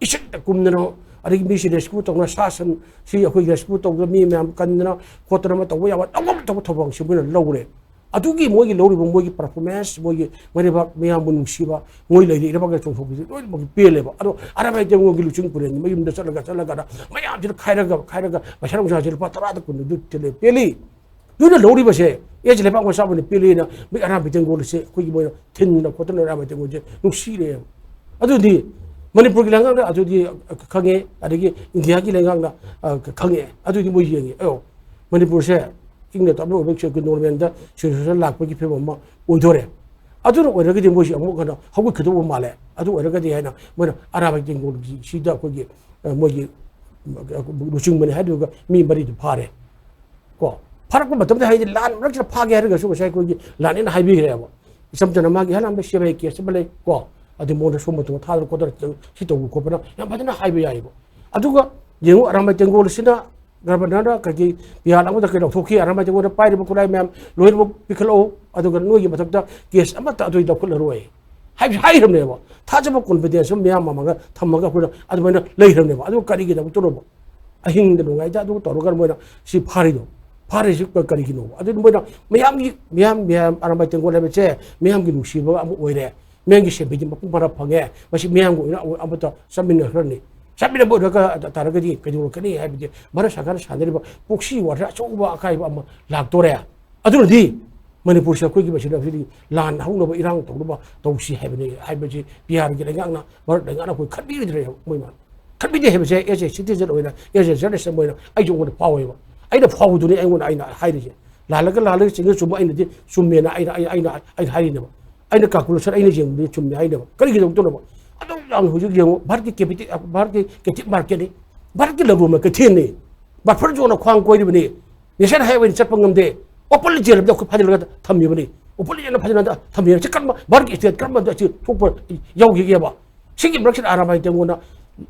ꯏꯁꯤꯡꯗ ꯀꯨꯝꯗꯅ, ꯑꯗꯒꯤ ꯃꯤꯁꯤ rescue ꯇꯧꯅ, ꯁꯥ ꯁꯟ ꯁꯤ ꯑꯩꯈꯣꯏ rescue ꯇꯧꯗꯅ ꯃꯤ ꯃꯌꯥꯝ ꯀꯟꯗꯅ ꯈꯣꯠꯇꯅ ꯑꯃ ꯇꯧꯕ ꯌꯥꯕ ꯇꯧꯐꯝ ꯊꯣꯛꯄ ꯊꯧꯔꯥꯡꯁꯤ ꯃꯣꯏꯅ ꯂꯧꯔꯦ꯫ ꯑꯗꯨꯒꯤ ꯃꯣꯏꯒꯤ ꯂꯧꯔꯤꯕ ꯃꯣꯏꯒꯤ performance, ꯃꯣꯏꯒꯤ ꯃꯔꯩꯕꯥꯛ ꯃꯌꯥꯝꯕꯨ ꯅꯨꯡꯁꯤꯕ, ꯃꯣꯏ ꯂꯩꯔꯤ ꯏꯔꯩꯕꯥꯛꯀ ꯆꯣꯡꯊꯣꯛꯄꯁꯤ ꯂꯣꯏꯅꯃꯛ ꯄꯦꯜꯂꯦꯕ꯫ ꯑꯗꯣ ꯑꯔꯥꯕꯥꯏ ꯇꯦꯡꯒꯣꯜꯒꯤ ꯂꯨꯆꯤꯡ ꯄꯨꯔꯦꯜꯒꯤ ꯃꯌꯨꯝꯗ ꯆꯠꯂꯒ, ꯆꯠꯂꯒ ꯃꯌꯥꯝꯁꯤꯅ ꯈꯥꯏꯔꯒ, ꯈꯥꯏꯔꯒ ꯄꯩꯁꯥ ꯅꯨꯡꯁꯥꯁꯤ ꯂꯨꯄꯥ ꯇꯔꯥꯗ ꯀꯨꯟꯗ ꯑꯗꯨ ꯊꯤꯜꯂꯦ, ꯄꯦꯜꯂꯤ꯫ ꯅꯣꯏꯅ ꯂꯧꯔꯤꯕꯁꯦ, ꯑꯦ, ꯁꯤ ꯂꯩꯕꯥꯛ ꯃꯆꯥ ꯑꯃꯅ ꯄꯤꯔꯛꯑꯦꯅ ꯃꯤ ꯑꯔꯥꯝꯕ ꯇꯦꯡꯒꯣꯜꯁꯦ ꯑꯩꯈꯣꯏꯒꯤ ꯃꯣꯏꯅ ꯊꯤꯟꯗꯅ ꯈꯣꯠꯇꯅ ꯑꯔꯥꯝꯕ ꯇꯦꯡꯒꯣꯜꯁꯦ ꯅꯨꯡꯁꯤꯔꯦꯕ꯫ ꯑꯗꯨꯗꯤ ꯃꯅꯤꯄꯨꯔꯒꯤ ꯂꯩꯉꯥꯛꯅ ꯑꯗꯨꯗꯤ ꯈꯪꯉꯦ, ꯑꯗꯒꯤ ꯏꯟꯗꯤꯌꯥꯒꯤ ꯂꯩꯉꯥꯛꯅ, ꯑ, ꯈꯪꯉꯦ, ꯑꯗꯨꯗꯤ ꯃꯣꯏ ꯌꯦꯡꯉꯤ꯫ ꯑꯣ, ꯃꯅꯤꯄꯨꯔꯁꯦ ꯏꯪꯅ ꯇꯞꯅ ꯑꯣꯏꯕ ꯁꯦ ꯅꯣꯔꯃꯦꯜꯗ ꯁꯤꯆꯨꯋꯦꯁꯟ ꯂꯥꯛꯄꯒꯤ ꯐꯤꯕꯝ ꯑꯃ ꯑꯣꯏꯗꯣꯔꯦ꯫ ꯑꯗꯨꯅ ꯑꯣꯏꯔꯒꯗꯤ ꯃꯣꯏꯁꯤ ꯑꯃꯨꯛ ꯍꯟꯅ ꯍꯧꯒꯠꯈꯤꯗꯧꯕ ꯃꯥꯜꯂꯦ꯫ ꯑꯗꯨ ꯑꯣꯏꯔꯒꯗꯤ ꯍꯥꯏꯅ ꯃꯣꯏꯅ ꯑꯔꯥꯕꯥꯏ ꯇꯦꯡꯒꯣꯜꯒꯤ ꯁꯤꯗ ꯑꯩꯈꯣꯏꯒꯤ, ꯑ, ꯃꯣꯏꯒꯤ, ꯑ, ꯂꯨꯆꯤꯡꯕꯅꯤ ꯍꯥꯏꯗꯨꯒ ꯃꯤ ꯃꯔꯤꯗꯨ ꯐꯥꯔꯦ꯫ ꯀꯣ, ꯐꯥꯔꯛꯄ ꯃꯇꯝꯗ ꯍꯥꯏꯗꯤ ꯂꯥꯟ ꯃꯔꯛꯁꯤꯗ ꯐꯥꯒꯦ ꯍꯥꯏꯔꯒꯁꯨ ꯉꯁꯥꯏ ꯑꯩꯈꯣꯏꯒꯤ ꯂꯥꯟꯅꯦꯅ ꯍꯥꯏꯕꯤꯈ꯭ꯔꯦꯕ꯫ ꯏꯆꯝ ꯆꯝꯅ ꯃꯥꯒꯤ ꯍꯦꯂꯥꯟꯕ ꯁꯤ ꯑꯥꯏ ꯑꯦ ꯀꯦꯁ ꯑꯃ ꯂꯩ ꯀꯣ, ꯑꯗꯨ ꯃꯉꯣꯟꯗ ꯁꯨꯝꯕ ꯊꯥꯗꯅ ꯈꯣꯠꯇꯅ ꯁꯤ ꯇꯧꯕ ꯈꯣꯠꯄꯅ ꯌꯥꯝ ꯐꯖꯅ ꯍꯥꯏꯕ ꯌꯥꯏꯑꯕ꯫ ꯑꯗꯨꯒ ꯌꯦꯡꯉꯨ, ꯑꯔꯥꯃꯥꯏ ꯇꯦꯡꯒꯣꯜ ꯑꯁꯤꯅ ꯒꯕꯔꯅꯔꯗ ꯀꯩꯀꯩ ꯄꯤꯌꯥꯜ ꯑꯃꯗ ꯀꯩ ꯂꯧꯊꯣꯛꯈꯤ, ꯑꯔꯥꯃꯥꯏ ꯇꯦꯡꯒꯣꯜꯗ ꯄꯥꯏꯔꯤꯕ ꯈꯨꯠꯂꯥꯏ ꯃꯌꯥꯝ ꯂꯣꯏꯅꯃꯛ ꯄꯤꯈꯠꯂꯛꯎ, ꯑꯗꯨꯒ ꯅꯣꯏꯒꯤ ꯃꯊꯛꯇ ꯀꯦꯁ ꯑꯃꯠꯇ ꯑꯗꯨ ꯂꯧꯈꯠꯂꯔꯣꯏ ꯍꯥꯏꯕꯁꯤ ꯍꯥꯏꯈ꯭ꯔꯕꯅꯦꯕ꯫ ꯊꯥꯖꯕ ꯀꯣꯟꯐꯤꯗꯦꯟꯁ ꯑꯃ ꯃꯌꯥꯝ ꯑꯃꯒ ꯊꯝꯃꯒ ꯑꯩꯈꯣꯏꯅ ꯑꯗꯨꯃꯥꯏꯅ ꯂꯩꯈ꯭ꯔꯕꯅꯦꯕ꯫ ꯑꯗꯨ ꯀꯔꯤꯒꯤꯗꯃꯛꯇꯅꯣꯕ? ꯑꯍꯤꯡꯗ ꯅꯨꯡꯉꯥꯏꯗ ꯑꯗꯨ ꯇꯧꯔꯒ ꯃꯣꯏꯅ ꯁꯤ ꯐꯥꯔꯤꯗꯣ, ꯐꯥꯔꯤꯁꯤ ꯀ-, ꯀꯔꯤꯒꯤꯅꯣꯕ? ꯑꯗꯨ ꯃꯣꯏꯅ ꯃꯌꯥꯝꯒꯤ, ꯃꯌꯥꯝ, ꯃꯌꯥꯝ ꯑꯔꯥꯃꯥꯏ ꯇꯦꯡꯒꯣꯜ ꯍꯥꯏꯕꯁꯦ ꯃꯌꯥꯝꯒꯤ ꯅꯨꯡꯁꯤꯕ ꯑꯃ ꯑꯣꯏꯔꯦ, ꯃꯌꯥꯝꯒꯤ ꯁꯦꯝꯕꯤꯗꯤ ꯃꯄꯨꯡ ꯐꯥꯅ ꯐꯪꯉꯦ, ꯃꯁꯤ ꯃꯌꯥꯝꯒ ꯑꯣꯏꯅ ꯑꯃꯠꯇ ꯆꯠꯃꯤꯟꯅꯈ꯭ꯔꯅꯤ꯫ ꯆꯠꯃꯤꯟꯅꯕ ꯑꯣꯏꯔꯒ ꯇꯥꯔꯒꯗꯤ ꯀꯩꯗꯧꯔꯛꯀꯅꯤ ꯍꯥꯏꯕꯗꯤ ꯚꯥꯔꯠ ꯁꯔꯀꯥꯔꯅ ꯁꯥꯟꯅꯔꯤꯕ proxy war ꯑꯆꯧꯕ ꯑꯀꯥꯏꯕ ꯑꯃ ꯂꯥꯛꯇꯣꯔꯦ꯫ ꯑꯗꯨꯅꯗꯤ ꯃꯅꯤꯄꯨꯔꯁꯦ ꯑꯩꯈꯣꯏꯒꯤ ꯃꯁꯤꯗ ꯍꯧꯖꯤꯛ ꯂꯥꯟ ꯍꯧꯅꯕ, ꯏꯔꯥꯡ ꯇꯧꯅꯕ ꯇꯧꯁꯤ ꯍꯥꯏꯕꯅꯤ ꯍꯥꯏꯕꯁꯤ ꯄꯤꯌꯥꯔꯒꯤ ꯂꯩꯉꯥꯛꯅ, ꯚꯥꯔꯠ ꯂꯩꯉꯥꯛꯅ ꯑꯩꯈꯣꯏ ꯈꯟꯕꯤꯗ꯭ꯔꯦ꯫ ꯃꯣꯏꯅ ꯈꯟꯕꯤꯗꯦ ꯍꯥꯏꯕꯁꯦ as a citizen ꯑꯣꯏꯅ, as a journalist ꯑꯃ ꯑꯣꯏꯅ ꯑꯩꯁꯨ ꯑꯩꯉꯣꯟꯗ ꯐꯥꯎꯋꯦꯕ꯫ ꯑꯩꯅ ꯐꯥꯎꯕꯗꯨꯅꯤ ꯑꯩꯉꯣꯟꯗ ꯑꯩꯅ ꯍꯥꯏꯔꯤꯁꯦ꯫ ꯂꯥꯜꯂꯒ ꯂꯥꯜꯂꯒ, ꯆꯨꯝꯃ ꯆꯨꯝꯃ ꯑꯩꯅꯗꯤ ꯆꯨꯝꯃꯦꯅ ꯑꯩꯅ, ꯑꯩ, ꯑꯩꯅ, ꯑꯩꯅ ꯍꯥꯏꯔꯤꯅꯦꯕ꯫ ꯑꯩꯅ calculation ꯑꯩꯅ ꯌꯦꯡꯕꯗꯤ ꯆꯨꯝꯃꯦ ꯍꯥꯏꯅꯦꯕ꯫ ꯀꯔꯤꯒꯤꯗꯃꯛꯇꯅꯣꯕ? ꯑꯗꯨ ꯌꯥꯝꯅ ꯍꯧꯖꯤꯛ ꯌꯦꯡꯉꯨ, ꯚꯥꯔꯠꯀꯤ capital, ꯚꯥꯔꯠꯀꯤ captive marketꯅꯤ, ꯚꯥꯔꯠꯀꯤ ꯂꯂꯣꯟꯕ ꯀꯩꯊꯦꯜꯅꯤ, buffer zoneꯅ ꯈ꯭ꯋꯥꯡ ꯀꯣꯏꯔꯤꯕꯅꯤ꯫ National highwayꯅ ꯆꯠꯄ ꯉꯝꯗꯦ꯫ Open jail ꯑꯃꯗ ꯑꯩꯈꯣꯏ ꯐꯥꯖꯤꯜꯂꯒ ꯊꯝꯃꯤꯕꯅꯤ꯫ Open jailꯅ ꯐꯖꯅ ꯊꯝꯃꯤꯕꯅꯤ꯫ ꯁꯤ ꯀꯔꯝꯕ, ꯚꯥꯔꯠꯀꯤ state ꯀꯔꯝꯕꯗ ꯁꯤ ꯊꯣꯛꯄ ꯌꯥꯎꯈꯤꯒꯦꯕ? ꯁꯤꯒꯤ ꯃꯔꯛꯁꯤꯗ ꯑꯔꯥꯃꯥꯏ ꯇꯦꯡꯒꯣꯜꯅ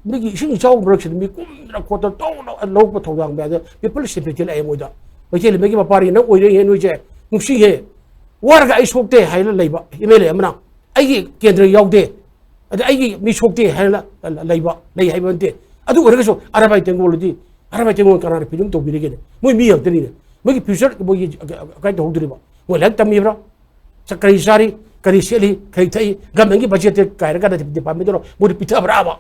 ꯃꯤꯒꯤ ꯏꯁꯤꯡ ꯏꯆꯥꯎꯒꯤ ꯃꯔꯛꯁꯤꯗ ꯃꯤ ꯀꯨꯝꯗꯅ ꯈꯣꯠꯇꯅ ꯇꯧꯅ ꯂꯧꯔꯛꯄ ꯊꯧꯗꯥꯡ ꯃꯌꯥꯝꯗ people sympathy ꯂꯥꯛꯑꯦ ꯃꯣꯏꯗ꯫ ꯃꯩꯇꯩ ꯂꯩꯃꯒꯤ ꯃꯄꯥꯔꯤ ꯅꯪ ꯑꯣꯏꯔꯦꯍꯦ ꯅꯣꯏꯁꯦ꯫ ꯅꯨꯡꯁꯤꯍꯦ꯫ ꯋꯥꯔꯒ ꯑꯩ ꯁꯣꯛꯇꯦ ꯍꯥꯏꯅ ꯂꯩꯕ MLA ꯑꯃꯅ, ꯑꯩꯒꯤ ꯀꯦꯟꯗ꯭ꯔ ꯌꯥꯎꯗꯦ, ꯑꯗ ꯑꯩꯒꯤ ꯃꯤ ꯁꯣꯛꯇꯦ ꯍꯥꯏꯅ ꯂꯩꯕ, ꯂꯩ ꯍꯥꯏꯕ ꯅꯠꯇꯦ꯫ ꯑꯗꯨ ꯑꯣꯏꯔꯒꯁꯨ ꯑꯔꯥꯃꯥꯏ ꯇꯦꯡꯒꯣꯜꯗꯤ, ꯑꯔꯥꯃꯥꯏ ꯇꯦꯡꯒꯣꯜ ꯀꯅꯥꯅ ꯐꯤꯗꯨꯝ ꯇꯧꯕꯤꯔꯤꯒꯦꯅꯦ? ꯃꯣꯏ ꯃꯤ ꯉꯥꯛꯇꯅꯤꯅꯦ꯫ ꯃꯣꯏꯒꯤ future, ꯃꯣꯏꯒꯤ ꯀꯃꯥꯏꯅ ꯇꯧꯍꯧꯗꯣꯔꯤꯕ? ꯃꯣꯏ ꯂꯥꯏꯔꯤꯛ ꯇꯝꯃꯤꯕ꯭ꯔꯥ? ꯆ-, ꯀꯔꯤ ꯆꯥꯔꯤ? ꯀꯔꯤ ꯁꯦꯠꯂꯤ? ꯀꯔꯤ ꯊꯛꯏ? Governmentꯀꯤ budgetꯇ ꯀꯥꯏꯔꯀꯥꯟꯗ departmentꯇꯨꯅ ꯃꯣꯏꯗ ꯄꯤꯊꯕ꯭ꯔꯥꯕ?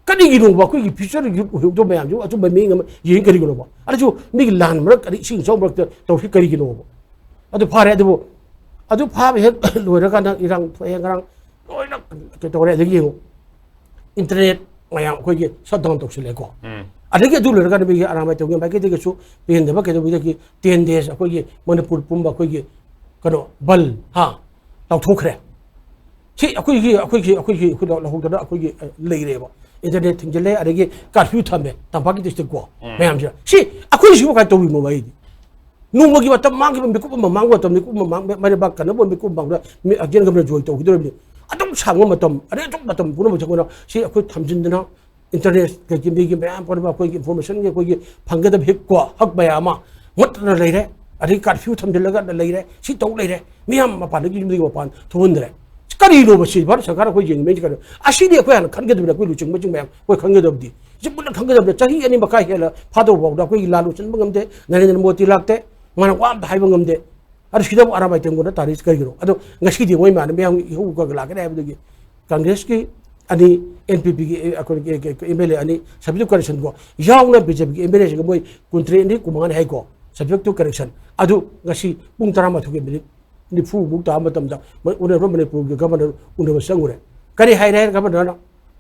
ꯀꯔꯤꯒꯤꯅꯣꯕ? ꯑꯩꯈꯣꯏꯒꯤ future youth ꯑꯣꯏꯍꯧꯗꯕ ꯃꯌꯥꯝꯁꯤꯕꯨ ꯑꯆꯨꯝꯕ ꯃꯤꯠꯌꯦꯡ ꯑꯃ ꯌꯦꯡ ꯀꯔꯤꯒꯤꯅꯣꯕ? ꯑꯗꯨꯁꯨ ꯃꯤꯒꯤ ꯂꯥꯟ ꯃꯔꯛ, ꯀꯔꯤ ꯏꯁꯤꯡ ꯏꯆꯥꯎ ꯃꯔꯛꯇ ꯇꯧꯔꯤ ꯀꯔꯤꯒꯤꯅꯣꯕ? ꯑꯗꯨ ꯐꯥꯔꯦ꯫ ꯑꯗꯨꯕꯨ ꯑꯗꯨ ꯐꯥꯕ ꯍꯦꯛ ꯂꯣꯏꯔꯀꯥꯟꯗ ꯏꯔꯥꯡ ꯊꯣꯛꯑꯦ, ꯉꯔꯥꯡ ꯂꯣꯏꯅ ꯀꯩ ꯇꯧꯔꯦ꯫ ꯑꯗꯒꯤ ꯌꯦꯡꯉꯨ, ꯏꯟꯇꯔꯅꯦꯠ ꯃꯌꯥꯝ ꯑꯩꯈꯣꯏꯒꯤ ꯁꯠ ꯗꯥꯎꯟ ꯇꯧꯁꯤꯜꯂꯦꯀꯣ꯫ ꯑꯗꯒꯤ ꯑꯗꯨ ꯂꯣꯏꯔꯀꯥꯟꯗ ꯃꯤꯒꯤ ꯑꯔꯥꯃꯥꯏ ꯇꯧꯒꯤ ꯃꯥꯏꯀꯩꯗꯒꯤꯁꯨ ꯄꯦꯟꯗꯕ ꯀꯩꯗꯧꯕꯗꯒꯤ ꯇꯦꯟ ꯗꯦꯖ ꯑꯩꯈꯣꯏꯒꯤ ꯃꯅꯤꯄꯨꯔ ꯄꯨꯝꯕ ꯑꯩꯈꯣꯏꯒꯤ ꯀꯩꯅꯣ ꯕꯟ ꯍꯥ ꯂꯥꯎꯊꯣꯛꯈ꯭ꯔꯦ꯫ ꯁꯤ ꯑꯩꯈꯣꯏꯒꯤ ꯑꯩꯈꯣꯏꯒꯤ ꯑꯩꯈꯣꯏꯒꯤ ꯑꯩꯈꯣꯏ ꯂꯧꯍꯧꯗꯅ ꯑꯩꯈꯣꯏꯒꯤ ꯑ, ꯂꯩꯔꯦꯕ꯫ ꯏꯟꯇꯔꯅꯦꯠ ꯊꯤꯡꯖꯤꯜꯂꯦ, ꯑꯗꯒꯤ ꯀꯥꯔꯐ꯭ꯌꯨ ꯊꯝꯃꯦ ꯇꯝꯄꯥꯛꯀꯤ ꯗꯤꯁꯇ꯭ꯔꯤꯛꯀꯣ ꯃꯌꯥꯝꯁꯤꯗ꯫ ꯁꯤ ꯑꯩꯈꯣꯏꯁꯤꯕꯨ ꯀꯥꯏ ꯇꯧꯔꯤꯅꯣꯕ ꯑꯩꯗꯤ? ꯅꯣꯡꯃꯒꯤ ꯃꯇꯝ ꯃꯥꯡꯈꯤꯕ ꯃꯤꯀꯨꯞ ꯑꯃ ꯃꯥꯡꯕ ꯃꯇꯝ, ꯃꯤꯀꯨꯞ ꯑꯃ ꯃꯥꯡꯕ, ꯃꯥꯏ ꯂꯩꯕꯥꯛ ꯀꯟꯅꯕ ꯃꯤꯀꯨꯞ ꯑꯃ ꯃꯥꯡꯕ ꯃꯤ ꯑꯒꯦꯟ ꯒꯃꯅ ꯖꯣꯏꯟ ꯇꯧꯈꯤꯗꯧꯔꯤꯕꯅꯤ꯫ ꯑꯗꯨꯝ ꯁꯥꯡꯕ ꯃꯇꯝ, ꯑꯗꯩ ꯑꯗꯨꯝ ꯃꯇꯝ ꯄꯨꯝꯅꯃꯛ ꯆꯪꯕꯅ ꯁꯤ ꯑꯩꯈꯣꯏ ꯊꯝꯖꯤꯟꯗꯅ ꯏꯟꯇꯔꯅꯦꯠ ꯀꯩꯒꯤ ꯃꯤꯒꯤ ꯃꯌꯥꯝ ꯄꯨꯝꯅꯃꯛ ꯑꯩꯈꯣꯏꯒꯤ ꯏꯟꯐꯣꯔꯃꯦꯁꯟꯒꯤ ꯑꯩꯈꯣꯏꯒꯤ ꯐꯪꯒꯗꯕ ꯍꯤꯛꯀꯣ ꯍꯛ ꯃꯌꯥꯝ ꯑꯃ ꯃꯨꯠꯇꯅ ꯂꯩꯔꯦ꯫ ꯑꯗꯩ ꯀꯥꯔꯐ꯭ꯌꯨ ꯊꯝꯖꯤꯜꯂꯒ ꯂꯩꯔꯦ꯫ ꯁꯤ ꯇꯧ ꯂꯩꯔꯦ꯫ ꯃꯤꯌꯥꯝ ꯃꯄꯥꯟꯗꯒꯤ ꯌꯨꯝꯗꯒꯤ ꯃꯄꯥꯟ ꯊꯣꯛꯍꯟꯗ꯭ꯔꯦ꯫ ꯀꯔꯤꯅꯣꯕ ꯁꯤ? ꯚꯥꯔꯠ ꯁꯔꯀꯥꯔ ꯑꯩꯈꯣꯏ ꯌꯦꯡꯉꯤꯉꯩꯁꯤ ꯀꯔꯤꯅꯣ? ꯑꯁꯤꯗꯤ ꯑꯩꯈꯣꯏ ꯍꯥꯟꯅ ꯈꯟꯒꯗꯕꯅꯤ꯫ ꯑꯩꯈꯣꯏ ꯂꯨꯆꯤꯡꯕꯁꯤꯡ ꯃꯌꯥꯝ ꯑꯩꯈꯣꯏ ꯈꯟꯒꯗꯕꯗꯤ꯫ ꯁꯤ ꯃꯨꯟꯅ ꯈꯟꯒꯗꯕꯅꯤ꯫ ꯆꯍꯤ ꯑꯅꯤ ꯃꯈꯥꯏ ꯍꯦꯜꯂ ꯐꯥꯗꯧ ꯐꯥꯎꯗ ꯑꯩꯈꯣꯏꯒꯤ ꯂꯥꯟ ꯂꯣꯏꯁꯤꯟꯕ ꯉꯝꯗꯦ꯫ ꯅꯔꯦꯟꯗ꯭ꯔ ꯃꯣꯗꯤ ꯂꯥꯛꯇꯦ꯫ ꯃꯥꯅ ꯋꯥ ꯑꯝꯇ ꯍꯥꯏꯕ ꯉꯝꯗꯦ꯫ ꯑꯗꯨ ꯁꯤꯗꯕꯨ ꯑꯔꯥꯃꯥꯏ ꯇꯦꯡꯒꯣꯟꯗ ꯇꯥꯔꯤꯁꯤ ꯀꯔꯤꯒꯤꯅꯣ? ꯑꯗꯣ ꯉꯁꯤꯗꯤ ꯃꯣꯏ ꯃꯌꯥꯝꯅ ꯃꯌꯥꯝ ꯏꯍꯧ ꯀꯒ ꯂꯥꯛꯀꯅꯤ ꯍꯥꯏꯕꯗꯒꯤ ꯀꯪꯒ꯭ꯔꯦꯁꯀꯤ ꯑꯅꯤ, ꯑꯦꯟ ꯄꯤ ꯄꯤꯒꯤ ꯑꯩꯈꯣꯏꯒꯤ ꯑꯦꯝ ꯑꯦꯜ ꯑꯦ ꯑꯅꯤ, ꯁꯕꯖꯦꯛ ꯀꯔꯦꯛꯁꯟꯀꯣ ꯌꯥꯎꯅ ꯕꯤ ꯖꯦ ꯄꯤꯒꯤ ꯑꯦꯝ ꯑꯦꯜ ꯑꯦꯁꯤꯡꯒ ꯃꯣꯏ ꯀꯨꯟꯇꯔꯦꯠ ꯑꯅꯤ ꯀꯨꯟꯃꯉꯥꯅꯤ ꯍꯥꯏꯀꯣ, ꯁꯕꯖꯦꯛ ꯇꯨ ꯀꯔꯦꯛꯁꯟ꯫ ꯑꯗꯨ ꯉꯁꯤ ꯄꯨꯡ ꯇꯔꯥꯃꯥꯊꯣꯏꯒꯤ ꯃꯤꯅꯤꯠ ꯅꯤꯐꯨꯃꯨꯛ ꯇꯥꯕ ꯃꯇꯝꯗ ꯃꯣꯏ ꯎꯅꯕ ꯃꯅꯤꯄꯨꯔꯒꯤ ꯒꯚꯔꯅꯔ ꯎꯅꯕ ꯆꯪꯉꯨꯔꯦ꯫ ꯀꯔꯤ ꯍꯥꯏꯔꯦ ꯍꯥꯏꯔ ꯒꯚꯔꯅꯔꯅ?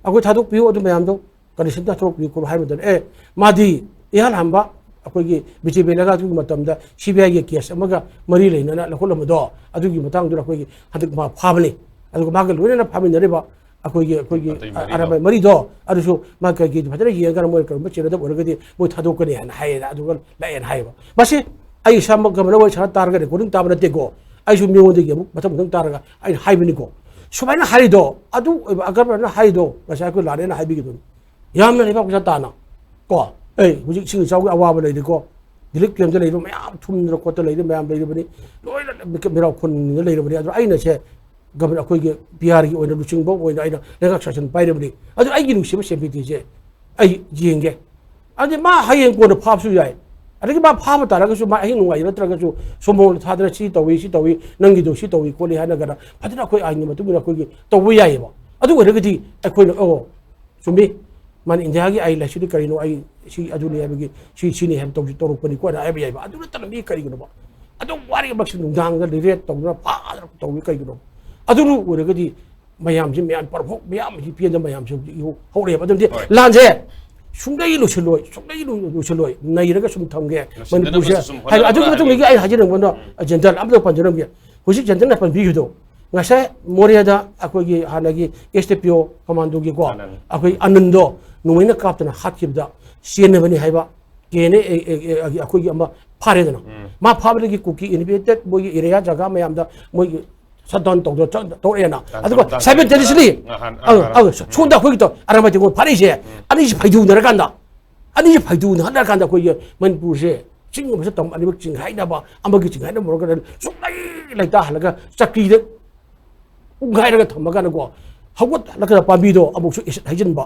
ꯑꯩꯈꯣꯏ ꯊꯥꯗꯣꯛꯄꯤꯌꯨ ꯑꯗꯨ ꯃꯌꯥꯝꯗꯣ, ꯀꯟꯗꯤꯁꯟ ꯊꯥꯗꯣꯛꯄꯤꯌꯨ ꯈꯣꯠꯂꯨ ꯍꯥꯏꯕ ꯃꯇꯝꯗ, ꯑꯦ, ꯃꯥꯗꯤ ꯏꯍꯥꯟ ꯍꯥꯟꯕ ꯑꯩꯈꯣꯏꯒꯤ ꯕꯤ ꯖꯦ ꯄꯤ ꯂꯩꯉꯥꯛꯀꯤ ꯃꯇꯝꯗ ꯁꯤ ꯕꯤ ꯑꯥꯏꯒꯤ ꯀꯦꯁ ꯑꯃꯒ ꯃꯔꯤ ꯂꯩꯅꯅ ꯂꯧꯈꯠꯂꯝꯕꯗꯣ, ꯑꯗꯨꯒꯤ ꯃꯇꯥꯡꯗꯨꯗ ꯑꯩꯈꯣꯏꯒꯤ ꯍꯟꯗꯛ ꯃꯥ ꯐꯥꯕꯅꯤ꯫ ꯑꯗꯨꯒ ꯃꯥꯒ ꯂꯣꯏꯅꯅ ꯐꯥꯃꯤꯟꯅꯔꯤꯕ ꯑꯩꯈꯣꯏꯒꯤ, ꯑꯩꯈꯣꯏꯒꯤ ꯑꯇꯩ ꯃꯔꯤꯗꯣ꯫ ꯑꯔꯥꯃꯥꯏ ꯃꯔꯤꯗꯣ, ꯑꯗꯨꯁꯨ ꯃꯥ ꯀꯩꯒꯤ ꯐꯖꯅ ꯌꯦꯡꯉꯒ ꯃꯣꯏ ꯀꯔꯤꯒꯨꯝꯕ ꯆꯦꯟꯅꯗꯕ ꯑꯣꯏꯔꯒꯗꯤ ꯃꯣꯏ ꯊꯥꯗꯣꯛꯀꯅꯤ ꯍꯥꯏꯅ ꯍꯥꯏꯌꯦꯅ, ꯑꯗꯨꯒ ꯂꯥꯛꯑꯦꯅ ꯍꯥꯏꯌꯦꯕ꯫ ꯃꯁꯤ ꯑꯩ ꯏꯁꯥꯃꯛ ꯒꯚꯔꯅꯔ ꯋꯥꯔꯤ ꯁꯥꯟꯅ ꯇꯥꯔꯒ ꯔꯦꯀꯣꯔꯗꯤꯡ ꯇꯥꯕ ꯅꯠꯇꯦꯀꯣ, ꯑꯩꯁꯨ ꯃꯤꯉꯣꯟꯗꯒꯤ ꯑꯃꯨꯛ ꯃꯊꯪ ꯃꯊꯪ ꯇꯥꯔꯒ ꯑꯩꯅ ꯍꯥꯏꯕꯅꯤꯀꯣ꯫ ꯁꯨꯃꯥꯏꯅ ꯍꯥꯏꯔꯤꯗꯣ, ꯑꯗꯨ ꯑꯣꯏꯕ ꯒꯚꯔꯅꯔꯅ ꯍꯥꯏꯔꯤꯗꯣ ꯉꯁꯥꯏ ꯑꯩꯈꯣꯏ ꯂꯥꯜꯂꯦꯅ ꯍꯥꯏꯕꯤꯒꯗꯕꯅꯤ꯫ ꯌꯥꯝꯅ ꯂꯩꯕꯥꯛ ꯄꯩꯁꯥ ꯇꯥꯅ ꯀꯣ, ꯑꯩ ꯍꯧꯖꯤꯛ ꯏꯁꯤꯡ ꯏꯆꯥꯎꯒꯤ ꯑꯋꯥꯕ ꯂꯩꯔꯤꯀꯣ, ꯔꯤꯂꯤꯐ ꯀꯦꯝꯞꯇ ꯂꯩꯔꯤꯕ ꯃꯌꯥꯝ ꯊꯨꯝꯗꯅ ꯈꯣꯠꯇꯅ ꯂꯩꯔꯤꯕ ꯃꯌꯥꯝ ꯂꯩꯔꯤꯕꯅꯤ, ꯂꯣꯏꯅ ꯃꯤꯔꯥꯎ ꯈꯨꯟꯅ ꯂꯩꯔꯕꯅꯤ꯫ ꯑꯗꯣ ꯑꯩꯅ ꯁꯦ ꯒꯚꯔꯅꯔ ꯑꯩꯈꯣꯏꯒꯤ ꯄꯤ ꯑꯥꯔꯒꯤ ꯑꯣꯏꯅ ꯂꯨꯆꯤꯡꯕ ꯑꯣꯏꯅ ꯑꯩꯅ ꯂꯩꯉꯥꯛ ꯁꯥꯁꯟ ꯄꯥꯏꯔꯕꯅꯤ꯫ ꯑꯗꯣ ꯑꯩꯒꯤ ꯅꯨꯡꯁꯤꯕ ꯁꯦꯟꯐꯤꯇꯤꯁꯦ ꯑꯩ ꯌꯦꯡꯒꯦ꯫ ꯑꯗꯨꯗꯤ ꯃꯥ ꯍꯌꯦꯡ ꯀꯣꯟꯅ ꯐꯥꯕꯁꯨ ꯌꯥꯏ꯫ ꯑꯗꯒꯤ ꯃꯥ ꯐꯥꯕ ꯇꯥꯔꯒꯁꯨ ꯃꯥ ꯑꯍꯤꯡ ꯅꯣꯡꯌꯥꯏ ꯅꯠꯇ꯭ꯔꯒꯁꯨ ꯁꯣꯃꯣꯡꯗ ꯊꯥꯗꯅ ꯁꯤ ꯇꯧꯏ, ꯁꯤ ꯇꯧꯏ, ꯅꯪꯒꯤꯗꯣ ꯁꯤ ꯇꯧꯏ ꯈꯣꯠꯂꯤ ꯍꯥꯏꯅꯒꯅ ꯐꯖꯅ ꯑꯩꯈꯣꯏ ꯑꯥꯏꯟꯒꯤ ꯃꯇꯨꯡ ꯏꯟꯅ ꯑꯩꯈꯣꯏꯒꯤ ꯇꯧꯕ ꯌꯥꯏꯑꯕ꯫ ꯑꯗꯨ ꯑꯣꯏꯔꯒꯗꯤ ꯑꯩꯈꯣꯏꯅ, ꯑꯣ, ꯆꯨꯝꯃꯤ, ꯃꯥꯅ ꯏꯟꯗꯤꯌꯥꯒꯤ ꯑꯥꯏꯟ ꯂꯥꯏꯁꯨꯗꯤ ꯀꯔꯤꯅꯣ, ꯑꯩ ꯁꯤ ꯑꯗꯨꯅꯤ ꯍꯥꯏꯕꯒꯤ ꯁꯤ ꯁꯤꯅꯤ ꯍꯥꯏꯕ ꯇꯧꯁꯤ ꯇꯧꯔꯛꯄꯅꯤꯀꯣ ꯍꯥꯏꯅ ꯍꯥꯏꯕ ꯌꯥꯏꯕ꯫ ꯑꯗꯨ ꯅꯠꯇꯅ ꯃꯤ ꯀꯔꯤꯒꯤꯅꯣꯕ? ꯑꯗꯨꯝ ꯋꯥꯔꯤꯃꯛꯁꯤ ꯅꯨꯡꯗꯥꯡꯗ ꯔꯤꯔꯦꯠ ꯇꯧꯗꯅ ꯐꯥꯗꯅ ꯇꯧꯏ ꯀꯩꯒꯤꯅꯣ? ꯑꯗꯨꯅ ꯑꯣꯏꯔꯒꯗꯤ ꯃꯌꯥꯝꯁꯤ, ꯃꯌꯥꯝ ꯄꯔꯐꯣꯛ ꯃꯌꯥꯝ ꯍꯧꯖꯤꯛ ꯄꯤꯗꯅ ꯃꯌꯥꯝꯁꯤ ꯍꯧꯖꯤꯛ ꯍꯧꯔꯛꯑꯦꯕ꯫ ꯑꯗꯨꯗꯤ ꯍꯣꯏ꯫ ꯂꯥꯟꯁꯦ ꯁꯨꯡꯂꯩ ꯂꯣꯏꯁꯤꯜꯂꯣꯏ, ꯁꯨꯡꯂꯩ ꯂꯣꯏ-, ꯂꯣꯏꯁꯤꯜꯂꯣꯏ, ꯅꯩꯔꯒ ꯁꯨꯝ ꯊꯝꯒꯦ꯫ ꯂꯣꯏꯁꯤꯟꯗꯅꯕꯁꯨ ꯃꯅꯤꯄꯨꯔꯁꯦ ꯁꯨꯝ ꯍꯥꯏꯕ, ꯑꯗꯨꯒꯤ ꯍꯣꯠꯅꯒꯗꯕꯅꯤ꯫ ꯃꯇꯨꯡꯗꯒꯤ ꯑꯩ ꯍꯥꯏꯖꯅꯤꯡꯕꯗꯣ, ꯎꯝ꯫ ꯖꯦꯟꯗꯔ ꯑꯝꯇ ꯄꯟꯖꯔꯝꯒꯦ꯫ ꯍꯧꯖꯤꯛ ꯖꯦꯟꯗꯔꯅ ꯄꯟꯕꯤꯈꯤꯕꯗꯣ, ꯉꯁꯥꯏ ꯃꯣꯔꯦꯗ ꯑꯩꯈꯣꯏꯒꯤ ꯍꯥꯟꯅꯒꯤ ꯑꯦꯁ ꯗꯤ ꯄꯤ ꯑꯣ ꯀꯃꯥꯟꯗꯣꯒꯤꯀꯣ, ꯑꯅꯟ꯫ ꯑꯩꯈꯣꯏ ꯑꯅꯟꯗꯣ ꯅꯣꯡꯃꯩꯅ ꯀꯥꯞꯇꯅ ꯍꯥꯠꯈꯤꯕꯗ ꯆꯦꯟꯅꯕꯅꯤ ꯍꯥꯏꯕ ꯀꯦ ꯑꯦꯟ ꯑꯦ, ꯑꯦ, ꯑꯦ, ꯑꯦ, ꯑꯩꯈꯣꯏꯒꯤ ꯑꯃ ꯐꯥꯔꯦꯗꯅ꯫ ꯎꯝ꯫ ꯃꯥ ꯐꯥꯕꯗꯒꯤ ꯀꯨꯀꯤ ꯏꯟꯍꯦꯕꯤꯇꯦꯠ ꯃꯣꯏꯒꯤ ꯑꯦꯔꯤꯌꯥ ꯖꯒꯥ ꯃꯌꯥꯝꯗ ꯃꯣꯏꯒꯤ ꯁꯠ ꯗꯥꯎꯟ ꯇꯧꯗꯅ ꯆꯠ-, ꯇꯧꯔꯛꯑꯦꯅ꯫ ꯇꯥꯟ-, ꯑꯗꯨꯒ ꯇꯥꯟ-, ꯁꯥꯏꯃꯜꯇꯦꯅꯤꯌꯁꯂꯤ, ꯉꯍꯥꯟ, ꯑ, ꯉꯍꯥꯟ, ꯑ, ꯎꯝ꯫ ꯁꯣꯝꯗ ꯑꯩꯈꯣꯏꯒꯤ ꯇꯧ-, ꯑꯔꯥꯃꯥꯏ ꯇꯦꯡꯒꯣꯜ ꯐꯥꯔꯛꯏꯁꯦ, ꯎꯝ꯫ ꯑꯅꯤꯁꯤ ꯐꯩꯗꯨꯅꯔꯀꯥꯟꯗ, ꯑꯅꯤꯁꯤ ꯐꯩꯗꯨꯅꯍꯜꯂꯀꯥꯟꯗ ꯑꯩꯈꯣꯏꯒꯤ ꯃꯅꯤꯄꯨꯔꯁꯦ ꯆꯤꯡ ꯑꯃꯁꯨ ꯇꯝ ꯑꯅꯤꯃꯛ ꯆꯤꯡꯈꯥꯏꯅꯕ, ꯑꯃꯒꯤ ꯆꯤꯡꯈꯥꯏꯅꯕ ꯃꯔꯛꯇ ꯁꯨꯡꯂꯩ ꯂꯩꯇꯥꯍꯜꯂꯒ ꯆꯀ꯭ꯔꯤꯗ ꯎꯪꯈꯥꯏꯔꯒ ꯊꯝꯃꯀꯥꯟꯗꯀꯣ, ꯍꯧꯒꯠꯍꯜꯂꯒ ꯄꯥꯝꯕꯤꯗꯣ ꯑꯃꯨꯛꯁꯨ ꯑꯦꯁꯤꯠ ꯍꯩꯖꯤꯟꯕ,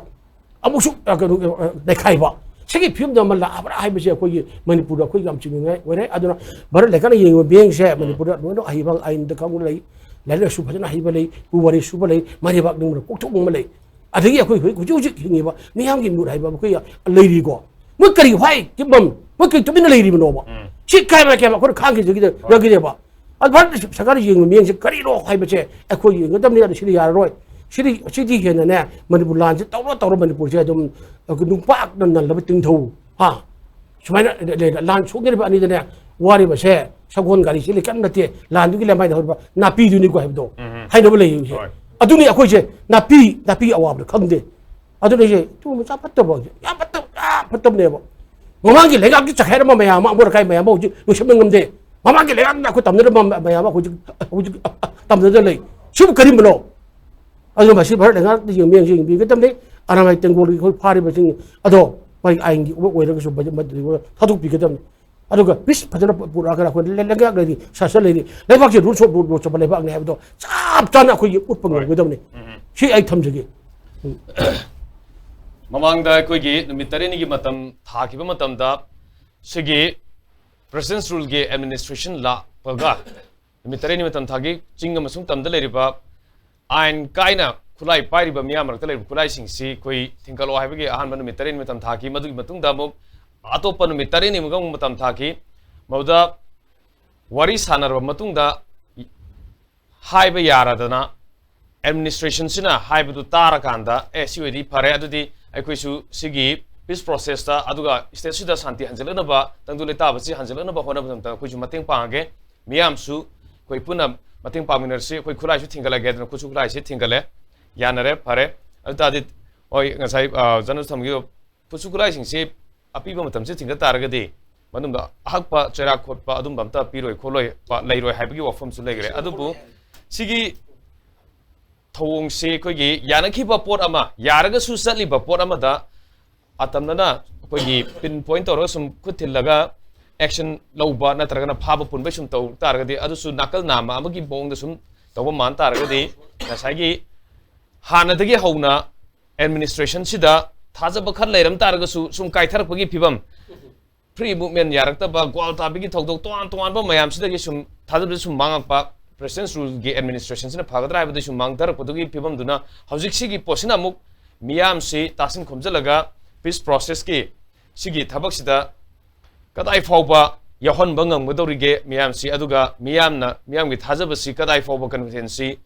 ꯑꯃꯨꯛꯁꯨ, ꯑ, ꯀꯩꯅꯣ, ꯑ, ꯅꯩꯈꯥꯏꯕ꯫ ꯁꯤꯒꯤ ꯐꯤꯕꯝꯗ ꯑꯃ ꯂꯥꯛꯑꯕ꯭ꯔꯥ ꯍꯥꯏꯕꯁꯦ ꯑꯩꯈꯣꯏꯒꯤ ꯃꯅꯤꯄꯨꯔꯗ ꯑꯩꯈꯣꯏ ꯌꯥꯝ ꯆꯤꯡꯅꯤꯡꯉꯥꯏ ꯑꯣꯏꯔꯦ꯫ ꯑꯗꯨꯅ ꯚꯥꯔꯠ ꯂꯩꯀꯥꯏꯅ ꯌꯦꯡꯉꯤꯕ ꯃꯤꯠꯌꯦꯡꯁꯦ ꯎꯝ꯫ ꯃꯅꯤꯄꯨꯔꯗ ꯂꯣꯏꯅ ꯑꯍꯩꯕ, ꯑꯥꯏꯟꯗ ꯈꯪꯕ ꯂꯩ, ꯂꯥꯏꯔꯤꯛ ꯂꯥꯏꯁꯨ ꯐꯖꯅ ꯍꯩꯕ ꯂꯩ, ꯄꯨꯋꯥꯔꯤ ꯁꯨꯕ ꯂꯩ, ꯃꯔꯩꯕꯥꯛ ꯅꯤꯡꯕ ꯀꯣꯛꯊꯣꯛꯅꯤꯡꯕ ꯂꯩ꯫ ꯑꯗꯒꯤ ꯑꯩꯈꯣꯏ ꯍꯧꯖꯤꯛ, ꯍꯧꯖꯤꯛ, ꯍꯧꯖꯤꯛ ꯍꯤꯡꯉꯤꯕ ꯃꯤꯌꯥꯝꯒꯤ ꯃꯨꯠ ꯍꯥꯏꯕ ꯑꯩꯈꯣꯏ ꯂꯩꯔꯤꯀꯣ꯫ ꯃꯣꯏ ꯀꯔꯤ ꯍꯥꯏ ꯀꯤꯕꯝ? ꯃꯣꯏ ꯀꯔꯤ ꯇꯨꯃꯤꯟꯅ ꯂꯩꯔꯤꯕꯅꯣꯕ? ꯎꯝ꯫ ꯁꯤ ꯀꯥꯏꯕ ꯀꯥꯏꯕ ꯑꯩꯈꯣꯏꯅ ꯈꯥꯡꯈꯤꯖꯈꯤꯗꯦ-, ꯍꯣꯏ꯫ ꯖꯈꯤꯗꯦꯕ꯫ ꯑꯗꯨ ꯚꯥꯔꯠ ꯁꯔꯀꯥꯔꯅ ꯌꯦꯡꯕ ꯃꯤꯠꯌꯦꯡꯁꯦ ꯀꯔꯤꯅꯣ ꯍꯥꯏꯕꯁꯦ ꯑꯩꯈꯣꯏ ꯌꯦꯡꯒꯗꯕꯅꯤ꯫ ꯑꯗꯨ ꯁꯤꯗꯤ ꯌꯥꯔꯔꯣꯏ꯫ ꯁꯤꯗꯤ, ꯁꯤꯗꯤ ꯍꯦꯟꯅꯅꯦ, ꯃꯅꯤꯄꯨꯔ ꯂꯥꯟꯁꯦ ꯇꯧꯔ ꯇꯧꯔ ꯃꯅꯤꯄꯨꯔꯁꯦ ꯑꯗꯨꯝ ꯅꯨꯄꯥꯛꯅ ꯅꯜꯂꯕ ꯇꯤꯡꯊꯧ, ꯍꯥ? ꯁꯨꯃꯥꯏꯅ ꯂꯩ-, ꯂꯩ-, ꯂꯥꯟ ꯁꯣꯛꯅꯔꯤꯕ ꯑꯅꯤꯗꯅꯦ, ꯋꯥꯔꯤꯕꯁꯦ ꯁꯒꯣꯜ ꯒꯥꯔꯤ ꯆꯦꯜꯂꯤ ꯀꯔꯤꯝ ꯅꯠꯇꯦ, ꯂꯥꯟꯗꯨꯒꯤ ꯂꯝꯃꯥꯏꯗ ꯍꯧꯔꯤꯕ ꯅꯥꯄꯤꯗꯨꯅꯤꯀꯣ ꯍꯥꯏꯕꯗꯣ꯫ ꯎꯝ꯫ ꯍꯥꯏꯅꯕ ꯂꯩꯌꯦ ꯍꯧꯖꯤꯛ꯫ ꯍꯣꯏ꯫ ꯑꯗꯨꯅꯤ ꯑꯩꯈꯣꯏꯁꯦ ꯅꯥꯄꯤ, ꯅꯥꯄꯤ ꯑꯋꯥꯕꯗꯣ ꯈꯪꯗꯦ꯫ ꯑꯗꯨꯅ ꯑꯩꯁꯦ ꯇꯨ ꯃꯆꯥ ꯐꯠꯇꯕ, ꯌꯥꯝ ꯐꯠꯇꯕ, ꯌꯥꯝ ꯐꯠꯇꯕꯅꯦꯕ꯫ ꯃꯃꯥꯡꯒꯤ ꯂꯩꯉꯥꯛꯀꯤ ꯆꯈꯥꯏꯔꯝꯕ ꯃꯌꯥꯝ ꯑꯃ, ꯑꯃꯣꯠ ꯑꯀꯥꯏ ꯃꯌꯥꯝ ꯑꯃ ꯍꯧꯖꯤꯛ ꯂꯣꯏꯁꯤꯟꯕ ꯉꯝꯗꯦ꯫ ꯃꯃꯥꯡꯒꯤ ꯂꯩꯉꯥꯛꯅ ꯑꯩꯈꯣꯏ ꯇꯝꯅꯔꯝꯕ ꯃꯌꯥꯝ ꯑꯃ ꯍꯧꯖꯤꯛ, ꯍꯧꯖꯤꯛ ꯇꯝꯅꯗ ꯂꯩ꯫ ꯁꯤꯕꯨ ꯀꯔꯤꯝꯕꯅꯣ? ꯑꯗꯨꯅ ꯃꯁꯤ ꯚꯥꯔꯠ ꯂꯩꯉꯥꯛꯅ ꯌꯦꯡꯕ ꯌꯦꯡꯁꯤ ꯌꯦꯡꯕꯤꯒꯗꯕꯅꯤ꯫ ꯑꯔꯥꯃꯥꯏ ꯇꯦꯡꯒꯣꯜꯒꯤ ꯑꯩꯈꯣꯏ ꯐꯥꯔꯤꯕꯁꯤꯡ ꯑꯗꯣ ꯃꯥꯒꯤ ꯑꯥꯏꯟꯒꯤ ꯑꯣꯏꯔꯒꯁꯨ ꯃꯗꯨ-, ꯃꯗꯨ ꯊꯥꯗꯣꯛꯄꯤꯒꯗꯕꯅꯤ꯫ ꯑꯗꯨꯒ ꯄꯤꯁ ꯐꯖꯅ ꯄꯨꯔꯛꯑꯒ ꯑꯩꯈꯣꯏ ꯂꯩ-, ꯂꯩꯉꯥꯛ ꯂꯩꯔꯤ, ꯁꯥꯁꯟ ꯂꯩꯔꯤ, ꯂꯩꯕꯥꯛꯁꯦ ꯔꯨꯜꯁ ꯑꯣꯐ ꯂꯣ ꯆꯠꯄ ꯂꯩꯕꯥꯛꯅꯤ ꯍꯥꯏꯕꯗꯣ ꯆꯞ ꯆꯥꯅ ꯑꯩꯈꯣꯏꯒꯤ ꯎꯠꯄ ꯍꯣꯏ꯫ ꯉꯝꯒꯗꯕꯅꯤ꯫ ꯎꯝ꯫ ꯁꯤ ꯑꯩ ꯊꯝꯖꯒꯦ꯫ ꯎꯝ꯫ ꯃꯃꯥꯡꯗ ꯑꯩꯈꯣꯏꯒꯤ ꯅꯨꯃꯤꯠ ꯇꯔꯦꯠꯅꯤꯒꯤ ꯃꯇꯝ ꯊꯥꯈꯤꯕ ꯃꯇꯝꯗ ꯁꯤꯒꯤ ꯄ꯭ꯔꯦꯁꯤꯗꯦꯟꯁ ꯔꯨꯜꯒꯤ ꯑꯦꯗꯃꯤꯅꯤꯁꯇ꯭ꯔꯦꯁꯟ ꯂꯥꯛꯄꯒ ꯅꯨꯃꯤꯠ ꯇꯔꯦꯠꯅꯤ ꯃꯇꯝ ꯊꯥꯈꯤ꯫ ꯆꯤꯡ ꯑꯃꯁꯨꯡ ꯇꯝꯗ ꯂꯩꯔꯤꯕ ꯑꯥꯏꯟ ꯀꯥꯏꯅ ꯈꯨꯠꯂꯥꯏ ꯄꯥꯏꯔꯤꯕ ꯃꯤꯌꯥꯝ ꯃꯔꯛꯇ ꯂꯩꯔꯤꯕ ꯈꯨꯠꯂꯥꯏꯁꯤꯡꯁꯤ ꯑꯩꯈꯣꯏ ꯊꯤꯡꯒꯠꯂꯣ ꯍꯥꯏꯕꯒꯤ ꯑꯍꯥꯟꯕ ꯅꯨꯃꯤꯠ ꯇꯔꯦꯠꯅꯤ ꯃꯇꯝ ꯊꯥꯈꯤ꯫ ꯃꯗꯨꯒꯤ ꯃꯇꯨꯡꯗ ꯑꯃꯨꯛ ꯑꯇꯣꯞꯄ ꯅꯨꯃꯤꯠ ꯇꯔꯦꯠꯅꯤꯃꯨꯛ ꯑꯃꯨꯛ ꯃꯇꯝ ꯊꯥꯈꯤ꯫ ꯃꯗꯨꯗ ꯋꯥꯔꯤ ꯁꯥꯟꯅꯔꯕ ꯃꯇꯨꯡꯗ ꯍꯥꯏꯕ ꯌꯥꯔꯗꯅ ꯑꯦꯗꯃꯤꯅꯤꯁꯇ꯭ꯔꯦꯁꯟꯁꯤꯅ ꯍꯥꯏꯕꯗꯨ ꯇꯥꯔꯀꯥꯟꯗ, ꯑꯦ, ꯁꯤ ꯑꯣꯏꯗꯤ ꯐꯔꯦ, ꯑꯗꯨꯗꯤ ꯑꯩꯈꯣꯏꯁꯨ ꯁꯤꯒꯤ ꯄꯤꯁ ꯄ꯭ꯔꯣꯁꯦꯁꯇ, ꯑꯗꯨꯒ ꯁ꯭ꯇꯦꯠꯁꯤꯗ ꯁꯥꯟꯇꯤ ꯍꯟꯖꯤꯜꯂꯛꯅꯕ, ꯇꯪꯗꯨ ꯂꯩꯇꯥꯕꯁꯤ ꯍꯟꯖꯤꯜꯂꯛꯅꯕ ꯍꯣꯠꯅꯕ ꯃꯇꯝꯗ ꯑꯩꯈꯣꯏꯁꯨ ꯃꯇꯦꯡ ꯄꯥꯡꯉꯒꯦ꯫ ꯃꯤꯌꯥꯝꯁꯨ ꯑꯩꯈꯣꯏ ꯄꯨꯟꯅ ꯃꯇꯦꯡ ꯄꯥꯡꯃꯤꯟꯅꯔꯁꯤ꯫ ꯑꯩꯈꯣꯏ ꯈꯨꯠꯂꯥꯏꯁꯨ ꯊꯤꯡꯒꯠꯂꯒꯦ ꯍꯥꯏꯗꯅ ꯈꯨꯠꯁꯨ ꯈꯨꯠꯂꯥꯏꯁꯤ ꯊꯤꯡꯒꯠꯂꯦ꯫ ꯌꯥꯅꯔꯦ, ꯐꯔꯦ꯫ ꯑꯗꯨ ꯇꯥꯔꯗꯤ, ꯍꯣꯏ, ꯉꯁꯥꯏ, ꯑ, ꯖꯅꯔꯦꯜ ꯊꯝꯈꯤꯕ ꯈꯨꯠꯁꯨ ꯈꯨꯠꯂꯥꯏꯁꯤꯡꯁꯤ ꯑꯄꯤꯕ ꯃꯇꯝꯁꯤ ꯊꯤꯡꯒꯠ ꯇꯥꯔꯒꯗꯤ ꯃꯅꯨꯡꯗ ꯑꯍꯛꯄ ꯆꯩꯔꯥꯛ ꯈꯣꯠꯄ ꯑꯗꯨꯝꯕ ꯑꯝꯇ ꯄꯤꯔꯣꯏ ꯈꯣꯠꯂꯣꯏ ꯄ-, ꯂꯩꯔꯣꯏ ꯍꯥꯏꯕꯒꯤ ꯋꯥꯐꯝꯁꯨ ꯂꯩꯈ꯭ꯔꯦ꯫ ꯑꯗꯨꯕꯨ ꯁꯤꯒꯤ ꯊꯧꯑꯣꯡꯁꯤ ꯑꯩꯈꯣꯏꯒꯤ ꯌꯥꯅꯈꯤꯕ ꯄꯣꯠ ꯑꯃ, ꯌꯥꯔꯒꯁꯨ ꯆꯠꯂꯤꯕ ꯄꯣꯠ ꯑꯃꯗ ꯑꯇꯝꯅꯅ ꯑꯩꯈꯣꯏꯒꯤ ꯄꯤꯟ ꯄꯣꯏꯟ ꯇꯧꯔꯒ ꯁꯨꯝ ꯈꯨꯠ ꯊꯤꯜꯂꯒ ꯑꯦꯛꯁꯟ ꯂꯧꯕ ꯅꯠꯇ꯭ꯔꯒꯅ ꯐꯥꯕ ꯄꯨꯟꯕꯩ ꯁꯨꯝ ꯇꯧ ꯇꯥꯔꯒꯗꯤ, ꯑꯗꯨꯁꯨ ꯅꯥꯀꯜ ꯅꯥꯝꯃ ꯑꯃꯒꯤ ꯃꯑꯣꯡꯗ ꯁꯨꯝ ꯇꯧꯕ ꯃꯥꯟ ꯇꯥꯔꯒꯗꯤ, ꯉꯁꯥꯏꯒꯤ ꯍꯥꯟꯅꯗꯒꯤ ꯍꯧꯅ ꯑꯦꯗꯃꯤꯅꯤꯁꯇ꯭ꯔꯦꯁꯟꯁꯤꯗ ꯊꯥꯖꯕ ꯈꯔ ꯂꯩꯔꯝ ꯇꯥꯔꯒꯁꯨ ꯁꯨꯝ ꯀꯥꯏꯊꯔꯛꯄꯒꯤ ꯐꯤꯕꯝ, ꯐ꯭ꯔꯤ ꯃꯨꯚꯃꯦꯟ ꯌꯥꯔꯛꯇꯕ, ꯒ꯭ꯋꯥꯜ ꯇꯥꯕꯤꯒꯤ ꯊꯧꯗꯣꯛ ꯇꯣꯉꯥꯟ ꯇꯣꯉꯥꯟꯕ ꯃꯌꯥꯝꯁꯤꯗꯒꯤ ꯁꯨꯝ ꯊꯥꯖꯕꯁꯤ ꯁꯨꯝ ꯃꯥꯡꯉꯛꯄ, ꯄ꯭ꯔꯦꯁꯤꯗꯦꯟꯁ ꯔꯨꯜꯒꯤ ꯑꯦꯗꯃꯤꯅꯤꯁꯇ꯭ꯔꯦꯁꯟꯁꯤꯅ ꯐꯒꯗ꯭ꯔꯥ ꯍꯥꯏꯕꯗꯒꯤ ꯁꯨꯝ ꯃꯥꯡꯊꯔꯛꯄꯗꯨꯒꯤ ꯐꯤꯕꯝꯗꯨꯅ ꯍꯧꯖꯤꯛ ꯁꯤꯒꯤ ꯄꯣꯠꯁꯤꯅ ꯑꯃꯨꯛ ꯃꯤꯌꯥꯝꯁꯤ ꯇꯥꯁꯤꯟ ꯈꯣꯝꯖꯤꯜꯂꯒ ꯄꯤꯁ ꯄ꯭ꯔꯣꯁꯦꯁꯀꯤ ꯁꯤꯒꯤ ꯊꯕꯛꯁꯤꯗ ꯀꯗꯥꯏ ꯐꯥꯎꯕ ꯌꯥꯎꯍꯟꯕ ꯉꯝꯒꯗꯧꯔꯤꯒꯦ ꯃꯤꯌꯥꯝꯁꯤ, ꯑꯗꯨꯒ ꯃꯤꯌꯥꯝꯅ, ꯃꯤꯌꯥꯝꯒꯤ ꯊꯥꯖꯕꯁꯤ ꯀꯗꯥꯏ ꯐꯥꯎꯕ ꯀꯟꯐꯤꯗꯦꯟꯁꯁꯤ,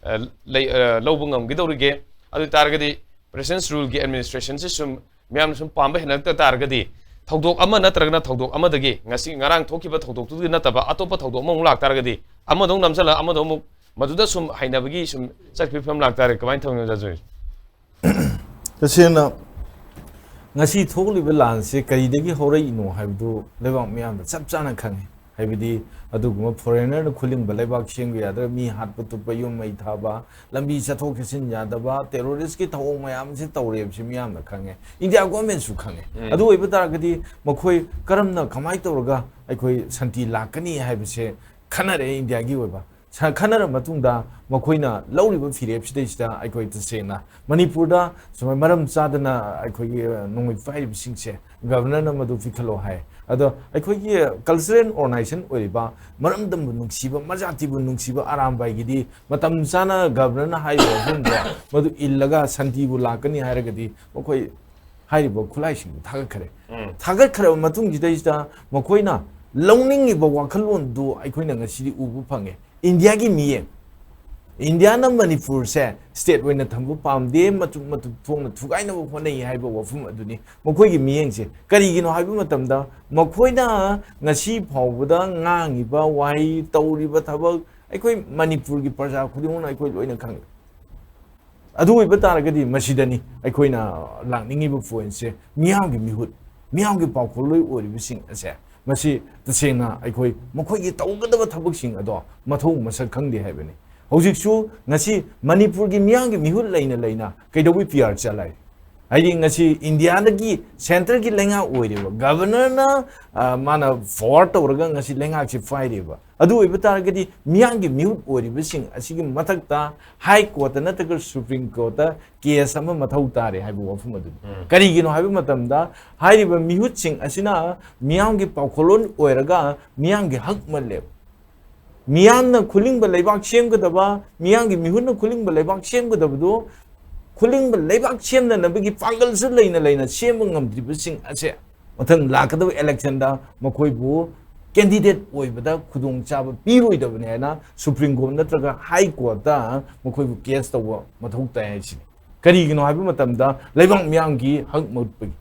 ꯑ, ꯂꯩ-, ꯑ, ꯂꯧꯕ ꯉꯝꯒꯗꯧꯔꯤꯒꯦ? ꯑꯗꯨ ꯑꯣꯏ ꯇꯥꯔꯒꯗꯤ ꯄ꯭ꯔꯦꯁꯤꯗꯦꯟꯁ ꯔꯨꯜꯒꯤ ꯑꯦꯗꯃꯤꯅꯤꯁꯇ꯭ꯔꯦꯁꯟꯁꯤ ꯁꯨꯝ ꯃꯤꯌꯥꯝꯅ ꯁꯨꯝ ꯄꯥꯝꯕ ꯍꯦꯜꯂꯛꯇ ꯇꯥꯔꯒꯗꯤ, ꯊꯧꯗꯣꯛ ꯑꯃ ꯅꯠꯇ꯭ꯔꯒꯅ ꯊꯧꯗꯣꯛ ꯑꯃꯗꯒꯤ, ꯉꯁꯤ ꯉꯔꯥꯡ ꯊꯣꯛꯈꯤꯕ ꯊꯧꯗꯣꯛꯇꯨꯗꯒꯤ ꯅꯠꯇꯕ ꯑꯇꯣꯞꯄ ꯊꯧꯗꯣꯛ ꯑꯃꯃꯨꯛ ꯂꯥꯛꯇꯥꯔꯒꯗꯤ, ꯑꯃꯗ ꯑꯃꯨꯛ ꯅꯝꯁꯤꯜꯂ ꯑꯃꯗ ꯑꯃꯨꯛ ꯃꯗꯨꯗ ꯁꯨꯝ ꯍꯩꯅꯕꯒꯤ ꯁꯨꯝ ꯆꯠꯈꯤꯕ ꯐꯤꯕꯝ ꯂꯥꯛꯇꯥꯔꯦ꯫ ꯀꯃꯥꯏꯅ ꯇꯧꯅꯤ, ꯑꯣꯖꯥ ꯖꯣꯏ? ꯇꯁꯦꯡꯅ ꯉꯁꯤ ꯊꯣꯛꯂꯤꯕ ꯂꯥꯟꯁꯦ ꯀꯔꯤꯗꯒꯤ ꯍꯧꯔꯛꯏꯅꯣ ꯍꯥꯏꯕꯗꯨ ꯂꯩꯕꯥꯛ ꯃꯤꯌꯥꯝꯅ ꯆꯞ ꯆꯥꯅ ꯈꯪꯉꯤ꯫ ꯍꯥꯏꯕꯗꯤ ꯑꯗꯨꯒꯨꯝꯕ ꯐꯣꯔꯦꯅꯔꯅ ꯈꯨꯂꯤꯡꯕ ꯂꯩꯕꯥꯛ ꯁꯦꯝꯕ ꯌꯥꯗ꯭ꯔꯒ ꯃꯤ ꯍꯥꯠꯄ ꯇꯨꯞꯄ, ꯌꯨꯝ ꯃꯩ ꯊꯥꯕ, ꯂꯝꯕꯤ ꯆꯠꯊꯣꯛ ꯆꯠꯁꯤꯟ ꯌꯥꯗꯕ, ꯇꯦꯔꯣꯔꯤꯁꯀꯤ ꯊꯧꯑꯣꯡ ꯃꯌꯥꯝꯁꯦ ꯇꯧꯔꯦꯕꯁꯤ ꯃꯤꯌꯥꯝꯅ ꯈꯪꯉꯦ꯫ ꯏꯟꯗꯤꯌꯥ ꯒꯣꯔꯃꯦꯟꯁꯨ ꯈꯪꯉꯦ꯫ ꯎꯝ꯫ ꯑꯗꯨ ꯑꯣꯏꯕ ꯇꯥꯔꯒꯗꯤ ꯃꯈꯣꯏ ꯀꯔꯝꯅ, ꯀꯃꯥꯏꯅ ꯇꯧꯔꯒ ꯑꯩꯈꯣꯏ ꯁꯥꯟꯇꯤ ꯂꯥꯛꯀꯅꯤ ꯍꯥꯏꯕꯁꯦ ꯈꯟꯅꯔꯛꯑꯦ ꯏꯟꯗꯤꯌꯥꯒꯤ ꯑꯣꯏꯕ꯫ ꯁ-, ꯈꯟꯅꯔ ꯃꯇꯨꯡꯗ ꯃꯈꯣꯏꯅ ꯂꯧꯔꯤꯕ ꯐꯤꯔꯦꯞꯁꯤꯗꯩꯁꯤꯗ ꯑꯩꯈꯣꯏ ꯇꯁꯦꯡꯅ ꯃꯅꯤꯄꯨꯔꯗ ꯁꯨꯃꯥꯏꯅ ꯃꯔꯝ ꯆꯥꯗꯅ ꯑꯩꯈꯣꯏꯒꯤ, ꯑ, ꯅꯣꯡꯃꯩ ꯄꯥꯏꯔꯤꯕꯁꯤꯡꯁꯦ ꯒꯕꯔꯅꯔꯅ ꯃꯗꯨ ꯄꯤꯈꯠꯂꯣ ꯍꯥꯏ꯫ ꯑꯗꯣ ꯑꯩꯈꯣꯏꯒꯤ ꯀꯜꯆꯔꯦꯜ ꯑꯣꯔꯒꯅꯥꯏꯖꯦꯁꯟ ꯑꯣꯏꯔꯤꯕ ꯃꯔꯝꯗꯝꯕꯨ ꯅꯨꯡꯁꯤꯕ, ꯃꯖꯥꯇꯤꯕꯨ ꯅꯨꯡꯁꯤꯕ ꯑꯔꯥꯝꯕꯥꯏꯒꯤꯗꯤ ꯃꯇꯝ ꯆꯥꯅ ꯒꯕꯔꯅꯔꯅ ꯍꯥꯏꯔꯤꯕ ꯋꯥꯐꯝꯗꯣ ꯃꯗꯨ ꯏꯜꯂꯒ ꯁꯥꯟꯇꯤꯕꯨ ꯂꯥꯛꯀꯅꯤ ꯍꯥꯏꯔꯒꯗꯤ ꯃꯈꯣꯏ ꯍꯥꯏꯔꯤꯕ ꯈꯨꯠꯂꯥꯏꯁꯤꯡꯗꯨ ꯊꯥꯒꯠꯈ꯭ꯔꯦ꯫ ꯎꯝ꯫ ꯊꯥꯒꯠꯈ꯭ꯔꯕ ꯃꯇꯨꯡꯁꯤꯗꯩꯁꯤꯗ ꯃꯈꯣꯏꯅ ꯂꯧꯅꯤꯡꯉꯤꯕ ꯋꯥꯈꯜꯂꯣꯟꯗꯨ ꯑꯩꯈꯣꯏꯅ ꯉꯁꯤꯗꯤ ꯎꯕ ꯐꯪꯉꯦ꯫ ꯏꯟꯗꯤꯌꯥꯒꯤ ꯃꯤꯠꯌꯦꯡ, ꯏꯟꯗꯤꯌꯥꯅ ꯃꯅꯤꯄꯨꯔꯁꯦ ꯁ꯭ꯇꯦꯠ ꯑꯣꯏꯅ ꯊꯝꯕ ꯄꯥꯝꯗꯦ, ꯃꯇꯨꯞ ꯃꯇꯨꯞ ꯊꯣꯛꯅ ꯊꯨꯒꯥꯏꯅꯕ ꯍꯣꯠꯅꯩ ꯍꯥꯏꯕ ꯋꯥꯐꯝ ꯑꯗꯨꯅꯤ ꯃꯈꯣꯏꯒꯤ ꯃꯤꯠꯌꯦꯡꯁꯦ꯫ ꯀꯔꯤꯒꯤꯅꯣ ꯍꯥꯏꯕ ꯃꯇꯝꯗ, ꯃꯈꯣꯏꯅ ꯉꯁꯤ ꯐꯥꯎꯕꯗ ꯉꯥꯡꯉꯤꯕ ꯋꯥꯍꯩ, ꯇꯧꯔꯤꯕ ꯊꯕꯛ, ꯑꯩꯈꯣꯏ ꯃꯅꯤꯄꯨꯔꯒꯤ ꯄ꯭ꯔꯖꯥ ꯈꯨꯗꯤꯡꯃꯛꯅ ꯑꯩꯈꯣꯏ ꯂꯣꯏꯅ ꯈꯪꯉꯤ꯫ ꯑꯗꯨ ꯑꯣꯏꯕ ꯇꯥꯔꯒꯗꯤ ꯃꯁꯤꯗꯅꯤ ꯑꯩꯈꯣꯏꯅ ꯂꯥꯛꯅꯤꯡꯉꯤꯕ ꯄꯣꯏꯟꯁꯦ, ꯃꯤꯌꯥꯝꯒꯤ ꯃꯤꯍꯨꯠ, ꯃꯤꯌꯥꯝꯒꯤ ꯄꯥꯎꯈꯣꯜꯂꯣꯏ ꯑꯣꯏꯔꯤꯕꯁꯤꯡ ꯑꯁꯦ, ꯃꯁꯤ ꯇꯁꯦꯡꯅ ꯑꯩꯈꯣꯏ ꯃꯈꯣꯏꯒꯤ ꯇꯧꯒꯗꯕ ꯊꯕꯛꯁꯤꯡ ꯑꯗꯣ ꯃꯊꯧ ꯃꯁꯛ ꯈꯪꯗꯦ ꯍꯥꯏꯕꯅꯤ꯫ ꯍꯧꯖꯤꯛꯁꯨ ꯉꯁꯤ ꯃꯅꯤꯄꯨꯔꯒꯤ ꯃꯤꯌꯥꯝꯒꯤ ꯃꯤꯍꯨꯠ ꯂꯩꯅ ꯂꯩꯅ ꯀꯩꯗꯧꯕꯩ ꯄꯤ ꯑꯥꯔ ꯆꯠꯂꯦ? ꯍꯥꯏꯗꯤ ꯉꯁꯤ ꯏꯟꯗꯤꯌꯥꯗꯒꯤ ꯁꯦꯟꯇꯔꯒꯤ ꯂꯩꯉꯥꯛ ꯑꯣꯏꯔꯤꯕ ꯒꯕꯔꯅꯔꯅ, ꯑ, ꯃꯥꯅ ꯐꯣꯔꯋꯥꯔꯗ ꯇꯧꯔꯒ ꯉꯁꯤ ꯂꯩꯉꯥꯛꯁꯤ ꯄꯥꯏꯔꯤꯕ꯫ ꯑꯗꯨ ꯑꯣꯏꯕ ꯇꯥꯔꯒꯗꯤ ꯃꯤꯌꯥꯝꯒꯤ ꯃꯤꯍꯨꯠ ꯑꯣꯏꯔꯤꯕꯁꯤꯡ ꯑꯁꯤꯒꯤ ꯃꯊꯛꯇ ꯍꯥꯏ ꯀꯣꯔꯠꯇ ꯅꯠꯇ꯭ꯔꯒ ꯁꯨꯄ꯭ꯔꯤꯝ ꯀꯣꯔꯠꯇ ꯀꯦꯁ ꯑꯃ ꯃꯊꯧ ꯇꯥꯔꯦ ꯍꯥꯏꯕ ꯋꯥꯐꯝ ꯑꯗꯨꯅꯤ꯫ ꯎꯝ꯫ ꯀꯔꯤꯒꯤꯅꯣ ꯍꯥꯏꯕ ꯃꯇꯝꯗ, ꯍꯥꯏꯔꯤꯕ ꯃꯤꯍꯨꯠꯁꯤꯡ ꯑꯁꯤꯅ ꯃꯤꯌꯥꯝꯒꯤ ꯄꯥꯎꯈꯣꯜꯂꯣꯟ ꯑꯣꯏꯔꯒ ꯃꯤꯌꯥꯝꯒꯤ ꯍꯛ ꯃꯜꯂꯦꯕ꯫ ꯃꯤꯌꯥꯝꯅ ꯈꯨꯂꯤꯡꯕ ꯂꯩꯕꯥꯛ ꯁꯦꯝꯒꯗꯕ, ꯃꯤꯌꯥꯝꯒꯤ ꯃꯤꯍꯨꯠꯅ ꯈꯨꯂꯤꯡꯕ ꯂꯩꯕꯥꯛ ꯁꯦꯝꯒꯗꯕꯗꯨ, ꯈꯨꯂꯤꯡꯕ ꯂꯩꯕꯥꯛ ꯁꯦꯝꯅꯅꯕꯒꯤ ꯄꯥꯡꯒꯜꯁꯨ ꯂꯩꯅ ꯂꯩꯅ ꯁꯦꯝꯕ ꯉꯝꯗ꯭ꯔꯤꯕꯁꯤꯡ ꯑꯁꯦ ꯃꯊꯪ ꯂꯥꯛꯀꯗꯕ ꯏꯂꯦꯛꯁꯟꯗ ꯃꯈꯣꯏꯕꯨ ꯀꯦꯟꯗꯤꯗꯦꯠ ꯑꯣꯏꯕꯗ ꯈꯨꯗꯣꯡꯆꯥꯕ ꯄꯤꯔꯣꯏꯗꯕꯅꯤ ꯍꯥꯏꯅ ꯁꯨꯄ꯭ꯔꯤꯝ ꯀꯣꯔꯠ ꯅꯠꯇ꯭ꯔꯒ ꯍꯥꯏ ꯀꯣꯔꯠꯇ ꯃꯈꯣꯏꯕꯨ ꯀꯦꯁ ꯇꯧꯕ ꯃꯊꯧ ꯇꯥꯏ ꯍꯥꯏꯁꯤꯅꯤ꯫ ꯀꯔꯤꯒꯤꯅꯣ ꯍꯥꯏꯕ ꯃꯇꯝꯗ, ꯂꯩꯕꯥꯛ ꯃꯤꯌꯥꯝꯒꯤ ꯍꯛ ꯃꯨꯠꯄꯒꯤ꯫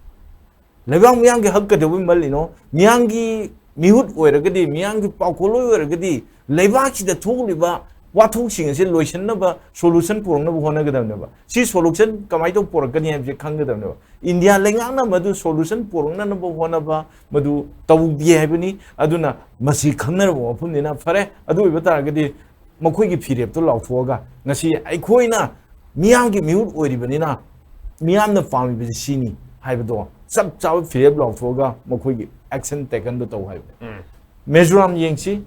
ꯂꯩꯕꯥꯛ ꯃꯤꯌꯥꯝꯒꯤ ꯍꯛ ꯀꯩꯗꯧꯕꯩ ꯃꯜꯂꯤꯅꯣ? ꯃꯤꯌꯥꯝꯒꯤ ꯃꯤꯍꯨꯠ ꯑꯣꯏꯔꯒꯗꯤ, ꯃꯤꯌꯥꯝꯒꯤ ꯄꯥꯎꯈꯣꯜꯂꯣꯏ ꯑꯣꯏꯔꯒꯗꯤ, ꯂꯩꯕꯥꯛꯁꯤꯗ ꯊꯣꯛꯂꯤꯕ ꯋꯥꯊꯣꯛꯁꯤꯡ ꯑꯁꯤ ꯂꯣꯏꯁꯤꯟꯅꯕ ꯁꯣꯂꯨꯁꯟ ꯄꯨꯔꯛꯅꯕ ꯍꯣꯠꯅꯒꯗꯕꯅꯦꯕ꯫ ꯁꯤ ꯁꯣꯂꯨꯁꯟ ꯀꯃꯥꯏꯅ ꯇꯧ ꯄꯨꯔꯛꯀꯅꯤ ꯍꯥꯏꯕꯁꯦ ꯈꯪꯒꯗꯕꯅꯦꯕ꯫ ꯏꯟꯗꯤꯌꯥ ꯂꯩꯉꯥꯛꯅ ꯃꯗꯨ ꯁꯣꯂꯨꯁꯟ ꯄꯨꯔꯛꯅꯅꯕ ꯍꯣꯠꯅꯕ ꯃꯗꯨ ꯇꯧꯗꯦ ꯍꯥꯏꯕꯅꯤ꯫ ꯑꯗꯨꯅ ꯃꯁꯤ ꯈꯪꯅꯔꯕ ꯋꯥꯐꯝꯅꯤꯅ ꯐꯔꯦ꯫ ꯑꯗꯨ ꯑꯣꯏꯕ ꯇꯥꯔꯒꯗꯤ ꯃꯈꯣꯏꯒꯤ ꯐꯤꯔꯦꯞꯇꯣ ꯂꯥꯎꯊꯣꯛꯑꯒ ꯉꯁꯤ ꯑꯩꯈꯣꯏꯅ ꯃꯤꯌꯥꯝꯒꯤ ꯃꯤꯍꯨꯠ ꯑꯣꯏꯔꯤꯕꯅꯤꯅ ꯃꯤꯌꯥꯝꯅ ꯄꯥꯝꯃꯤꯕꯁꯤ ꯁꯤꯅꯤ ꯍꯥꯏꯕꯗꯣ ꯆꯞ ꯆꯥꯕ ꯐꯤꯔꯦꯞ ꯂꯥꯎꯊꯣꯛꯑꯒ ꯃꯈꯣꯏꯒꯤ ꯑꯦꯛꯁꯟ ꯇꯦꯀꯟꯗꯣ ꯇꯧ ꯍꯥꯏꯕꯅꯤ꯫ ꯎꯝ꯫ ꯃꯤꯖꯣꯔꯥꯝ ꯌꯦꯡꯁꯤ,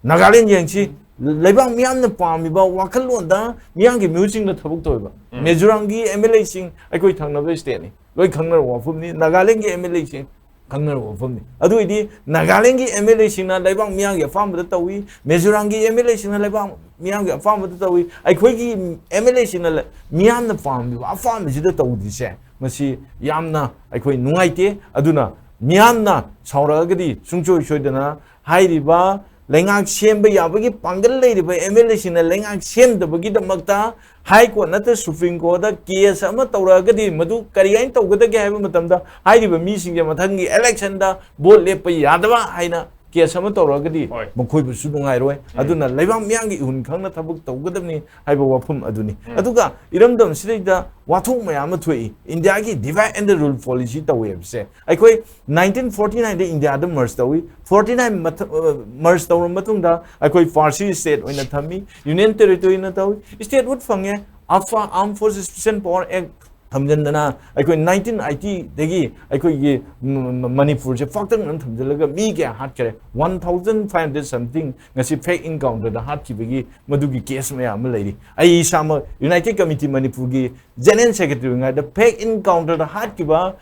ꯅꯥꯒꯥꯂꯦꯟ ꯌꯦꯡꯁꯤ, ꯂꯩꯕꯥꯛ ꯃꯤꯌꯥꯝꯅ ꯄꯥꯝꯃꯤꯕ ꯋꯥꯈꯜꯂꯣꯟꯗ ꯃꯤꯌꯥꯝꯒꯤ ꯃꯤꯍꯨꯠꯁꯤꯡꯅ ꯊꯕꯛ ꯇꯧꯋꯦꯕ꯫ ꯎꯝ꯫ ꯃꯤꯖꯣꯔꯥꯝꯒꯤ ꯑꯦꯝ ꯑꯦꯜ ꯑꯦꯁꯤꯡ ꯑꯩꯈꯣꯏ ꯊꯪꯅꯕ ꯁ꯭ꯇꯦꯠꯅꯤ, ꯂꯣꯏ ꯈꯪꯅꯔꯕ ꯋꯥꯐꯝꯅꯤ꯫ ꯅꯥꯒꯥꯂꯦꯟꯒꯤ ꯑꯦꯝ ꯑꯦꯜ ꯑꯦꯁꯤꯡ ꯈꯪꯅꯔꯕ ꯋꯥꯐꯝꯅꯤ꯫ ꯑꯗꯨ ꯑꯣꯏꯗꯤ ꯅꯥꯒꯥꯂꯦꯟꯒꯤ ꯑꯦꯝ ꯑꯦꯜ ꯑꯦꯁꯤꯡꯅ ꯂꯩꯕꯥꯛ ꯃꯤꯌꯥꯝꯒꯤ ꯑꯄꯥꯝꯕꯗ ꯇꯧꯏ, ꯃꯤꯖꯣꯔꯥꯝꯒꯤ ꯑꯦꯝ ꯑꯦꯜ ꯑꯦꯁꯤꯡꯅ ꯂꯩꯕꯥꯛ ꯃꯤꯌꯥꯝꯒꯤ ꯑꯄꯥꯝꯕꯗ ꯇꯧꯏ, ꯑꯩꯈꯣꯏꯒꯤ ꯑꯦꯝ ꯑꯦꯜ ꯑꯦꯁꯤꯡꯅ ꯂ-, ꯃꯤꯌꯥꯝꯅ ꯄꯥꯝꯂꯤꯕ ꯑꯄꯥꯝꯕꯁꯤꯗ ꯇꯧꯗ꯭ꯔꯤꯁꯦ, ꯃꯁꯤ ꯌꯥꯝꯅ ꯑꯩꯈꯣꯏ ꯅꯨꯡꯉꯥꯏꯇꯦ꯫ ꯑꯗꯨꯅ ꯃꯤꯌꯥꯝꯅ ꯁꯥꯎꯔꯛꯑꯒꯗꯤ ꯁꯨꯡꯁꯣꯏ ꯁꯣꯏꯗꯅ ꯍꯥꯏꯔꯤꯕ ꯂꯩꯉꯥꯛ ꯁꯦꯝꯕ ꯌꯥꯕꯒꯤ ꯄꯥꯡꯒꯜ ꯂꯩꯔꯤꯕ ꯑꯦꯝ ꯑꯦꯜ ꯑꯦꯁꯤꯡꯅ ꯂꯩꯉꯥꯛ ꯁꯦꯝꯗꯕꯒꯤꯗꯃꯛꯇ ꯍꯥꯏ ꯀꯣꯔꯠ ꯅꯠꯇ꯭ꯔ ꯁꯨꯄ꯭ꯔꯤꯝ ꯀꯣꯔꯠꯇ ꯀꯦꯁ ꯑꯃ ꯇꯧꯔꯛꯑꯒꯗꯤ ꯃꯗꯨ ꯀꯔꯤ ꯍꯥꯏꯅ ꯇꯧꯒꯗꯒꯦ ꯍꯥꯏꯕ ꯃꯇꯝꯗ, ꯍꯥꯏꯔꯤꯕ ꯃꯤꯁꯤꯡꯁꯦ ꯃꯊꯪꯒꯤ ꯏꯂꯦꯛꯁꯟꯗ ꯚꯣꯠ ꯂꯦꯞꯄ ꯌꯥꯗꯕ ꯍꯥꯏꯅ ꯀꯦꯁ ꯑꯃ ꯇꯧꯔꯛꯑꯒꯗꯤ, ꯍꯣꯏ꯫ ꯃꯈꯣꯏꯕꯨꯁꯨ ꯅꯨꯡꯉꯥꯏꯔꯣꯏ꯫ ꯎꯝ꯫ ꯑꯗꯨꯅ ꯂꯩꯕꯥꯛ ꯃꯤꯌꯥꯝꯒꯤ ꯏꯍꯨꯟ ꯈꯪꯅ ꯊꯕꯛ ꯇꯧꯒꯗꯕꯅꯤ ꯍꯥꯏꯕ ꯋꯥꯐꯝ ꯑꯗꯨꯅꯤ꯫ ꯎꯝ꯫ ꯑꯗꯨꯒ ꯏꯔꯝꯗꯝꯁꯤꯗꯩꯗ ꯋꯥꯊꯣꯛ ꯃꯌꯥꯝ ꯑꯃ ꯊꯣꯛꯏ꯫ ꯏꯟꯗꯤꯌꯥꯒꯤ divide and rule policy ꯇꯧꯋꯦ ꯍꯥꯏꯕꯁꯦ ꯑꯩꯈꯣꯏ nineteen forty nineꯗ ꯏꯟꯗꯤꯌꯥꯗ merge ꯇꯧꯏ꯫ Forty nine ꯃꯊ-, ꯑ, merge ꯇꯧꯔꯕ ꯃꯇꯨꯡꯗ ꯑꯩꯈꯣꯏ ꯐꯥꯔꯁꯤ state ꯑꯣꯏꯅ ꯊꯝꯃꯤ, union territory ꯑꯣꯏꯅ ꯇꯧꯏ, statehood ꯐꯪꯉꯦ꯫ AFA, Armed Forces Special Power Act ꯊꯝꯖꯤꯟꯗꯅ ꯑꯩꯈꯣꯏ nineteen eightyꯗꯒꯤ ꯑꯩꯈꯣꯏꯒꯤ ꯃ-, ꯃ-, ꯃꯅꯤꯄꯨꯔꯁꯦ ꯄꯥꯛꯇꯛꯅꯅ ꯊꯝꯖꯤꯜꯂꯒ ꯃꯤ ꯀꯌꯥ ꯍꯥꯠꯈꯔꯦ? One thousand five hundred something ꯉꯁꯤ fake encounterꯗ ꯍꯥꯠꯈꯤꯕꯒꯤ ꯃꯗꯨꯒꯤ ꯀꯦꯁ ꯃꯌꯥꯝ ꯑꯃ ꯂꯩꯔꯤ꯫ ꯑꯩ ꯏꯁꯥꯃꯛ United Committee ꯃꯅꯤꯄꯨꯔꯒꯤ General Secretary ꯑꯣꯏꯔꯤꯉꯩꯗ fake encounterꯗ ꯍꯥꯠꯈꯤꯕ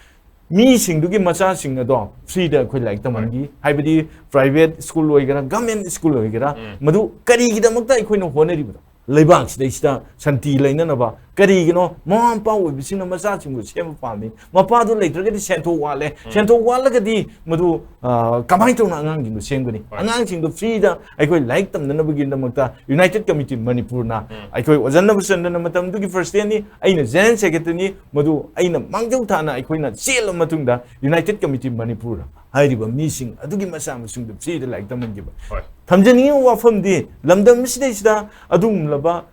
ꯃꯤꯁꯤꯡꯗꯨꯒꯤ ꯃꯆꯥꯁꯤꯡ ꯑꯗꯣ freeꯗ ꯑꯩꯈꯣꯏ ꯂꯥꯏꯔꯤꯛ ꯇꯝꯍꯟꯈꯤ꯫ ꯍꯥꯏꯕꯗꯤ private school ꯑꯣꯏꯒꯦꯔꯥ, government school ꯑꯣꯏꯒꯦꯔꯥ, ꯎꯝ꯫ ꯃꯗꯨ ꯀꯔꯤꯒꯤꯗꯃꯛꯇ ꯑꯩꯈꯣꯏꯅ ꯍꯣꯠꯅꯔꯤꯕꯅꯣ? ꯂꯩꯕꯥꯛꯁꯤꯗꯩꯁꯤꯗ ꯁꯥꯟꯇꯤ ꯂꯩꯅꯅꯕ꯫ ꯀꯔꯤꯒꯤꯅꯣ? ꯃꯃꯥ ꯃꯄꯥ ꯑꯣꯏꯕꯁꯤꯡꯅ ꯃꯆꯥꯁꯤꯡꯕꯨ ꯁꯦꯝꯕ ꯄꯥꯝꯃꯤ꯫ ꯃꯄꯥꯗꯨ ꯂꯩꯇ꯭ꯔꯒꯗꯤ ꯁꯦꯟꯊꯣꯛ ꯋꯥꯠꯂꯦ꯫ ꯎꯝ꯫ ꯁꯦꯟꯊꯣꯛ ꯋꯥꯠꯂꯒꯗꯤ ꯃꯗꯨ, ꯑ, ꯀꯃꯥꯏꯅ ꯇꯧꯅ ꯑꯉꯥꯡꯁꯤꯡꯗꯨ ꯁꯦꯝꯒꯅꯤ? ꯍꯣꯏ꯫ ꯑꯉꯥꯡꯁꯤꯡꯗꯨ freeꯗ ꯑꯩꯈꯣꯏ ꯂꯥꯏꯔꯤꯛ ꯇꯝꯅꯅꯕꯒꯤꯗꯃꯛꯇ United Committee ꯃꯅꯤꯄꯨꯔꯅ, ꯎꯝ꯫ ꯑꯩꯈꯣꯏ ꯑꯣꯖꯥ ꯅꯕꯆꯟꯗ꯭ꯔꯅ ꯃꯇꯝꯗꯨꯒꯤ presidentꯅꯤ, ꯑꯩꯅ General Secretaryꯅꯤ, ꯃꯗꯨ ꯑꯩꯅ ꯃꯥꯡꯖꯧ ꯊꯥꯅ ꯑꯩꯈꯣꯏꯅ ꯆꯦꯜꯂꯕ ꯃꯇꯨꯡꯗ United Committee ꯃꯅꯤꯄꯨꯔ ꯍꯥꯏꯔꯤꯕ ꯃꯤꯁꯤꯡ ꯑꯗꯨꯒꯤ ꯃꯆꯥ ꯃꯁꯨꯡꯗꯨ freeꯗ ꯂꯥꯏꯔꯤꯛ ꯇꯝꯍꯟꯈꯤꯕ꯫ ꯍꯣꯏ꯫ ꯊꯝꯖꯅꯤꯡꯉꯤꯕ ꯋꯥꯐꯝꯗꯤ, ꯂꯝꯗꯝ ꯑꯁꯤꯗꯩꯁꯤꯗ ꯑꯗꯨꯒꯨꯝꯂꯕ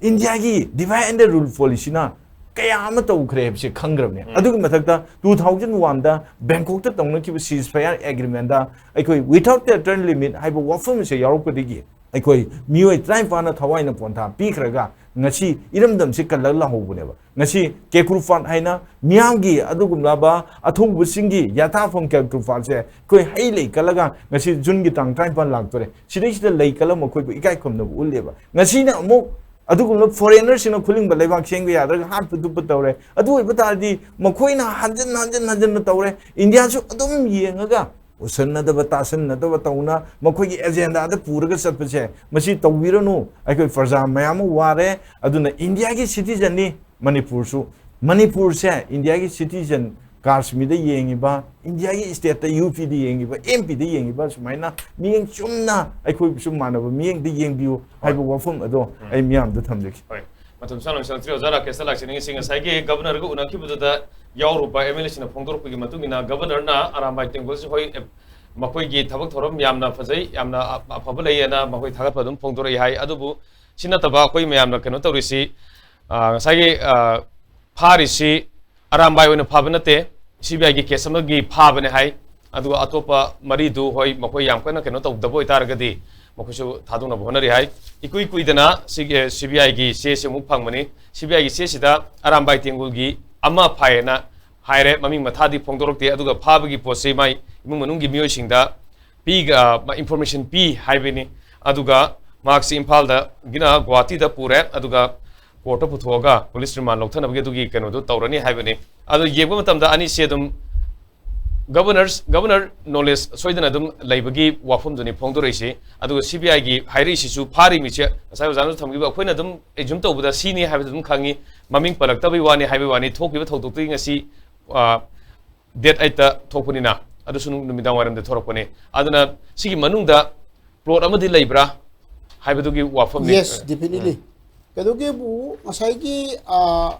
ꯏꯟꯗꯤꯌꯥꯒꯤ divide and rule policyꯅ ꯀꯌꯥ ꯑꯃ ꯇꯧꯈ꯭ꯔꯦ ꯍꯥꯏꯕꯁꯦ ꯈꯪꯈ꯭ꯔꯕꯅꯦ꯫ ꯎꯝ꯫ ꯑꯗꯨꯒꯤ ꯃꯊꯛꯇ two thousand oneꯗ ꯕꯦꯡꯀꯣꯛꯇ ꯇꯧꯅꯈꯤꯕ ceasefire agreementꯗ ꯑꯩꯈꯣꯏ without territorial limit ꯍꯥꯏꯕ ꯋꯥꯐꯝ ꯑꯁꯦ ꯌꯥꯎꯔꯛꯄꯗꯒꯤ ꯑꯩꯈꯣꯏ ꯃꯤꯑꯣꯏ ꯇꯔꯥꯅꯤꯄꯥꯟꯅ ꯊꯋꯥꯏꯅ ꯄꯣꯟꯊꯥ ꯄꯤꯈ꯭ꯔꯒ ꯉꯁꯤ ꯏꯔꯝꯗꯝꯁꯤ ꯀꯜꯂꯒ ꯂꯥꯛꯍꯧꯕꯅꯦꯕ꯫ ꯉꯁꯤ ꯀꯦꯀ꯭ꯔꯨ ꯐꯥꯠ ꯍꯥꯏꯅ ꯃꯤꯌꯥꯝꯒꯤ ꯑꯗꯨꯒꯨꯝꯂꯕ ꯑꯊꯧꯕꯁꯤꯡꯒꯤ ꯌꯥꯊꯥꯐꯝ ꯀꯦꯀ꯭ꯔꯨ ꯐꯥꯠꯁꯦ ꯑꯩꯈꯣꯏ ꯍꯩ ꯂꯩ ꯀꯠꯂꯒ ꯉꯁꯤ ꯖꯨꯟꯒꯤ ꯇꯥꯡ ꯇꯔꯥꯅꯤꯄꯥꯟ ꯂꯥꯛꯇꯣꯔꯦ꯫ ꯁꯤꯗꯩꯁꯤꯗ ꯂꯩ ꯀꯠꯂꯒ ꯃꯈꯣꯏꯕꯨ ꯏꯀꯥꯏ ꯈꯨꯝꯅꯕ ꯎꯠꯂꯦꯕ꯫ ꯉꯁꯤꯅ ꯑꯃꯨꯛ ꯑꯗꯨꯒꯨꯝꯂꯕ foreignerꯁꯤꯡꯅ ꯈꯨꯂꯤꯡꯕ ꯂꯩꯕꯥꯛ ꯁꯦꯝꯕ ꯌꯥꯗ꯭ꯔꯒ ꯍꯥꯠꯄ ꯇꯨꯞꯄ ꯇꯧꯔꯦ꯫ ꯑꯗꯨ ꯑꯣꯏꯕ ꯇꯥꯔꯗꯤ ꯃꯈꯣꯏꯅ ꯍꯟꯖꯤꯟ ꯍꯟꯖꯤꯟ ꯍꯟꯖꯤꯟꯅ ꯇꯧꯔꯦ꯫ ꯏꯟꯗꯤꯌꯥꯁꯨ ꯑꯗꯨꯝ ꯌꯦꯡꯉꯒ ꯎꯁꯟꯅꯗꯕ ꯇꯥꯁꯟꯅꯗꯕ ꯇꯧꯅ ꯃꯈꯣꯏꯒꯤ agendaꯗ ꯄꯨꯔꯒ ꯆꯠꯄꯁꯦ, ꯃꯁꯤ ꯇꯧꯕꯤꯔꯅꯨ꯫ ꯑꯩꯈꯣꯏ ꯄ꯭ꯔꯖꯥ ꯃꯌꯥꯝ ꯑꯃ ꯋꯥꯔꯦ꯫ ꯑꯗꯨꯅ ꯏꯟꯗꯤꯌꯥꯒꯤ citizenꯅꯤ ꯃꯅꯤꯄꯨꯔꯁꯨ꯫ ꯃꯅꯤꯄꯨꯔꯁꯦ ꯏꯟꯗꯤꯌꯥꯒꯤ citizen ꯀꯥꯁꯃꯤꯔꯗ ꯌꯦꯡꯉꯤꯕ, ꯏꯟꯗꯤꯌꯥꯒꯤ ꯁ꯭ꯇꯦꯠꯇ ꯌꯨ ꯄꯤꯗ ꯌꯦꯡꯉꯤꯕ, ꯑꯦꯝ ꯄꯤꯗ ꯌꯦꯡꯉꯤꯕ, ꯁꯨꯃꯥꯏꯅ ꯃꯤꯠꯌꯦꯡ ꯆꯨꯝꯅ ꯑꯩꯈꯣꯏꯕꯨꯁꯨ ꯃꯥꯟꯅꯕ ꯃꯤꯠꯌꯦꯡꯗ ꯌꯦꯡꯕꯤꯌꯨ ꯍꯥꯏꯕ ꯋꯥꯐꯝ ꯑꯗꯣ ꯑꯩ ꯃꯤꯌꯥꯝꯗ ꯊꯝꯖꯒꯦ꯫ ꯍꯣꯏ, ꯃꯇꯝ ꯁꯥꯡꯅ ꯂꯣꯏꯁꯤꯜꯂꯛꯇ꯭ꯔꯤ ꯑꯣꯖꯥ ꯔꯥꯀꯦꯁꯇ ꯂꯥꯛꯆꯅꯤꯡꯉꯤ꯫ ꯉꯁꯥꯏꯒꯤ ꯒꯕꯔꯅꯔꯒ ꯎꯅꯈꯤꯕꯗꯨꯗ ꯌꯥꯎꯔꯨꯕ ꯑꯦꯝ ꯑꯦꯜ ꯑꯦꯁꯤꯡꯅ ꯐꯣꯡꯗꯣꯔꯛꯄꯒꯤ ꯃꯇꯨꯡ ꯏꯟꯅ, ꯒꯕꯔꯅꯔꯅ ꯑꯔꯥꯝꯕꯥꯏ ꯇꯦꯡꯒꯣꯜꯁꯤ ꯍꯣꯏ, ꯑꯦ, ꯃꯈꯣꯏꯒꯤ ꯊꯕꯛ ꯊꯧꯔꯝ ꯌꯥꯝꯅ ꯐꯖꯩ, ꯌꯥꯝꯅ ꯑ-, ꯑꯐꯕ ꯂꯩꯌꯦꯅ ꯃꯈꯣꯏ ꯊꯥꯒꯠꯄ ꯑꯗꯨꯝ ꯐꯣꯡꯗꯣꯔꯛꯏ ꯍꯥꯏ꯫ ꯑꯗꯨꯕꯨ ꯁꯤ ꯅꯠꯇꯕ ꯑꯩꯈꯣꯏ ꯃꯌꯥꯝꯅ ꯀꯩꯅꯣ ꯇꯧꯔꯤꯁꯤ, ꯑ, ꯉꯁꯥꯏꯒꯤ, ꯑ, ꯐꯥꯔꯤꯁꯤ ꯑꯔꯥꯝꯕꯥꯏ ꯑꯣꯏꯅ ꯐꯥꯕ ꯅꯠꯇꯦ, ꯁꯤ ꯕꯤ ꯑꯥꯏꯒꯤ ꯀꯦꯁ ꯑꯃꯒꯤ ꯐꯥꯕꯅꯦ ꯍꯥꯏ꯫ ꯑꯗꯨꯒ ꯑꯇꯣꯞꯄ ꯃꯔꯤꯗꯨ ꯍꯣꯏ ꯃꯈꯣꯏ ꯌꯥꯝ ꯀꯟꯅ ꯀꯩꯅꯣ ꯇꯧꯗꯕ ꯑꯣꯏꯇꯥꯔꯒꯗꯤ ꯃꯈꯣꯏꯁꯨ ꯊꯥꯗꯣꯛꯅꯕ ꯍꯣꯠꯅꯔꯤ ꯍꯥꯏ꯫ ꯏꯀꯨꯏ ꯀꯨꯏꯗꯅ ꯁꯤꯒꯤ ꯁꯤ ꯕꯤ ꯑꯥꯏꯒꯤ ꯆꯦꯁꯤ ꯑꯃꯨꯛ ꯐꯪꯕꯅꯤ꯫ ꯁꯤ ꯕꯤ ꯑꯥꯏꯒꯤ ꯆꯦꯁꯤꯗ ꯑꯔꯥꯝꯕꯥꯏ ꯇꯦꯡꯒꯨꯜꯒꯤ ꯑꯃ ꯐꯥꯏꯌꯦꯅ ꯍꯥꯏꯔꯦ, ꯃꯃꯤꯡ ꯃꯊꯥꯗꯤ ꯐꯣꯡꯗꯣꯔꯛꯇꯦ꯫ ꯑꯗꯨꯒ ꯐꯥꯕꯒꯤ ꯄꯣꯠꯁꯤ ꯃꯥꯏ ꯏꯃꯨꯡ ꯃꯅꯨꯡꯒꯤ ꯃꯤꯑꯣꯏꯁꯤꯡꯗ ꯄꯤꯒ-, ꯃ-, ꯏꯟꯐꯣꯔꯃꯦꯁꯟ ꯄꯤ ꯍꯥꯏꯕꯅꯤ꯫ ꯑꯗꯨꯒ ꯃꯍꯥꯛꯁꯤ ꯏꯝꯐꯥꯜꯗꯒꯤꯅ ꯒꯨꯋꯥꯍꯥꯇꯤꯗ ꯄꯨꯔꯦ, ꯑꯗꯨꯒ ꯀꯣꯔꯠꯇ ꯄꯨꯊꯣꯛꯑꯒ ꯄꯨꯂꯤꯁ ꯔꯤꯃꯥꯟ ꯂꯧꯊꯅꯕꯒꯤ ꯑꯗꯨꯒꯤ ꯀꯩꯅꯣꯗꯨ ꯇꯧꯔꯅꯤ ꯍꯥꯏꯕꯅꯤ꯫ ꯑꯗꯨ ꯌꯦꯡꯕ ꯃꯇꯝꯗ ꯑꯅꯤꯁꯦ ꯑꯗꯨꯝ ꯒꯕꯔꯅꯔꯁ, ꯒꯕꯔꯅꯔ ꯅꯣꯂꯦꯖ ꯁꯣꯏꯗꯅ ꯑꯗꯨꯝ ꯂꯩꯕꯒꯤ ꯋꯥꯐꯝꯗꯨꯅꯤ ꯐꯣꯡꯗꯣꯔꯛꯏꯁꯤ꯫ ꯑꯗꯨꯒ ꯁꯤ ꯕꯤ ꯑꯥꯏꯒꯤ ꯍꯥꯏꯔꯛꯏꯁꯤꯁꯨ ꯐꯥꯔꯤꯕ ꯃꯤꯁꯦ ꯉꯁꯥꯏ ꯑꯣꯖꯥꯅꯁꯨ ꯊꯝꯈꯤꯕ, ꯑꯩꯈꯣꯏꯅ ꯑꯗꯨꯝ ꯑꯦꯖ꯭ꯌꯨꯝ ꯇꯧꯕꯗ ꯁꯤꯅꯤ ꯍꯥꯏꯕꯗꯨ ꯑꯗꯨꯝ ꯈꯪꯉꯤ, ꯃꯃꯤꯡ ꯄꯜꯂꯛꯇꯕꯩ ꯋꯥꯅꯤ ꯍꯥꯏꯕꯩ ꯋꯥꯅꯤ꯫ ꯊꯣꯛꯈꯤꯕ ꯊꯧꯗꯣꯛꯇꯨꯒꯤ ꯉꯁꯤ, ꯑ, ꯗꯦꯠ ꯑꯩꯠꯇ ꯊꯣꯛꯄꯅꯤꯅ, ꯑꯗꯨꯁꯨ ꯅꯨꯡ-, ꯅꯨꯃꯤꯗꯥꯡ ꯋꯥꯏꯔꯝꯗ ꯊꯣꯔꯛꯄꯅꯤ꯫ ꯑꯗꯨꯅ ꯁꯤꯒꯤ ꯃꯅꯨꯡꯗ ꯄ꯭ꯂꯣꯠ ꯑꯃꯗꯤ ꯂꯩꯕ꯭ꯔꯥ ꯍꯥꯏꯕꯗꯨꯒꯤ ꯋꯥꯐꯝꯅꯤ꯫ Yes, definitely. ꯀꯩꯗꯧꯒꯦꯕꯨ ꯉꯁꯥꯏꯒꯤ, ꯑ,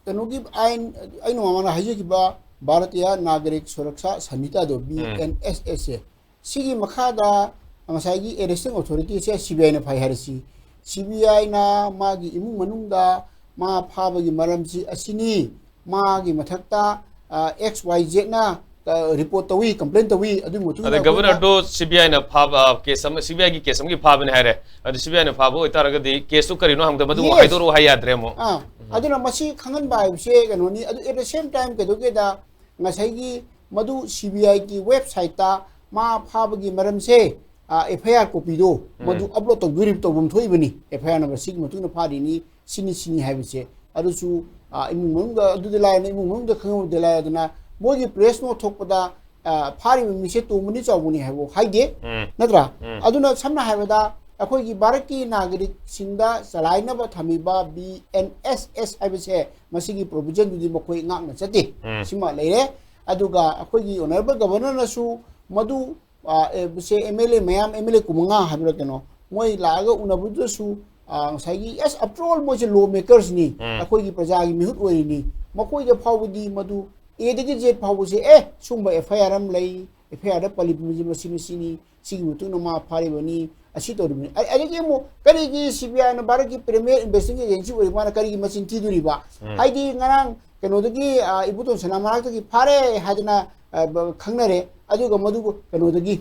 ꯀꯩꯅꯣꯒꯤ ꯑꯥꯏꯟ, ꯑꯩꯅ ꯃꯃꯥꯡꯗ ꯍꯥꯏꯖꯈꯤꯕ ꯚꯥꯔꯇꯤꯌꯥ ꯅꯥꯒꯔꯤꯛ ꯁꯨꯔꯛꯁꯥ ꯁꯃꯤꯇꯥꯗꯣ, ꯕꯤ ꯑꯦꯟ ꯑꯦꯁ ꯑꯦꯁ ꯑꯦ, ꯁꯤꯒꯤ ꯃꯈꯥꯗ ꯉꯁꯥꯏꯒꯤ ꯑꯦꯔꯦꯁꯇꯤꯡ ꯑꯣꯊꯣꯔꯤꯇꯤꯁꯦ ꯁꯤ ꯕꯤ ꯑꯥꯏꯅ ꯐꯥꯏ ꯍꯥꯏꯔꯁꯤ, ꯁꯤ ꯕꯤ ꯑꯥꯏꯅ ꯃꯥꯒꯤ ꯏꯃꯨꯡ ꯃꯅꯨꯡꯗ ꯃꯥ ꯐꯥꯕꯒꯤ ꯃꯔꯝꯁꯤ ꯑꯁꯤꯅꯤ, ꯃꯥꯒꯤ ꯃꯊꯛꯇ, ꯑ, ꯑꯦꯛꯁ ꯋꯥꯏ ꯖꯦꯠꯅ, ꯑ, ꯔꯤꯄꯣꯔꯠ ꯇꯧꯏ, ꯀꯝꯄ꯭ꯂꯦꯟ ꯇꯧꯏ, ꯑꯗꯨꯒꯤ ꯃꯇꯨꯡ ꯏꯟꯅ ꯑꯗ ꯑꯩꯈꯣꯏꯅ ꯒꯕꯔꯅꯔꯗꯣ ꯁꯤ ꯕꯤ ꯑꯥꯏꯅ ꯐꯥꯕ, ꯑ, ꯀꯦꯁ ꯑꯃ, ꯁꯤ ꯕꯤ ꯑꯥꯏꯒꯤ ꯀꯦꯁ ꯑꯃꯒꯤ ꯐꯥꯕꯅꯤ ꯍꯥꯏꯔꯦ꯫ ꯑꯗꯨ ꯁꯤ ꯕꯤ ꯑꯥꯏꯅ ꯐꯥꯕ ꯑꯣꯏꯇꯥꯔꯒꯗꯤ ꯀꯦꯁꯇꯨ ꯀꯔꯤꯅꯣ ꯍꯪꯕꯗ ꯃꯗꯨ Yes. ꯍꯥꯏꯗꯣꯔꯛꯑꯣ ꯍꯥꯏ ꯌꯥꯗ꯭ꯔꯦ ꯑꯃꯨꯛ꯫ ꯑꯥ, ꯑꯗꯨꯅ ꯃꯁꯤ ꯈꯪꯍꯟꯕ ꯍꯥꯏꯕꯁꯦ ꯀꯩꯅꯣꯅꯤ꯫ ꯑꯗꯨ at the same time ꯀꯩꯗꯧꯒꯦꯗ, ꯉꯁꯥꯏꯒꯤ ꯃꯗꯨ ꯁꯤ ꯕꯤ ꯑꯥꯏꯒꯤ ꯋꯦꯕꯁꯥꯏꯠꯇ ꯃꯥ ꯐꯥꯕꯒꯤ ꯃꯔꯝꯁꯦ, ꯑꯦꯐ ꯑꯥꯏ ꯑꯥꯔ ꯀꯣꯄꯤꯗꯣ ꯃꯗꯨ ꯑꯞꯂꯣꯗ ꯇꯧꯗꯣꯔꯤꯕ, ꯇꯧꯐꯝ ꯊꯣꯛꯏꯕꯅꯤ꯫ ꯑꯦꯐ ꯑꯥꯏ ꯑꯥꯔ ꯅꯝꯕꯔ ꯁꯤꯒꯤ ꯃꯇꯨꯡꯗ ꯐꯥꯔꯤꯅꯤ, ꯁꯤꯅꯤ ꯁꯤꯅꯤ ꯍꯥꯏꯕꯁꯦ꯫ ꯑꯗꯨꯁꯨ, ꯑ, ꯏꯃꯨꯡ ꯃꯅꯨꯡꯗ, ꯑꯗꯨꯗꯤ ꯂꯥꯏꯔꯅ ꯏꯃꯨꯡ ꯃꯅꯨꯡꯗ ꯈꯪꯍꯧꯗꯦ ꯂꯥꯏꯔꯗꯅ, ꯃꯣꯏꯒꯤ ꯄ꯭ꯔꯦꯁ ꯅꯣꯠ ꯊꯣꯛꯄꯗ, ꯑ, ꯐꯥꯔꯤꯕ ꯃꯤꯁꯦ ꯇꯣꯝꯕꯅꯤ ꯆꯥꯎꯕꯅꯤ ꯍꯥꯏꯕ ꯍꯥꯏꯗꯦ, ꯎꯝ꯫ ꯅꯠꯇ꯭ꯔꯥ? ꯎꯝ꯫ ꯑꯗꯨꯅ ꯁꯝꯅ ꯍꯥꯏꯔꯕꯗ ꯑꯩꯈꯣꯏꯒꯤ ꯚꯥꯔꯠꯀꯤ ꯅꯥꯒꯔꯤꯛꯁꯤꯡꯗ ꯆꯂꯥꯏꯅꯕ ꯊꯝꯃꯤꯕ ꯕꯤ ꯑꯦꯟ ꯑꯦꯁ ꯑꯦꯁ ꯍꯥꯏꯕꯁꯦ, ꯃꯁꯤꯒꯤ provision ꯗꯨꯗꯤ ꯃꯈꯣꯏ ꯉꯥꯛꯅ ꯆꯠꯇꯦ꯫ ꯎꯝ꯫ ꯁꯤꯃ ꯂꯩꯔꯦ꯫ ꯑꯗꯨꯒ ꯑꯩꯈꯣꯏꯒꯤ honourable governor ꯅꯁꯨ ꯃꯗꯨ, ꯑ, ꯑꯦ, ꯁꯦ ꯑꯦꯝ ꯑꯦꯜ ꯑꯦ ꯃꯌꯥꯝ, ꯑꯦꯝ ꯑꯦꯜ ꯑꯦ ꯀꯨꯟꯃꯉꯥ ꯍꯥꯏꯕ꯭ꯔꯥ ꯀꯩꯅꯣ, ꯃꯣꯏ ꯂꯥꯛꯑꯒ ꯎꯅꯕꯗꯨꯗꯁꯨ, ꯑ, ꯉꯁꯥꯏꯒꯤ, yes, after all, ꯃꯣꯏꯁꯦ law makers ꯅꯤ, ꯎꯝ꯫ ꯑꯩꯈꯣꯏꯒꯤ ꯄ꯭ꯔꯖꯥꯒꯤ ꯃꯤꯍꯨꯠ ꯑꯣꯏꯔꯤꯅꯤ, ꯃꯈꯣꯏꯗ ꯐꯥꯎꯕꯗꯤ ꯃꯗꯨ ꯑꯦꯗꯒꯤ ꯖꯦꯗ ꯐꯥꯎꯕꯁꯦ, ꯑꯦ, ꯁꯨꯝꯕ ꯑꯦꯐ ꯑꯥꯏ ꯑꯥꯔ ꯑꯃ ꯂꯩ, ꯑꯦꯐ ꯑꯥꯏ ꯑꯥꯔꯗ ꯄꯜꯂꯤꯕ ꯃꯁꯤ, ꯃꯁꯤ, ꯃꯁꯤꯅꯤ, ꯁꯤꯒꯤ ꯃꯇꯨꯡꯗ ꯃꯥ ꯐꯥꯔꯤꯕꯅꯤ, ꯑꯁꯤ ꯇꯧꯔꯤꯕꯅꯤ꯫ ꯑ-, ꯑꯗꯒꯤ ꯑꯃꯨꯛ ꯀꯔꯤꯒꯤ ꯁꯤ ꯕꯤ ꯑꯥꯏꯅ ꯚꯥꯔꯠꯀꯤ Premier Investigation Agency ꯑꯣꯏꯔꯤꯕ ꯃꯥꯅ ꯀꯔꯤꯒꯤ ꯃꯆꯤꯟ ꯊꯤꯗꯣꯔꯤꯕ? ꯎꯝ꯫ ꯍꯥꯏꯗꯤ ꯉꯔꯥꯡ ꯀꯩꯅꯣꯗꯒꯤ, ꯑ, ꯏꯕꯣꯇꯣꯟ ꯁꯅꯥꯃꯔꯥꯛꯇꯒꯤ ꯐꯥꯔꯦ ꯍꯥꯏꯗꯅ, ꯑ, ꯕ-, ꯈꯪꯅꯔꯦ, ꯑꯗꯨꯒ ꯃꯗꯨꯕꯨ ꯀꯩꯅꯣꯗꯒꯤ,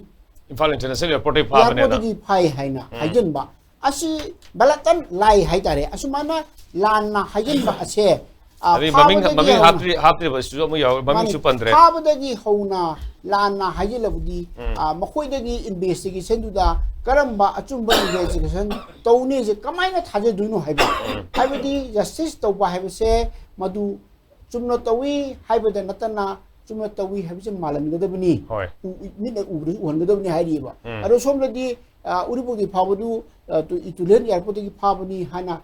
ꯏꯝꯐꯥꯜ International Airport ꯇꯒꯤ ꯐꯥꯕꯅꯦꯅ꯫ Airport ꯇꯒꯤ ꯐꯥꯏ ꯍꯥꯏꯅ ꯎꯝ꯫ ꯍꯥꯏꯖꯤꯟꯕ꯫ ꯑꯁꯤ ꯕꯂꯥꯇꯟ ꯂꯥꯏ ꯍꯥꯏꯇꯥꯔꯦ꯫ ꯑꯁꯨꯃꯥꯏꯅ ꯂꯥꯟꯅ ꯍꯥꯏꯖꯤꯟꯕ ꯑꯁꯦ, ꯑ, ꯑꯗꯩ ꯃꯃꯤꯡ, ꯐꯥꯕꯗꯒꯤ ꯃꯃꯤꯡ ꯍꯧꯅ ꯍꯥꯞꯇ꯭ꯔꯤ-, ꯍꯥꯞꯇ꯭ꯔꯤꯕꯁꯤꯁꯨ ꯑꯃꯨꯛ ꯌꯥꯎꯋꯦ, ꯃꯃꯤꯡꯁꯨ ꯃꯥꯅꯤ, ꯄꯟꯗ꯭ꯔꯦ꯫ ꯐꯥꯕꯗꯒꯤ ꯍꯧꯅ ꯂꯥꯟꯅ ꯍꯥꯏꯖꯤꯜꯂꯕꯗꯤ, ꯎꯝ꯫ ꯑ, ꯃꯈꯣꯏꯗꯒꯤ investigation ꯗꯨꯗ ꯀꯔꯝꯕ ꯑꯆꯨꯝꯕ investigation ꯇꯧꯅꯤꯁꯦ ꯀꯃꯥꯏꯅ ꯊꯥꯖꯗꯣꯏꯅꯣ ꯍꯥꯏꯕ? ꯎꯝ꯫ ꯍꯥꯏꯕꯗꯤ justice ꯇꯧꯕ ꯍꯥꯏꯕꯁꯦ ꯃꯗꯨ ꯆꯨꯝꯅ ꯇꯧꯏ ꯍꯥꯏꯕꯗ ꯅꯠꯇꯅ, ꯆꯨꯝꯅ ꯇꯧꯏ ꯍꯥꯏꯕꯁꯦ ꯃꯥꯜꯍꯟꯒꯗꯕꯅꯤ꯫ ꯍꯣꯏ꯫ ꯎ-, ꯎ-, ꯃꯤꯠꯅ ꯎꯕꯗꯁꯨ ꯎꯍꯟꯒꯗꯕꯅꯤ ꯍꯥꯏꯔꯤꯑꯕ꯫ ꯎꯝ꯫ ꯑꯗꯣ ꯁꯣꯝꯗꯗꯤ, ꯑ, ꯎꯔꯤꯄꯣꯛꯇꯒꯤ ꯐꯥꯕꯗꯨ, ꯑ, ꯇꯨ-, ꯏ-, ꯇꯨꯂꯤꯍꯜ airport ꯇꯒꯤ ꯐꯥꯕꯅꯤ ꯍꯥꯏꯅ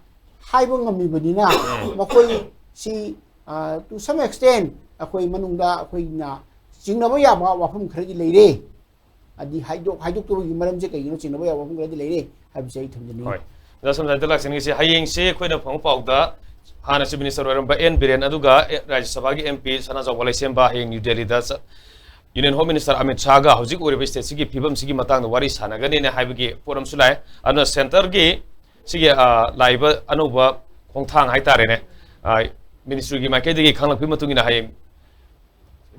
ꯍꯥꯏꯕ ꯉꯝꯃꯤꯕꯅꯤꯅ, ꯎꯝ꯫ ꯃꯈꯣꯏ ꯁꯤ, ꯑ, to some extent ꯑꯩꯈꯣꯏ ꯃꯅꯨꯡꯗ ꯑꯩꯈꯣꯏꯅ ꯆꯤꯡꯅꯕ ꯌꯥꯕ ꯋꯥꯐꯝ ꯈꯔꯗꯤ ꯂꯩꯔꯦ꯫ ꯑꯗꯤ ꯍꯥꯏꯗꯣꯛ-, ꯍꯥꯏꯗꯣꯛꯇꯕꯒꯤ ꯃꯔꯝꯁꯦ ꯀꯩꯒꯤꯅꯣ ꯆꯤꯡꯅꯕ ꯌꯥꯕ ꯋꯥꯐꯝ ꯈꯔꯗꯤ ꯂꯩꯔꯦ ꯍꯥꯏꯕꯁꯦ ꯑꯩ ꯊꯝꯖꯅꯤꯡꯉꯤ꯫ ꯍꯣꯏ꯫ ꯑꯣꯖꯥ ꯁꯝꯖꯥꯏꯟꯗ ꯂꯥꯛꯆꯅꯤꯡꯉꯤꯁꯤ, ꯍꯌꯦꯡꯁꯦ ꯑꯩꯈꯣꯏꯅ ꯐꯪꯕ ꯄꯥꯎꯗ ꯍꯥꯟꯅ Chief Minister ꯑꯣꯏꯔꯝꯕ ꯑꯦꯟ ꯕꯤꯔꯦꯟ ꯑꯗꯨꯒ ꯑꯦ-, ꯔꯥꯖ꯭ꯌ ꯁꯚꯥꯒꯤ ꯑꯦꯝ ꯄꯤ ꯁꯅꯥꯖꯥꯎꯕ ꯂꯩꯁꯦꯝꯕ ꯍꯌꯦꯡ ꯅ꯭ꯌꯨ ꯗꯦꯜꯂꯤꯗ ꯆ-, Union Home Minister ꯑꯃꯤꯠ ꯁꯥꯍꯒ ꯍꯧꯖꯤꯛ ꯑꯣꯏꯔꯤꯕ state ꯁꯤꯒꯤ ꯐꯤꯕꯝꯁꯤꯒꯤ ꯃꯇꯥꯡꯗ ꯋꯥꯔꯤ ꯁꯥꯟꯅꯒꯅꯤꯅ ꯍꯥꯏꯕꯒꯤ ꯄꯣꯠ ꯑꯃꯁꯨ ꯂꯥꯛꯑꯦ꯫ ꯑꯗꯨꯅ centre ꯒꯤ ꯁꯤꯒꯤ, ꯑ, ꯂꯥꯛꯏꯕ ꯑꯅꯧꯕ ꯈꯣꯡꯊꯥꯡ ꯍꯥꯏꯇꯥꯔꯦꯅꯦ, ꯑ, ministry ꯒꯤ ꯃꯥꯏꯀꯩꯗꯒꯤ ꯈꯪꯂꯛꯄꯒꯤ ꯃꯇꯨꯡ ꯏꯟꯅ ꯍꯌꯦꯡ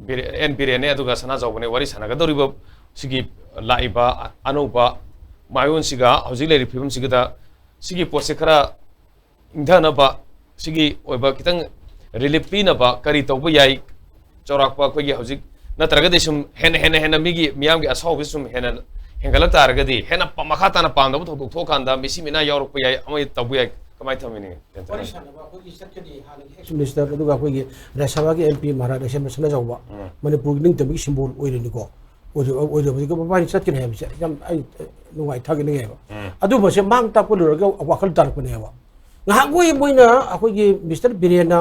ꯕꯤꯔꯦ-, ꯑꯦꯟ ꯕꯤꯔꯦꯟꯅꯦ ꯑꯗꯨꯒ ꯁꯅꯥꯖꯥꯎꯕꯅꯦ ꯋꯥꯔꯤ ꯁꯥꯟꯅꯒꯗꯧꯔꯤꯕ ꯁꯤꯒꯤ ꯂꯥꯛꯏꯕ ꯑ-, ꯑꯅꯧꯕ ꯃꯥꯏꯑꯣꯟꯁꯤꯒ ꯍꯧꯖꯤꯛ ꯂꯩꯔꯤꯕ ꯐꯤꯕꯝꯁꯤꯒꯗ ꯁꯤꯒꯤ ꯄꯣꯠꯁꯦ ꯈꯔ ꯏꯪꯊꯅꯕ, ꯁꯤꯒꯤ ꯑꯣꯏꯕ ꯈꯤꯇꯪ relief ꯄꯤꯅꯕ ꯀꯔꯤ ꯇꯧꯕ ꯌꯥꯏ? ꯆꯥꯎꯔꯥꯛꯄ ꯑꯩꯈꯣꯏꯒꯤ ꯍꯧꯖꯤꯛ ꯅꯠꯇ꯭ꯔꯒꯗꯤ ꯁꯨꯝ ꯍꯦꯟꯅ, ꯍꯦꯟꯅ, ꯍꯦꯟꯅ ꯃꯤꯒꯤ ꯃꯤꯌꯥꯝꯒꯤ ꯑꯁꯥꯎꯕꯁꯤ ꯁꯨꯝ ꯍꯦꯟꯅ ꯍꯦꯟꯒꯠꯂꯛ ꯇꯥꯔꯒꯗꯤ ꯍꯦꯟꯅ ꯄ-, ꯃꯈꯥ ꯇꯥꯅ ꯄꯥꯝꯗꯕ ꯊꯧꯗꯣꯛ ꯊꯣꯛꯑꯀꯥꯟꯗ ꯃꯤꯁꯤ ꯃꯤꯅꯥ ꯌꯥꯎꯔꯛꯄ ꯌꯥꯏ, ꯑꯃ ꯇꯧꯕ ꯌꯥꯏ, ꯀꯃꯥꯏꯅ ꯊꯝꯃꯤꯅꯤ? ꯋꯥꯔꯤ ꯁꯥꯟꯅꯕ ꯑꯩꯈꯣꯏꯒꯤ ꯆꯠꯀꯅꯤ ꯍꯥꯟꯅꯒꯤ ex minister ꯑꯗꯨꯒ ꯑꯩꯈꯣꯏꯒꯤ ꯔꯥꯖ꯭ꯌ ꯁꯚꯥꯒꯤ ꯑꯦꯝ ꯄꯤ ꯃꯍꯥꯔꯥꯖ ꯂꯩꯁꯦꯝꯕ ꯁꯅꯥꯖꯥꯎꯕ, ꯎꯝ꯫ ꯃꯅꯤꯄꯨꯔꯒꯤ ꯅꯤꯡꯇꯝꯕꯒꯤ symbol ꯑꯣꯏꯔꯤꯅꯤꯀꯣ꯫ ꯑꯣꯏꯗꯕ ꯑꯣꯏꯗꯕꯗꯒꯤ ꯃꯕꯥꯅꯤ ꯆꯠꯀꯅꯤ ꯍꯥꯏꯕꯁꯦ ꯌꯥꯝ ꯑꯩ ꯅꯨꯡꯉꯥꯏ ꯊꯥꯒꯠꯅꯤꯡꯉꯦꯕ꯫ ꯎꯝ꯫ ꯑꯗꯨꯝꯕꯁꯦ ꯃꯥꯡ ꯇꯥꯛꯄ ꯂꯣꯏꯔꯒ ꯋꯥꯈꯜ ꯇꯥꯔꯛꯄꯅꯦꯕ꯫ ꯉꯥꯏꯍꯥꯛ ꯑꯣꯏ ꯃꯣꯏꯅ ꯑꯩꯈꯣꯏꯒꯤ ꯃꯤꯁꯇꯔ ꯕꯤꯔꯦꯟꯅ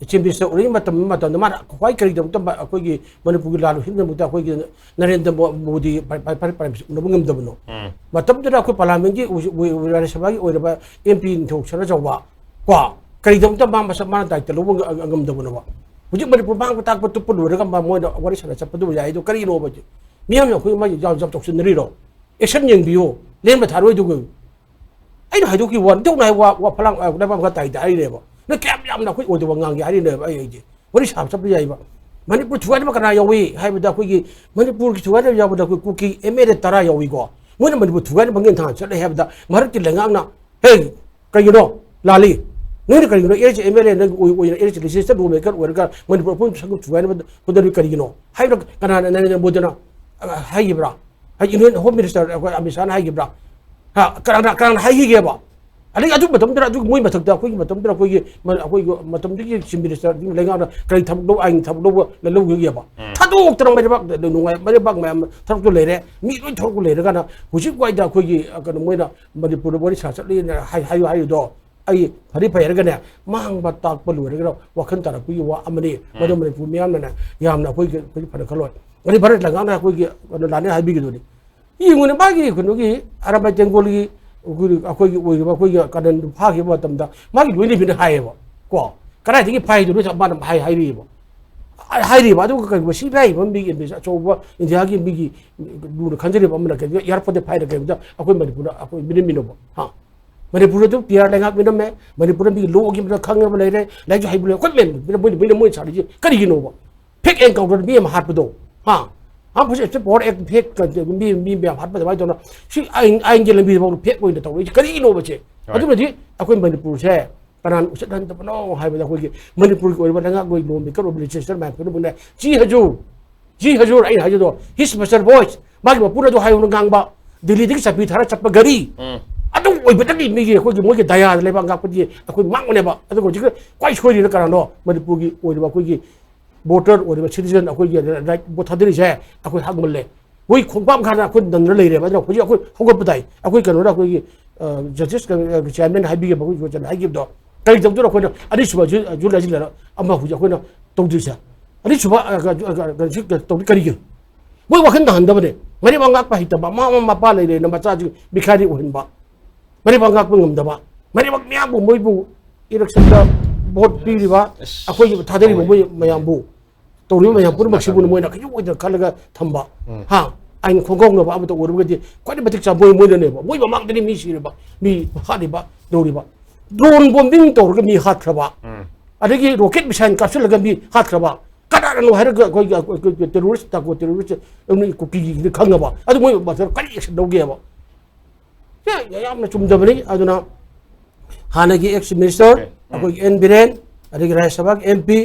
ꯆꯤꯐ ꯃꯤꯅꯤꯁꯇꯔ ꯑꯣꯏꯔꯤꯉꯩ ꯃꯇꯝ ꯃꯇꯝꯗ ꯃꯥꯅ ꯈ꯭ꯋꯥꯏ ꯀꯔꯤꯒꯤꯗꯃꯛꯇ ꯃ-, ꯑꯩꯈꯣꯏꯒꯤ ꯃꯅꯤꯄꯨꯔꯒꯤ ꯂꯥꯜꯂꯨ ꯍꯤꯟꯗꯃꯛꯇ ꯑꯩꯈꯣꯏꯒꯤ ꯅꯔꯦꯟꯗ꯭ꯔ ꯃꯣ-, ꯃꯣꯗꯤ ꯄ꯭ꯔꯥꯏ-, ꯄ꯭ꯔꯥꯏ-, ꯄ꯭ꯔꯥꯏꯝ ꯃꯤꯅꯤꯁꯇꯔ ꯎꯅꯕ ꯉꯝꯗꯕꯅꯣ? ꯎꯝ꯫ ꯃꯇꯝꯗꯨꯗ ꯑꯩꯈꯣꯏ ꯄꯥꯔꯂꯥꯃꯦꯟꯒꯤ ꯎ-, ꯎ-, ꯎ-, ꯔꯥꯖ꯭ꯌ ꯁꯚꯥꯒꯤ ꯑꯣꯏꯔꯕ ꯑꯦꯝ ꯄꯤ ꯅꯤꯡꯊꯧ ꯁꯅꯥꯖꯥꯎꯕ ꯀꯣ, ꯀꯔꯤꯒꯤꯗꯃꯛꯇ ꯃꯥ ꯃꯁꯥ ꯃꯥꯅ ꯗꯥꯏꯇ ꯂꯧꯕ ꯉ-, ꯉꯝꯗꯕꯅꯣꯕ? ꯍꯧꯖꯤꯛ ꯃꯅꯤꯄꯨꯔ ꯃꯥꯡꯕ ꯇꯥꯛꯄ ꯇꯨꯞꯄ ꯂꯣꯏꯔꯒ ꯃꯥ ꯃꯣꯏꯅ ꯋꯥꯔꯤ ꯁꯥꯟꯅ ꯆꯠꯄꯗꯨꯕꯨ ꯌꯥꯏ꯫ ꯑꯗꯣ ꯀꯔꯤꯅꯣꯕ ꯍꯧꯖꯤꯛ? ꯃꯤꯌꯥꯝꯅ ꯑꯩꯈꯣꯏ ꯃꯥ ꯌꯥꯝ, ꯌꯥꯝ ꯆꯥꯎꯁꯤꯟꯅꯔꯤꯔꯣ? ꯑꯦꯛꯁꯟ ꯌꯦꯡꯕꯤꯌꯨ, ꯂꯦꯝꯅ ꯊꯥꯔꯣꯏꯗꯨꯒ꯫ ꯑꯩꯅ ꯍꯥꯏꯗꯣꯛꯈꯤꯕ ꯋꯥꯅꯤ, ꯏꯙꯧꯅ ꯍꯥꯏ ꯋꯥ, ꯋꯥ ꯐꯂꯥꯡ, ꯑ, ꯂꯩꯕꯥꯛ ꯃꯈꯥ ꯇꯥꯏꯗ ꯍꯥꯏꯔꯤꯅꯦꯕ꯫ ꯅꯪ ꯀꯌꯥꯝ ꯌꯥꯝꯅ ꯑꯩꯈꯣꯏ ꯑꯣꯏꯗꯕ ꯉꯥꯡꯒꯦ ꯍꯥꯏꯔꯤꯅꯦꯕ ꯑꯩ ꯍꯥꯏꯁꯦ꯫ ꯋꯥꯔꯤ ꯁꯥꯕ ꯆꯠꯄ ꯌꯥꯏꯕ꯫ ꯃꯅꯤꯄꯨꯔ ꯊꯨꯒꯥꯏꯅꯕ ꯀꯅꯥ ꯌꯥꯎꯏ ꯍꯥꯏꯕꯗ ꯑꯩꯈꯣꯏꯒꯤ ꯃꯅꯤꯄꯨꯔꯒꯤ ꯊꯨꯒꯥꯏꯅꯕ ꯌꯥꯎꯕꯗ ꯑꯩꯈꯣꯏ ꯀꯨꯀꯤ ꯑꯦꯝ ꯑꯦꯜ ꯑꯦ ꯇꯔꯥ ꯌꯥꯎꯏꯀꯣ꯫ ꯃꯣꯏꯅ ꯃꯅꯤꯄꯨꯔ ꯊꯨꯒꯥꯏꯅꯕ ꯃꯥꯡꯖꯤꯜ ꯊꯥꯅ ꯆꯠꯂꯦ ꯍꯥꯏꯕꯗ ꯚꯥꯔꯠꯀꯤ ꯂꯩꯉꯥꯛꯅ, "ꯍꯦ, ꯀꯩꯒꯤꯅꯣ? ꯂꯥꯜꯂꯤ꯫ ꯅꯣꯏꯅ ꯀꯔꯤꯒꯤꯅꯣ L S M L A ꯅꯪ ꯑꯣꯏ-, ꯑꯣꯏꯅ ꯑꯦꯜ ꯑꯦꯁ ꯂꯦꯖꯤꯁꯂꯦꯇꯔ ꯂꯣ ꯃꯦꯀꯔ ꯑꯣꯏꯔꯒ ꯃꯅꯤꯄꯨꯔ ꯑꯄꯨꯟꯕ ꯁꯛꯇꯝ ꯊꯨꯒꯥꯏꯅꯕ ꯍꯣꯠꯅꯔꯤ ꯀꯔꯤꯒꯤꯅꯣ?" ꯍꯥꯏꯕꯗ ꯀꯅꯥꯅ ꯅꯔꯦꯟꯗ꯭ꯔ ꯃꯣꯗꯤꯅ, ꯑ, ꯍꯥꯏꯈꯤꯕ꯭ꯔꯥ? ꯍꯥꯏꯗꯤ ꯏꯟꯗꯤꯌꯟ ꯍꯣꯝ ꯃꯤꯅꯤꯁꯇꯔ ꯑꯩꯈꯣꯏ ꯑꯃꯤꯠ ꯁꯥꯍꯅ ꯍꯥꯏꯈꯤꯕ꯭ꯔꯥ? ꯍꯥ, ꯀꯅꯥꯅ, ꯀꯅꯥꯅ ꯍꯥꯏꯈꯤꯒꯦꯕ? ꯑꯗꯩ ꯑꯗꯨ ꯃꯇꯝꯗꯨꯗ, ꯑꯗꯨ ꯃꯣꯏ ꯃꯊꯛꯇ ꯑꯩꯈꯣꯏꯒꯤ ꯃꯇꯝꯗꯨꯗ ꯑꯩꯈꯣꯏꯒꯤ ꯃ-, ꯑꯩꯈꯣꯏꯒꯤ ꯃꯇꯝꯗꯨꯒꯤ ꯆꯤꯐ ꯃꯤꯅꯤꯁꯇꯔ ꯂꯩꯉꯥꯛꯅ ꯀꯔꯤ ꯊꯕꯛ ꯂꯧ-, ꯑꯥꯏꯟ ꯊꯕꯛ ꯂꯧꯕ ꯂꯧꯈꯤꯒꯦꯕ? ꯎꯝ꯫ ꯊꯥꯗꯣꯛꯇꯅ ꯃꯩꯔꯩꯕꯥꯛ ꯅꯨꯡꯉꯥꯏ, ꯃꯩꯔꯩꯕꯥꯛ ꯃꯌꯥꯝ ꯊꯕꯛꯇꯨ ꯂꯩꯔꯦ, ꯃꯤ ꯂꯣꯏ ꯊꯣꯛꯂꯛꯄ ꯂꯩꯔꯒꯅ ꯍꯧꯖꯤꯛ ꯋꯥꯏꯗ ꯑꯩꯈꯣꯏꯒꯤ, ꯑ, ꯀꯩꯅꯣ ꯃꯣꯏꯅ ꯃꯅꯤꯄꯨꯔꯗ ꯋꯥꯔꯤ ꯁꯥ ꯆꯠꯂꯤꯅ ꯍꯥꯏ-, ꯍꯥꯏꯌꯨ ꯍꯥꯏꯔꯤꯗꯣ ꯑꯩ ꯐꯗꯤ ꯐꯩ ꯍꯥꯏꯔꯒꯅꯦ, ꯃꯥꯡꯕ ꯇꯥꯛꯄ ꯂꯣꯏꯔꯒꯅ ꯋꯥꯈꯜ ꯇꯥꯔꯛꯄꯒꯤ ꯋꯥ ꯑꯃꯅꯤ꯫ ꯎꯝ꯫ ꯃꯗꯨ ꯃꯅꯤꯄꯨꯔ ꯃꯤꯌꯥꯝꯅꯅꯦ ꯌꯥꯝꯅ ꯑꯩꯈꯣꯏꯒꯤ, ꯑꯩꯈꯣꯏꯒꯤ ꯐꯅ ꯈꯜꯂꯣꯏ꯫ ꯑꯗꯩ ꯚꯥꯔꯠ ꯂꯩꯉꯥꯛꯅ ꯑꯩꯈꯣꯏꯒꯤ ꯀꯩꯅꯣ ꯂꯥꯟꯅꯤ ꯍꯥꯏꯕꯤꯒꯗꯣꯏꯅꯤ꯫ ꯌꯦꯡꯉꯨꯅꯦ, ꯃꯥꯒꯤ ꯀꯩꯅꯣꯒꯤ ꯑꯔꯥꯝꯕꯥꯏ ꯇꯦꯡꯒꯣꯜꯒꯤ ꯑꯩꯈꯣꯏꯒꯤ, ꯑꯩꯈꯣꯏꯒꯤ ꯑꯣꯏꯔꯤꯕ ꯑꯩꯈꯣꯏꯒꯤ ꯀꯥꯅꯟꯗꯨ ꯐꯥꯈꯤꯕ ꯃꯇꯝꯗ ꯃꯥꯒꯤ ꯂꯣꯏꯅꯕꯤꯅ ꯍꯥꯏꯌꯦꯕ ꯀꯣ, "ꯀꯗꯥꯏꯗꯒꯤ ꯐꯥꯏꯗꯣꯏꯅꯣ?" ꯃꯥꯅ ꯍꯥꯏ-, ꯍꯥꯏꯔꯤꯑꯕ꯫ ꯍꯥꯏꯔꯤꯕ꯫ ꯑꯗꯨꯒ ꯀꯩꯒꯨꯝꯕ ꯁꯤ ꯐꯥꯏꯔꯤꯕ ꯃꯤꯒꯤ ꯑꯆꯧꯕ ꯏꯟꯗꯤꯌꯥꯒꯤ ꯃꯤꯒꯤ ꯂꯨꯅ ꯈꯟꯖꯔꯤꯕ ꯑꯃꯅ ꯀꯩꯒꯨꯝꯕ ꯑꯦꯌꯥꯔꯄꯣꯔꯠꯇ ꯐꯥꯏꯔ ꯀꯩꯒꯨꯝꯕꯗ ꯑꯩꯈꯣꯏ ꯃꯅꯤꯄꯨꯔꯗ ꯑꯩꯈꯣꯏ ꯃꯤꯅꯝꯃꯤꯅꯣꯕ? ꯍꯥ? ꯃꯅꯤꯄꯨꯔꯗ ꯑꯗꯨꯝ ꯄꯤ ꯑꯥꯔ ꯂꯩꯉꯥꯛ ꯃꯤꯅꯝꯃꯦ, ꯃꯅꯤꯄꯨꯔꯗ ꯃꯤꯒꯤ ꯂꯣꯒꯤ ꯃꯔꯝꯗ ꯈꯪꯉꯕ ꯂꯩꯔꯦ, ꯂꯥꯏꯔꯤꯛꯁꯨ ꯍꯩꯕ ꯂꯩꯔꯦ, ꯑꯩꯈꯣꯏ ꯃꯦꯟ-, ꯃꯣꯏꯅ, ꯃꯣꯏꯅ, ꯃꯣꯏꯅ ꯁꯥꯔꯤꯁꯦ ꯀꯔꯤꯒꯤꯅꯣꯕ? ꯐꯦꯛ ꯑꯦꯟꯀꯥꯎꯟꯇꯔꯗ ꯃꯤ ꯑꯃ ꯍꯥꯠꯄꯗꯣ, ꯍꯥ? ꯑꯥꯔꯝ ꯐꯣꯔꯁꯦꯁ ꯑꯦꯛꯁꯟ ꯄꯥꯋꯔ ꯑꯦꯛ ꯐꯦꯛ ꯃꯤ, ꯃꯤ ꯃꯌꯥꯝ ꯍꯥꯠꯄ ꯑꯗꯨꯃꯥꯏꯅ ꯇꯧꯅ ꯁꯤ ꯑꯥꯏꯟ, ꯑꯥꯏꯟꯒꯤ ꯂꯝꯕꯤꯗꯐꯥꯎ ꯐꯦꯛ ꯑꯣꯏꯅ ꯇꯧꯔꯛꯏꯁꯦ ꯀꯔꯤꯒꯤꯅꯣꯕꯁꯦ? ꯍꯣꯏ꯫ ꯑꯗꯨꯅꯗꯤ ꯑꯩꯈꯣꯏ ꯃꯅꯤꯄꯨꯔꯁꯦ ꯀꯅꯥꯅ ꯎꯁꯤꯠꯍꯟꯗꯕꯅꯣ ꯍꯥꯏꯕꯗ ꯑꯩꯈꯣꯏꯒꯤ ꯃꯅꯤꯄꯨꯔꯒꯤ ꯑꯣꯏꯕ ꯂꯩꯉꯥꯛꯂꯣꯏ ꯂꯣ ꯃꯦꯀꯔ ꯑꯣꯏꯕ ꯂꯦꯖꯤꯁꯂꯦꯆꯔ ꯃꯌꯥꯝ ꯄꯨꯝꯅꯃꯛꯅꯦ, "ꯖꯤ ꯍꯖꯨꯔ, ꯖꯤ ꯍꯖꯨꯔ", ꯑꯩꯅ ꯍꯥꯏꯖꯗꯣ, "His Master Voice", ꯃꯥꯒꯤ ꯃꯄꯨꯅ ꯑꯗꯨ ꯍꯥꯏꯌꯨꯅ ꯉꯥꯡꯕ, ꯗꯤꯜꯂꯤꯗꯒꯤ ꯆꯠꯄꯤ ꯊꯥꯔ ꯆꯠꯄ ꯒꯥꯔꯤ, ꯎꯝ꯫ ꯑꯗꯨ ꯑꯣꯏꯕꯗꯒꯤ ꯃꯤꯒꯤ ꯑꯩꯈꯣꯏꯒꯤ ꯃꯣꯏꯒꯤ ꯗꯌꯥꯗ ꯂꯩꯕꯥꯛ ꯉꯥꯛꯄꯗꯤ ꯑꯩꯈꯣꯏ ꯃꯥꯡꯕꯅꯦꯕ꯫ ꯑꯗꯨꯒ ꯍꯧꯖꯤꯛ ꯈ꯭ꯋꯥꯏ ꯁꯣꯏꯔꯤꯅ ꯀꯅꯥꯅꯣ? ꯃꯅꯤꯄꯨꯔꯒꯤ ꯑꯣꯏꯔꯤꯕ ꯑꯩꯈꯣꯏꯒꯤ ꯚꯣꯇꯔ ꯑꯣꯏꯔꯤꯕ ꯁꯤꯇꯤꯖꯟ ꯑꯩꯈꯣꯏꯒꯤ ꯔꯥꯏꯠ ꯚꯣꯠ ꯊꯥꯗꯔꯤꯁꯦ ꯑꯩꯈꯣꯏ ꯍꯛꯃꯜꯂꯦ꯫ ꯃꯣꯏ ꯈꯣꯡꯄꯥꯛ ꯈꯥꯅ ꯑꯩꯈꯣꯏ ꯅꯟꯗꯨꯅ ꯂꯩꯔꯦꯕ꯫ ꯑꯗꯨꯅ ꯍꯧꯖꯤꯛ ꯑꯩꯈꯣꯏ ꯍꯧꯒꯠꯄ ꯇꯥꯏ꯫ ꯑꯩꯈꯣꯏ ꯀꯩꯅꯣꯅ, ꯑꯩꯈꯣꯏꯒꯤ ꯖꯁꯇꯤꯁ ꯆꯤꯌꯥꯔꯃꯦꯟ ꯍꯥꯏꯕꯤꯈꯤꯕ, ꯑꯩꯈꯣꯏ ꯖꯨ ꯍꯥꯏꯈꯤꯕꯗꯣ, ꯀꯔꯤ ꯇꯧꯗꯣꯏꯅꯣ? ꯑꯩꯈꯣꯏꯅ ꯑꯅꯤꯁꯨꯕ ꯖꯨ ꯖꯨ ꯂꯥꯏꯁꯤꯜꯂꯔ ꯑꯃ ꯍꯧꯖꯤꯛ ꯑꯩꯈꯣꯏꯅ ꯇꯧꯗꯣꯏꯁꯦ꯫ ꯑꯅꯤꯁꯨꯕ ꯇꯧꯗꯣꯏ ꯀꯔꯤꯒꯤꯅꯣ? ꯃꯣꯏ ꯋꯥꯈꯜ ꯇꯥꯍꯟꯗꯕꯅꯦ꯫ ꯃꯔꯩꯕꯥꯛ ꯉꯥꯛꯄ ꯍꯩꯇꯕ, ꯃꯃꯥ ꯃꯄꯥ ꯂꯩꯔꯦꯅ ꯃꯆꯥꯁꯤꯡ ꯕꯤꯈꯥꯔꯤ ꯑꯣꯏꯍꯟꯕ, ꯃꯔꯩꯕꯥꯛ ꯉꯥꯛꯄ ꯉꯝꯗꯕ, ꯃꯔꯩꯕꯥꯛ ꯃꯌꯥꯝꯕꯨ, ꯃꯣꯏꯕꯨ ꯏꯂꯦꯛꯁꯟꯗ ꯚꯣꯠ ꯄꯤꯔꯤꯕ, ꯑꯩꯈꯣꯏꯒꯤ ꯊꯥꯗꯔꯤꯕ ꯃꯣꯏ ꯃꯌꯥꯝꯕꯨ, ꯇꯧꯔꯤꯕ ꯃꯌꯥꯝ ꯄꯨꯝꯅꯃꯛꯁꯤꯕꯨ ꯃꯣꯏꯅ ꯀꯩꯁꯨ ꯑꯣꯏꯗꯅ ꯈꯜꯂꯒ ꯊꯝꯕ꯫ ꯎꯝ꯫ ꯍꯥ? ꯑꯩꯅ ꯈꯣꯡꯒꯥꯎꯅꯕ ꯑꯃꯇ ꯑꯣꯏꯔꯒꯗꯤ ꯈ꯭ꯋꯥꯏꯗꯒꯤ ꯃꯇꯤꯛ ꯆꯥꯕ ꯃꯣꯏ, ꯃꯣꯏꯅꯅꯦꯕ꯫ ꯃꯣꯏ ꯃꯃꯥꯡꯗꯅꯤ ꯃꯤ ꯁꯤꯔꯤꯕ, ꯃꯤ ꯍꯥꯠꯂꯤꯕ, ꯇꯧꯔꯤꯕ꯫ ꯗ꯭ꯔꯣꯟ ꯕꯣꯝꯕꯤꯡ ꯇꯧꯔꯒ ꯃꯤ ꯍꯥꯠꯈ꯭ꯔꯕ꯫ ꯎꯝ꯫ ꯑꯗꯒꯤ ꯔꯣꯀꯦꯠ ꯃꯤꯁꯥꯏꯜ ꯀꯥꯞꯁꯤꯜꯂꯒ ꯃꯤ ꯍꯥꯠꯈ꯭ꯔꯕ꯫ ꯀꯅꯥꯅꯅꯣ ꯍꯥꯏꯔꯒ ꯑꯩꯈꯣꯏꯒꯤ, ꯑꯩꯈꯣꯏꯒꯤ ꯇꯦꯔꯣꯔꯤꯁ, ꯇꯥꯀꯣ ꯇꯦꯔꯣꯔꯤꯁ, ꯀꯨꯀꯤꯒꯤꯗꯤ ꯈꯪꯉꯕ꯫ ꯑꯗꯨ ꯃꯣꯏ ꯃꯥꯁꯇꯔ ꯀꯔꯤ ꯑꯦꯛꯁꯟ ꯂꯧꯒꯦꯕ? ꯁꯦ, ꯌꯥꯝꯅ ꯆꯨꯝꯗꯕꯅꯤ꯫ ꯑꯗꯨꯅ ꯍꯥꯟꯅꯒꯤ ꯑꯦꯛꯁ ꯃꯤꯅꯤꯁꯇꯔ, ꯑꯣꯀꯦ꯫ ꯎꯝ꯫ ꯑꯩꯈꯣꯏꯒꯤ ꯑꯦꯟ ꯕꯤꯔꯦꯟ, ꯑꯗꯒꯤ ꯔꯥꯖ꯭ꯌ ꯁꯚꯥꯒꯤ ꯑꯦꯝ ꯄꯤ,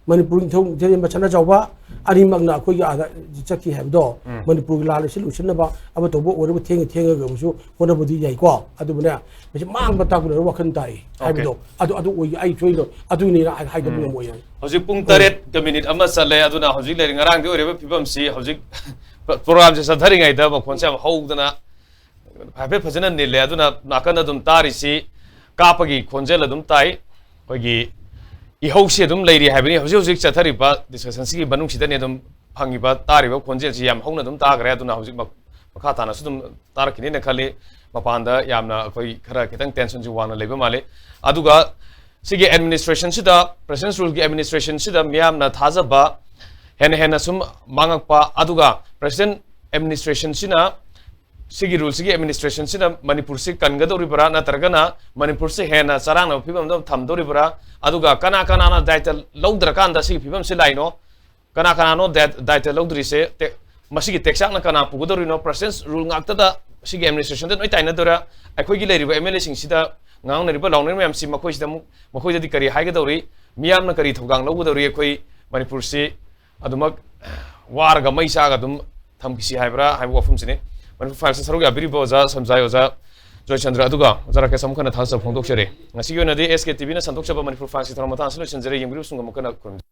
ꯃꯅꯤꯄꯨꯔꯒꯤ ꯅꯤꯡꯊꯧ ꯅꯤꯡꯊꯧꯔꯦꯜ ꯃꯁꯥꯅ ꯆꯥꯎꯕ ꯑꯅꯤꯃꯛꯅ ꯑꯩꯈꯣꯏꯒꯤ ꯑꯥꯗ ꯆꯠꯈꯤ ꯍꯥꯏꯕꯗꯣ, ꯎꯝ꯫ ꯃꯅꯤꯄꯨꯔꯒꯤ ꯂꯥꯟ ꯑꯁꯤ ꯂꯣꯏꯁꯤꯟꯅꯕ ꯑꯃ ꯇꯧꯕ ꯑꯣꯏꯔꯕ ꯊꯦꯡꯅ ꯊꯦꯡꯉꯒ ꯑꯃꯁꯨ ꯍꯣꯠꯅꯕꯗꯤ ꯌꯥꯏꯀꯣ꯫ ꯑꯗꯨꯕꯨꯅꯦ, ꯃꯁꯤ ꯃꯥꯡꯕ ꯇꯥꯛꯄ ꯂꯩꯔ ꯋꯥꯈꯜ ꯇꯥꯔꯤ꯫ ꯑꯣꯀꯦ꯫ ꯍꯥꯏꯕꯗꯣ ꯑꯗꯨ, ꯑꯗꯨ ꯑꯣꯏ, ꯑꯩ ꯁꯣꯏꯅ ꯑꯗꯨꯅꯤꯅ ꯍꯥꯏ-, ꯍꯥꯏꯗꯕ ꯎꯝ꯫ ꯉꯝꯃꯣꯏ ꯍꯥꯏ꯫ ꯍꯧꯖꯤꯛ ꯄꯨꯡ ꯎꯝ꯫ ꯇꯔꯦꯠꯀ ꯃꯤꯅꯤꯠ ꯑꯃ ꯆꯠꯂꯦ꯫ ꯑꯗꯨꯅ ꯍꯧꯖꯤꯛ ꯂꯩꯔꯤ, ꯉꯔꯥꯡꯗꯤ ꯑꯣꯏꯔꯤꯕ ꯐꯤꯕꯝꯁꯤ ꯍꯧꯖꯤꯛ ꯄ꯭ꯔꯣꯒ꯭ꯔꯥꯝꯁꯦ ꯆꯠꯊꯔꯤꯉꯩꯗ ꯃꯈꯣꯟꯁꯦ ꯌꯥꯝ ꯍꯧꯗꯅ ꯍꯥꯏꯐꯦꯠ ꯐꯖꯅ ꯅꯤꯜꯂꯦ꯫ ꯑꯗꯨꯅ ꯅꯥꯀꯟꯗ ꯑꯗꯨꯝ ꯇꯥꯔꯤꯁꯤ ꯀꯥꯞꯄꯒꯤ ꯈꯣꯟꯖꯦꯜ ꯑꯗꯨꯝ ꯇꯥꯏ꯫ ꯑꯩꯈꯣꯏꯒꯤ ꯏꯍꯧꯁꯤ ꯑꯗꯨꯝ ꯂꯩꯔꯤ ꯍꯥꯏꯕꯅꯤ꯫ ꯍꯧꯖꯤꯛ ꯍꯧꯖꯤꯛ ꯆꯠꯊꯔꯤꯕ ꯗꯤꯁꯀꯁꯟꯁꯤꯒꯤ ꯃꯅꯨꯡꯁꯤꯗꯅꯦ ꯑꯗꯨꯝ ꯐꯪꯉꯤꯕ ꯇꯥꯔꯤꯕ ꯈꯣꯟꯖꯦꯜꯁꯤ ꯌꯥꯝ ꯍꯧꯅ ꯑꯗꯨꯝ ꯇꯥꯈ꯭ꯔꯦ꯫ ꯑꯗꯨꯅ ꯍꯧꯖꯤꯛ ꯃꯛ-, ꯃꯈꯥ ꯇꯥꯅꯁꯨ ꯑꯗꯨꯝ ꯇꯥꯔꯛꯈꯤꯅꯤꯅ ꯈꯜꯂꯤ꯫ ꯃꯄꯥꯟꯗ ꯌꯥꯝꯅ ꯑꯩꯈꯣꯏ ꯈꯔ ꯈꯤꯇꯪ ꯇꯦꯟꯁꯟꯁꯤ ꯋꯥꯡꯅ ꯂꯩꯕ ꯃꯥꯜꯂꯤ꯫ ꯑꯗꯨꯒ ꯁꯤꯒꯤ ꯑꯦꯗꯃꯤꯅꯤꯁꯇ꯭ꯔꯦꯁꯟꯁꯤꯗ, ꯄ꯭ꯔꯦꯁꯤꯗꯦꯟꯁ ꯔꯨꯜꯒꯤ ꯑꯦꯗꯃꯤꯅꯤꯁꯇ꯭ꯔꯦꯁꯟꯁꯤꯗ ꯃꯤꯌꯥꯝꯅ ꯊꯥꯖꯕ ꯍꯦꯟꯅ ꯍꯦꯟꯅ ꯁꯨꯝ ꯃꯥꯡꯉꯛꯄ, ꯑꯗꯨꯒ ꯄ꯭ꯔꯦꯁꯤꯗꯦꯟ ꯑꯦꯗꯃꯤꯅꯤꯁꯇ꯭ꯔꯦꯁꯟꯁꯤꯅ, ꯁꯤꯒꯤ ꯔꯨꯜꯁꯤꯒꯤ ꯑꯦꯗꯃꯤꯅꯤꯁꯇ꯭ꯔꯦꯁꯟꯁꯤꯅ ꯃꯅꯤꯄꯨꯔꯁꯤ ꯀꯟꯒꯗꯧꯔꯤꯕ꯭ꯔꯥ, ꯅꯠꯇ꯭ꯔꯒꯅ ꯃꯅꯤꯄꯨꯔꯁꯤ ꯍꯦꯟꯅ ꯆꯔꯥꯡꯅꯕ ꯐꯤꯕꯝꯗ ꯊꯝꯗꯧꯔꯤꯕ꯭ꯔꯥ, ꯑꯗꯨꯒ ꯀꯅꯥ ꯀꯅꯥꯅ ꯗꯥꯏꯇ ꯂꯧꯗ꯭ꯔꯀꯥꯟꯗ ꯁꯤꯒꯤ ꯐꯤꯕꯝꯁꯤ ꯂꯥꯛꯏꯅꯣ, ꯀꯅꯥ ꯀꯅꯥꯅꯣ ꯗꯥꯏ-, ꯗꯥꯏꯇ ꯂꯧꯗ꯭ꯔꯤꯁꯦ? ꯇꯦ-, ꯃꯁꯤꯒꯤ ꯇꯦꯛꯆꯥꯛꯅ ꯀꯅꯥ ꯄꯨꯒꯗꯧꯔꯤꯅꯣ? ꯄ꯭ꯔꯦꯁꯤꯗꯦꯟꯁ ꯔꯨꯜ ꯉꯥꯛꯇꯗ ꯁꯤꯒꯤ ꯑꯦꯗꯃꯤꯅꯤꯁꯇ꯭ꯔꯦꯁꯟꯗ ꯂꯣꯏ ꯇꯥꯏꯅꯗꯣꯏꯔꯥ? ꯑꯩꯈꯣꯏꯒꯤ ꯂꯩꯔꯤꯕ ꯑꯦꯝ ꯑꯦꯜ ꯑꯦꯁꯤꯡꯁꯤꯗ ꯉꯥꯡꯅꯔꯤꯕ ꯂꯥꯎꯅꯔꯤꯕ ꯃꯌꯥꯝꯁꯤ ꯃꯈꯣꯏꯁꯤꯗ ꯑꯃꯨꯛ, ꯃꯈꯣꯏꯗꯗꯤ ꯀꯔꯤ ꯍꯥꯏꯒꯗꯧꯔꯤ? ꯃꯤꯌꯥꯝꯅ ꯀꯔꯤ ꯊꯧꯗꯥꯡ ꯂꯧꯒꯗꯧꯔꯤ? ꯑꯩꯈꯣꯏ ꯃꯅꯤꯄꯨꯔꯁꯤ ꯑꯗꯨꯃꯛ ꯋꯥꯔꯒ ꯃꯩ ꯆꯥꯒ ꯑꯗꯨꯝ ꯊꯝꯈꯤꯁꯤ ꯍꯥꯏꯕ꯭ꯔꯥ ꯍꯥꯏꯕ ꯋꯥꯐꯝꯁꯤꯅꯤ꯫ ꯃꯅꯤꯄꯨꯔ ꯐꯥꯏꯜꯁꯇ ꯁꯔꯨꯛ ꯌꯥꯕꯤꯔꯤꯕ ꯑꯣꯖꯥ ꯁꯝꯖꯥꯏ, ꯑꯣꯖꯥ ꯖꯣꯏꯆꯟꯗ꯭ꯔ, ꯑꯗꯨꯒ ꯑꯣꯖꯥ ꯔꯥꯀꯦꯁ ꯑꯃꯨꯛ ꯍꯟꯅ ꯊꯥꯖꯕ ꯐꯣꯡꯗꯣꯛꯆꯔꯤ꯫ ꯉꯁꯤꯒꯤ ꯑꯣꯏꯅꯗꯤ ꯑꯦꯁ ꯀꯦ ꯇꯤ ꯚꯤꯅ ꯁꯟꯗꯣꯛꯆꯕ ꯃꯅꯤꯄꯨꯔ ꯐꯥꯏꯜꯁꯀꯤ ꯊꯧꯔꯝ ꯃꯇꯥꯡ ꯑꯁꯤꯗ ꯂꯣꯏꯁꯤꯟꯖꯔꯦ꯫ ꯌꯦꯡꯕꯤꯔꯤꯕꯁꯤꯡ ꯑꯃꯨꯛ ꯍꯟꯅ ꯈꯨꯔꯨꯝꯖꯔꯤ꯫